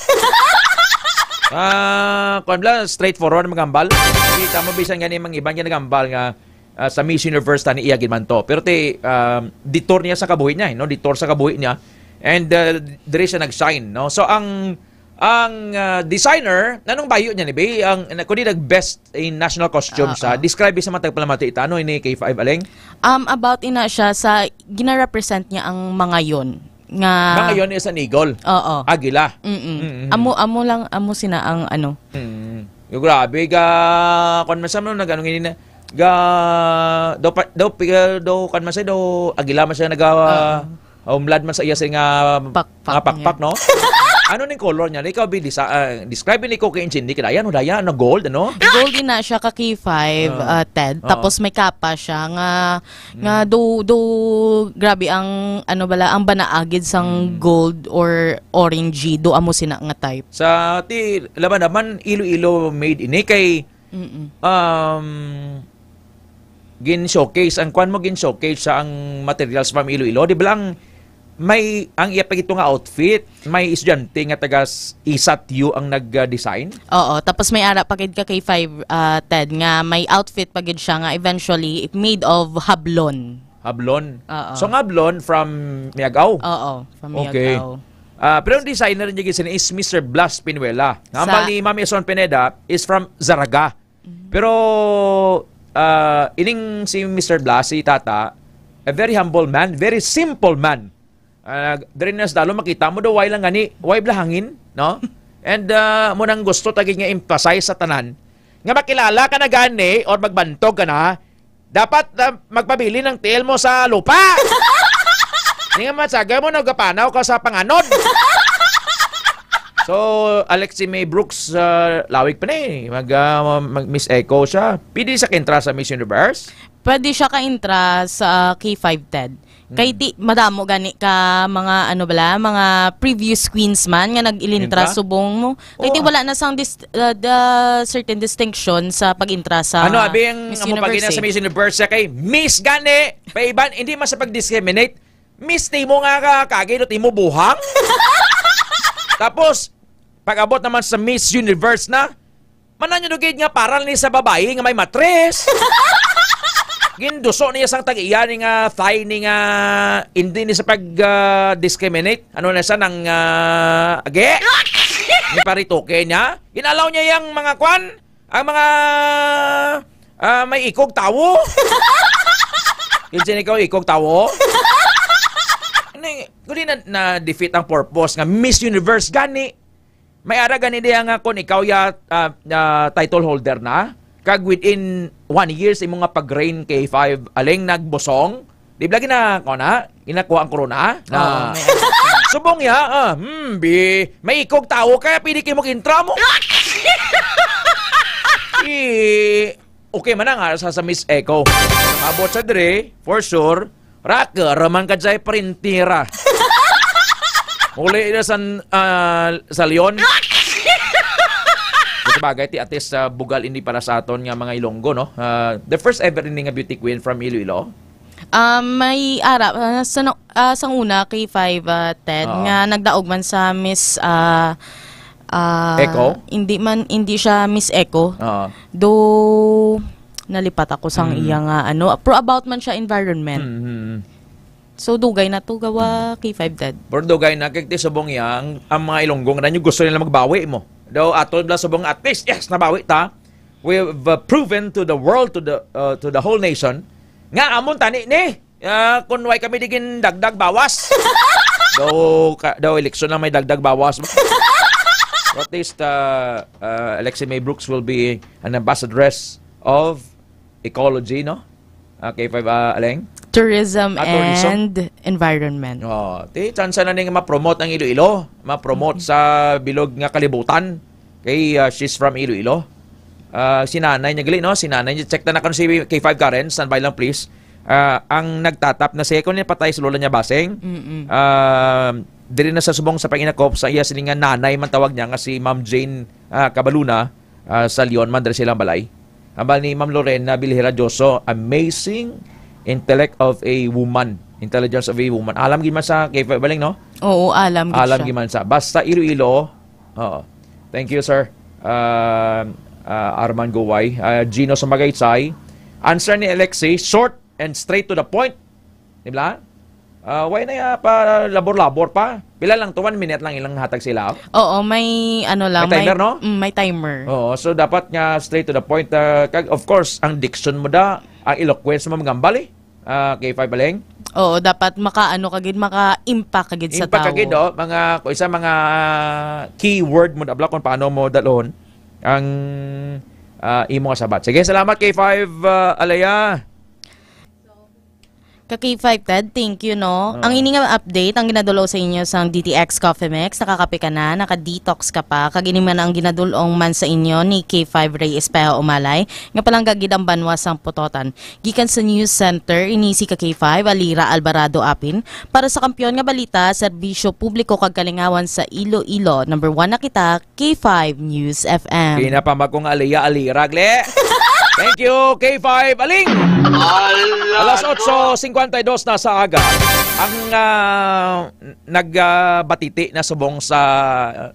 Ah, kwan lang, straightforward, magambal. Kita mo, bisan gani, mga iban nga nagambal nga, ah, sa Miss Universe, tani iya gid man to. Pero ti, um, detour niya sa kabuhi niya, eh, no? Detour sa kabuhi niya. And, uh, diri siya nag-shine, no? So, ang, ang, uh, designer, nanong bayo niya ni, be? Ang, kundi nag-best in national costume Ah, siya. ah. Describe sa mga tagpalamati, ita, ano ini K five Aleng? Um, about ina siya sa, gina-represent niya ang mangayon nga Mangayon is an eagle. Oo. Agila. Mm-mm. Mm-mm. Amo, amo lang, amo sina ang ano. Mm. Yung grabe, ga, kwan man sa, no, nag-ano nga na, ga, daw, pa, daw, piga, daw, kwan man sa, daw, agila man siya, naga, Oo. umlad man sa iya, sa nga, Pakpak nga pakpak, niya. no? Ano ning color niya? Ikaw, Bi, disa-, ah, describe ni ko kay Inchindi, kaya ano, daya, ano, gold, ano? Gold din na siya ka K five, Ah. ah, Ted. Oo. Tapos may kapa siya nga, nga Mm. do, do, grabe ang, ano bala, ang banaagid sang Mm. gold or orangey, do amo sina nga type. Sa ti, laban naman, Iloilo made ini kay, Mm-mm. um, gin-showcase, ang kwan mo gin-showcase sa ang materials from Iloilo. Di ba lang, may, ang iya pa gito nga outfit, may estudyante nga taga s-, isat U ang nag-design? Oo, tapos may ara pa gid ka K five, ah, Ted, nga may outfit pa gid siya nga eventually made of hablon. Hablon? Oo. So, ang hablon from Miagao? Oo, from Okay. Miagao. Ah, pero ang designer niya gid sini is Mister Blas Pinuela. Ang Sa ambal ni Ma'am Ison Pineda is from Zarraga. Mm. Pero, ah, ining si Mister Blas, si Tata, a very humble man, very simple man. Ah, diri na sa Dalo, makita mo daw, way lang gani, way bala hangin, no? And, ah, mo nang gusto tagid nga emphasize sa tanan, nga makilala ka na gani or magbantog ka na, dapat, ah, magpabilin ang tiil mo sa lupa. Di nga masaga mo, nagapanaw ka sa panganod. So, Alexi May Brooks, ah, lawig pa ni. Mag, ah, mag Miss Echo siya. Pwede sa kintra sa Miss Universe? Pwede siya ka-intra sa K five, Ted. Kay Hmm. ti, madamo gani ka mga, ano bala, mga previous queens man nga nag-ilintra Intra? subong mo. Kay ti Oo. wala na sang dis-, uh, the certain distinction sa pag-intra sa Ano, abi ang Miss amo pagina Universe, sa eh. Miss Universe siya kay Miss gani, paiban, hindi man sa pag-discriminate. Miss timo nga ka, kagi no timo buhang. Tapos, pag-abot naman sa Miss Universe na, mananyo gid nga paral ni sa babayi nga may matres. Ginduso niya sang tag-iya ni nga thigh ni nga hindi ni sa pag, ah, discriminate. Ano na siya nang, ah, agi? Ni paritoke niya. Ginalaw niya yang mga kwan, ang mga, ah, may ikog tawo. Kinsa ni ikaw ikog tawo? Ni, kundi na, na-defeat ang purpose nga Miss Universe gani. May ara gani diya nga kung ikaw ya, ah, ah, title holder na, kag within one year sa imo nga pag-reign K five, aling nagbusong, di ba lagi na, kung na, inakuha ang corona? Oo, Na, may subong ya, ah, hmm, bi, may ikog tawo kaya pwede kayo mag-intra mo. I, okay man na nga sa, sa Miss Echo. Abot sa dire, for sure, Rocker, raman ka jay parintira. Uli na sa, ah, sa Leon. Sa bagay, ti atis sa bugal ini para sa aton nga mga Ilonggo, no? Ah, the first ever ini nga beauty queen from Iloilo. Ah, may ara, ah, sa, no, ah, sang una kay five, ah, Ted, Oo. nga nagdaog man sa Miss, ah, ah, Echo? Hindi man, hindi siya Miss Echo. Oo. Though, nalipat ako sang Mm. iya nga, ano, pro about man siya environment. Mm, mm, mm. So, dugay na to gawa K five, Ted. Pero dugay na, kay ti subong iya, ang, ang mga Ilonggo nga nyo gusto nila magbawi mo. Daw, ato bla subong at least, yes, nabawi ta. We've, uh, proven to the world, to the, uh, to the whole nation, nga amon tani ni. Ah, kung why kami di gindagdag bawas. Daw, ka, daw eleksyon lang may dagdag bawas. At least, uh, uh, Alexi May Brooks will be an ambassadress of ecology, no? Ah, K five, ah, Aleng? Tourism Ah, tourism. and environment. Oh, ti, chance na ning ma-promote ang Iloilo. Ma-promote Mm. sa bilog nga kalibutan. Kay, ah, she's from Iloilo. Ah, si nanay niya gali, no? Si nanay niya, check na na kung si K five Karen, standby lang please. Ah, ang nagtatap na siya, kung patay si lola niya, Baseng. Mm-mm. Ah, diri na sa subong sa panginakop sa iya siling nga nanay man tawag niya nga si Ma'am Jane, ah, Cabaluna, ah, sa Leon man, diri silang balay. Ambal ni Ma'am Lorena Bilhera Dioso, amazing intellect of a woman. Intelligence of a woman. Alam gid man sa kay Baling, no? Oo, alam gid Alam siya. gid man sa. Basta Iloilo. Oo. Thank you, sir. Ah, ah, Arman Guway. Ah, Gino sa Magaycay. Answer ni Alexi, short and straight to the point. Di ba? Ah, why na ya pa labor-labor pa? Pila lang to, one minute lang ilang hatag sila. Oo, may ano lang, May timer, may, no? mm, may timer. Oo, so dapat nga straight to the point. Ah, kag, of course, ang diction mo da, ang eloquence mo magambal eh. Ah, K five Baleng? Oo, dapat makaano ka gid, maka-impact ka gid sa Impact ka gid, tao. oh, mga, kung isa mga keyword mo da, bla, kung paano mo dalhon ang, ah, imo nga sabat. Sige, salamat K five, ah, Alaya. Ka K five, Ted, thank you, no? Oo. Ang ini nga update, ang ginadulo sa inyo sang D T X Coffee Mix, nakakape ka na, naka-detox ka pa, kag ini man ang ginadulong man sa inyo ni K five Ray Espejo Umalay, nga palangga gid ang banwa sang Pototan. Gikan sa News Center, ini si ka K five, Alira Alvarado Apin, para sa Kampiyon nga Balita, Serbisyo Publiko kag Kalingawan sa Iloilo, number one na kita, K five News F M. Di na pa magkong aliya-alirag, le. Thank you, K five. Aling! Ala, Alas otso cincuenta y dos na sa aga. Ang, ah, nag, ah, batiti na subong sa,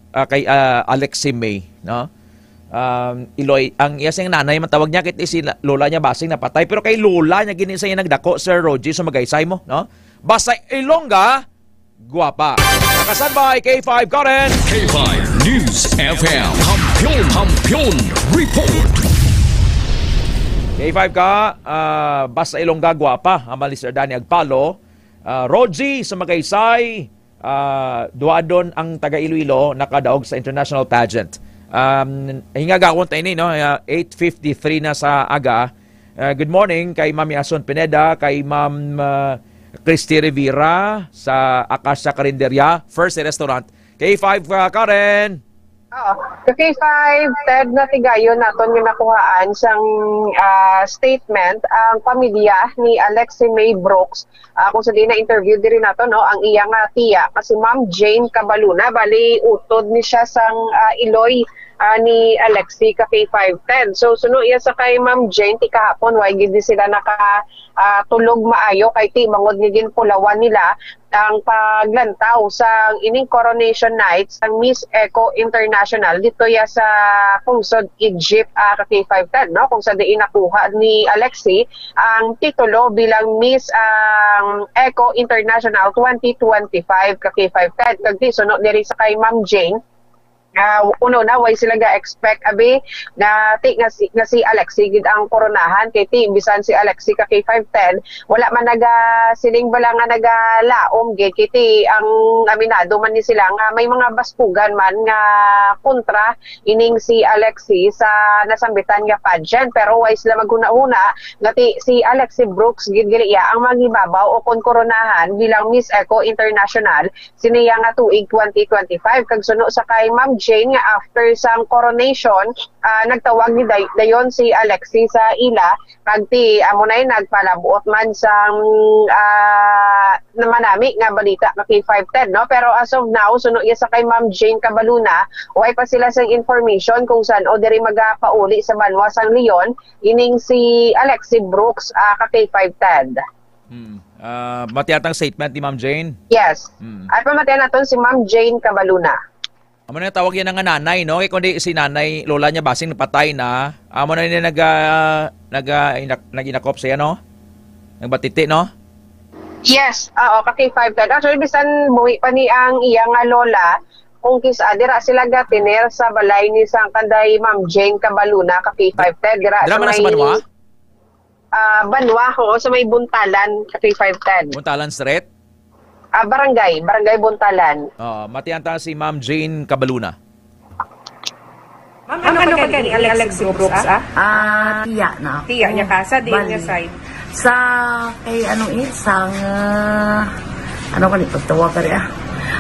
ah, kay, ah, Alex Simay, no? Um, Iloy, ang iya siyang nanay, matawag niya, kit si la-, lola niya, basing napatay. Pero kay lola niya, gini sa iya nagdako, Sir Roger, sa Magaysay mo, no? Basta Ilongga, guwapa. Nakasanbay, K five Karen. K five News F M. Kampiyon, Kampiyon Report. K five ka, ah, basta Ilongga, guwapa. Ang Mister Danny Agpalo, ah, Rogie sa Magaysay, ah, duadon ang taga Iloilo nakadaog sa international pageant. Um, hingagawon ta ini, no? Ah, eight fifty-three na sa aga. Ah, good morning kay Ma'am Yason Pineda, kay Ma'am, ah, Christy Rivera sa Acacia Carinderia, First Restaurant. K five, uh, Karen. Oo. Sa K five, Ted, natigayon naton nga nakuhaan sang, ah, statement ang pamilya ni Alexi May Brooks, ah, kung sa diin na-interview diri nato, no, ang iya nga tiya nga si Ma'am Jane Cabaluna. Bali, utod ni siya sang, ah, iloy, ah, ni Alexi ka K five ten. So, suno iya sa kay Ma'am Jane, ti kahapon, way gid ni sila naka, ah, tulog maayo kay ti bangod nga ginpulawan nila ang paglantaw sang ining coronation night sang Miss Eco International dito ya sa Pungsod Egypt, ah, ka K five ten, no? Kung sa diin nakuha ni Alexi ang titulo bilang Miss ang Eco International twenty twenty-five ka K five ten. Kag ti suno diri sa kay Ma'am Jane, ah, uno na, way sila ga-expect, abi, nga ti, nga si, nga si Alexi gid ang koronahan, kay ti, bisan si Alexi ka K five ten, wala man nagasiling bala nga nagalaom gid, kay ti, ang aminado man ni sila nga may mga baskugan man nga kontra ining si Alexi sa nasambitan nga pageant, pero way sila maghuna-huna nga ti, si Alexi Brooks gid gali iya ang maghibabaw o kon koronahan bilang Miss Eco International sini ya nga tuig twenty twenty-five. Kag suno sa kay Ma'am Jane nga after sang coronation, ah, nagtawag ni day-, dayon si Alexi sa ila, kag ti amo na nagpalabuot man sang, ah, namanami nga balita ka K five ten, no? Pero as of now, suno iya sa kay Ma'am Jane Cabaluna, way pa sila sang information kung san o diri magapauli sa banwa sang Leon ining si Alexi Brooks, ah, ka K five ten. Hmm. Ah, matiatang statement ni Ma'am Jane? Yes. Hmm. Ay, pamatian naton si Ma'am Jane Cabaluna. Amo na tawag yan nga nanay, no? Kay kundi si nanay, lola niya, basing napatay na. Amo na niya nag, ah, nag, ah, inak-, nag-inakop siya, no? Nagbatiti, no? Yes, oo, ka K five ten. Actually, bisan buhi pa ni ang iya nga lola, kung kis-, ah, dira sila gatiner sa balay ni sang kanday Ma'am Jane Cabaluna, ka K five ten. Dira Dira sa man na sa may banwa? Ah, banwa, oo, sa may Buntalan, sa K five ten. Buntalan Street? Ah, barangay, Barangay Buntalan. Oo, matianta si Ma'am Jane Cabaluna. Ma'am, ano ka ni Alex Brooks, ah? Ah, tiya na ako. Tiya niya ka, sa diin Bali. Nga side? Sa, kay ano eh, sang, ah, ano ka ni pagtawag ka rin, ah?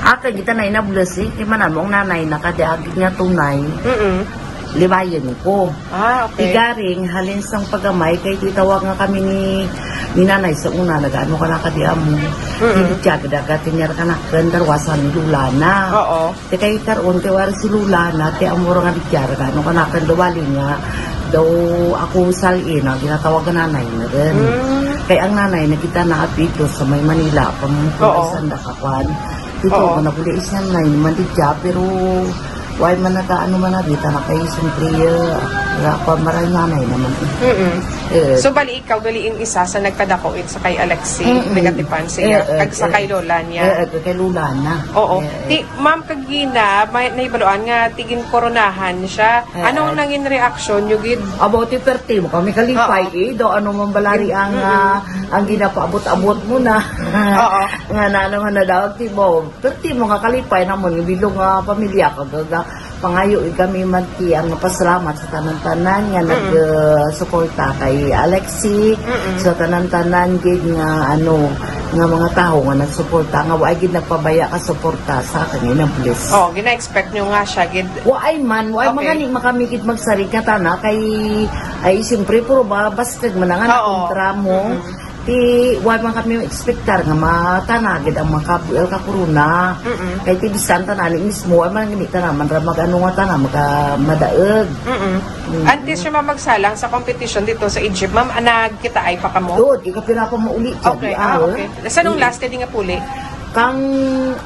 Ah, kay kita na inabulas eh, kay manamo ang nanay na kadi agit nga tunay. Mm-mm. Libayan ko. Ah, okay. Igaring, halin sang pagamay, kay titawag nga kami ni, ni nanay sa una, nag-ano ka na kadi amo. Mm-mm. Hindi siya, dagat, tinyar ka na, kandarwasan ni Lula na. Oo. Te kay karon, kay wala si Lula na, te amo ra nga di siya, nag-ano ka na, kandawali nga, daw ako sa liin, na ginatawag nga nanay na rin. Mm. Kay ang nanay, nakita na apito sa may Manila, pang Oo. Sanda ka, kwan. Ito, Oo. Kung nabuli isang nanay, naman di siya, pero Why man nagaano man na, di ta na kay siyempre, ah, wala pa, maray nanay naman. Mm-mm. Eh. So, bali ikaw, gali ang isa sa nagkadako it sa kay Alexi, Mm-mm. Nagatipan siya, Eh, eh, kag sa eh. Kay lola niya. Eh, eh, kay lola na. Oo. Eh, eh. Ti, ma'am, kagina, may naibaluan nga tigin koronahan siya. Eh, Anong eh. Nangin reaksyon nyo gid? About ti perti mo kami kalipay, Oo. Eh. Do, ano man balari ang, Mm-mm. Ah, ang ginapaabot-abot mo na. Oo. Nga na naman na daw, ti mo, Perti mo nga kalipay namon nga bilog nga pamilya, kag, ah, pangayo gid kami man ti ang pasalamat sa tanan-tanan nga Mm. nag, ah, suporta kay Alexi, Mm. sa tanan-tanan gid nga, ano, nga mga tawo nga nagsuporta, nga wa gid nagpabaya ka suporta sa akon, inabulis. Oh, gina-expect nyo nga siya gid. Wa ay man, wa ay Okay. man gani makami gid magsarig nga tana kay, ay, siyempre, puro ba, bastag man nga Oo. Nakontra mo. Mm-mm. Ti, wa man kami expectar nga matanagid ang mga kabuel ka corona. Mm-mm. Kay ti bisan tanani mismo, wa man gani tanaman ra mag-ano nga tana, maga-, madaeg. Mm-mm. Mm-mm. Antes siya mamagsalang sa competition dito sa Egypt, ma'am, ah, nagkita ay pa kamo? Doon, di ka pira pa mauli dyan, Okay, di ah, ah, okay. Sa nung Mm. last ka di nga puli? Kang,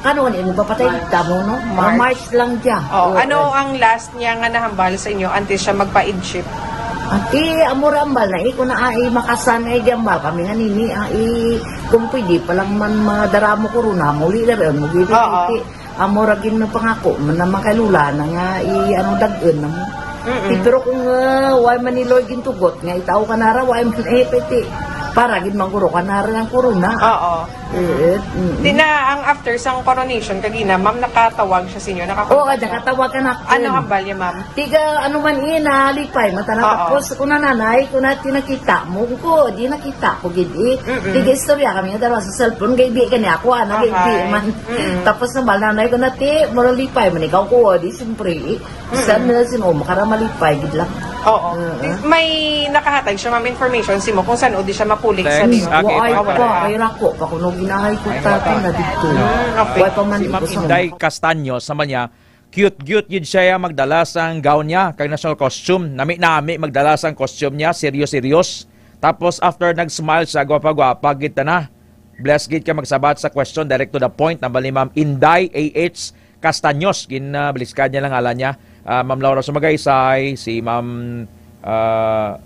ano, ano, ano, papatay March. Tamo, no? March. March lang dyan. Oh, Oo, ano eh. Ang last niya nga nahambal sa inyo antes siya magpa-Egypt? Ati, amo ra ambal na, eh, kung naay makasan nga igambal kami nga nini, ah, eh, kung pwede pa lang man madaramo corona, mauli na rin, mauli na Oo. Iti. Amo ra gin pangako, man naman kay Lula na nga, eh, ano, dagun na mo. Mm-mm. Eh, pero kung, ah, way man ni Lord gintugot, nga itaw ka na ra, way man, eh, pwede. Para gid mangkuro ka na ra ng corona. Oo. Mm-mm. Di na, ang after sang coronation, kagina, ma'am, nakatawag siya sa inyo, nakakontak Oo, siya. Nakatawag ka na. Ano hambal niya, ma'am? Tiga, ano man, eh, nalipay, mata na. Oo. Tapos, kung nananay, kung na, tinakita mo ko, di nakita ko, gid, eh. Mm-mm. Tiga istorya kami, nga dalawa sa cellphone, kay di ka niya ako, ano, kay di Okay. man. Mm-mm. Tapos, nang nanay ko na, ti, mura lipay, man, ikaw ko, di, siyempre, eh. Saan Mm. nila sino, makaramalipay, gid lang. Oo. Mm. May nakahatag siya, ma'am, information si mo kung saan o di siya mapulik sa Text, nimo. Okay, Wa-, ay pa, pa, pa. Ay, rako pa, kuno ginahay ko Ay, tatay pa. na dito. Mm, okay. Wa pa man Si Ma'am ko sa Inday Castaño, sa man niya, cute-cute gid siya magdala sang gown niya, kag national costume. Nami-nami magdala sang costume niya, serious-serious. Tapos, after nag-smile siya, gwapa-gwapa gid ta na. Bless gid ka magsabat sa question, direct to the point, nambal ni Ma'am Inday A H Castaños, gin, ah, baliskad niya lang ngalan niya. Ah, Ma'am Laura Sumagaysay, si Ma'am, ah,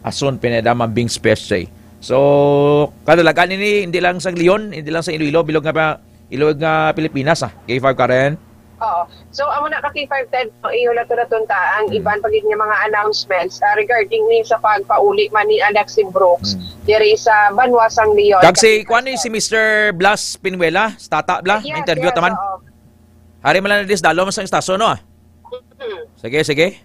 Asun Pineda, Ma'am Bing Spesche. So, kadalagan ini, hindi lang sa Leon, hindi lang sa Iloilo, bilog nga pa, ilog nga Pilipinas, ah. K five Karen? Oo. So, amo na ka K five Ted, no, iyo na to natunta ang Mm. iban pa gid nga mga announcements, ah, regarding ni sa pagpauli man ni Alexi Brooks Mm. diri sa banwa sang Leon. Kag si, Capital kuwan ni City. Si Mister Blas Pinuela, si Tata Bla, Yes, interview yes, taman. Oo. Hari man lang na dis, dalo man sa estaso, no? Mm. Sige, sige.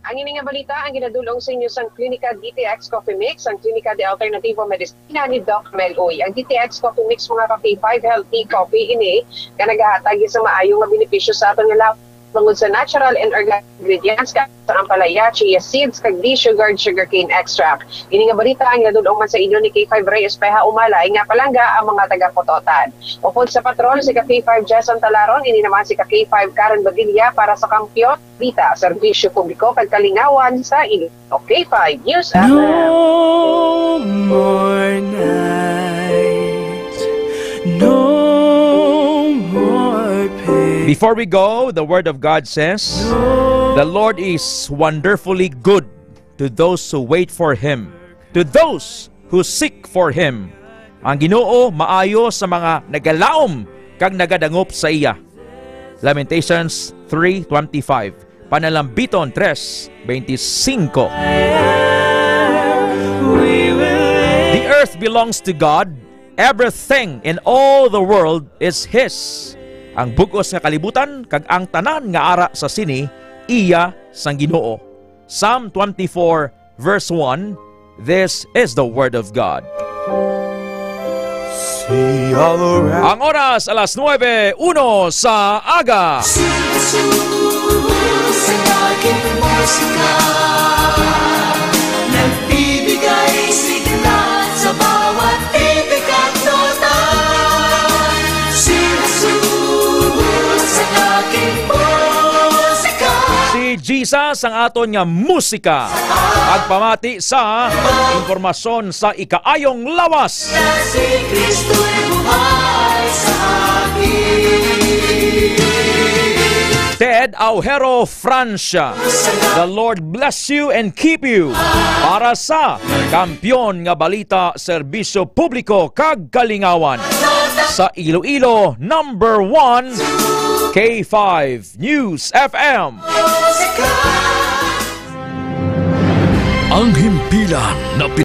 Ang ini nga balita ang ginadul-ong sa inyo sang Klinika D T X Coffee Mix, ang Klinika de Alternativo Medicina ni Doc Mel Uy. Ang D T X Coffee Mix, mga ka-K five, healthy coffee ini nga nagahatag sa maayo nga benepisyo sa aton nga lawas tungod sa natural and organic ingredients, kag sa ampalaya, chia seeds, kag desugared sugarcane extract. Ini nga balita ang ginadul-ong man sa inyo ni K five Ray Espeha Umalay nga palangga ang mga taga-Pototan. Upod sa patron, si ka K five Jason Talaron, ini naman si ka K five Karen Badilla para sa Kampiyon, Balita, Serbisyo Publiko kag Kalingawan sa Iloilo. K five News F M. No more nights, no more pain. Before we go, the Word of God says, "The Lord is wonderfully good to those who wait for Him, to those who seek for Him." Ang Ginoo maayo sa mga nagalaom kag nagadangop sa iya. Lamentations three twenty-five, Panalambiton tres veinticinco. The earth belongs to God, everything in all the world is His. Ang bug-os nga kalibutan kag ang tanan nga ara sa sini iya sang Ginoo. Psalm twenty-four, verse one, this is the word of God. See all around. Ang oras, alas nuebe uno sa aga. Susuko sa aking musika, nagbibigay sigla sa bawat titik at nota. Susuko sa aking musika. Si Jesus ang aton nga musika. Pagpamati sa impormasyon sa ikaayong lawas. Si Kristo'y buhay sa akin. Ted Aujero, Francia. The Lord bless you and keep you. Para sa Kampiyon nga Balita, Serbisyo Publiko kag Kalingawan, sa Iloilo, number one, K five News F M. Ang himpilan na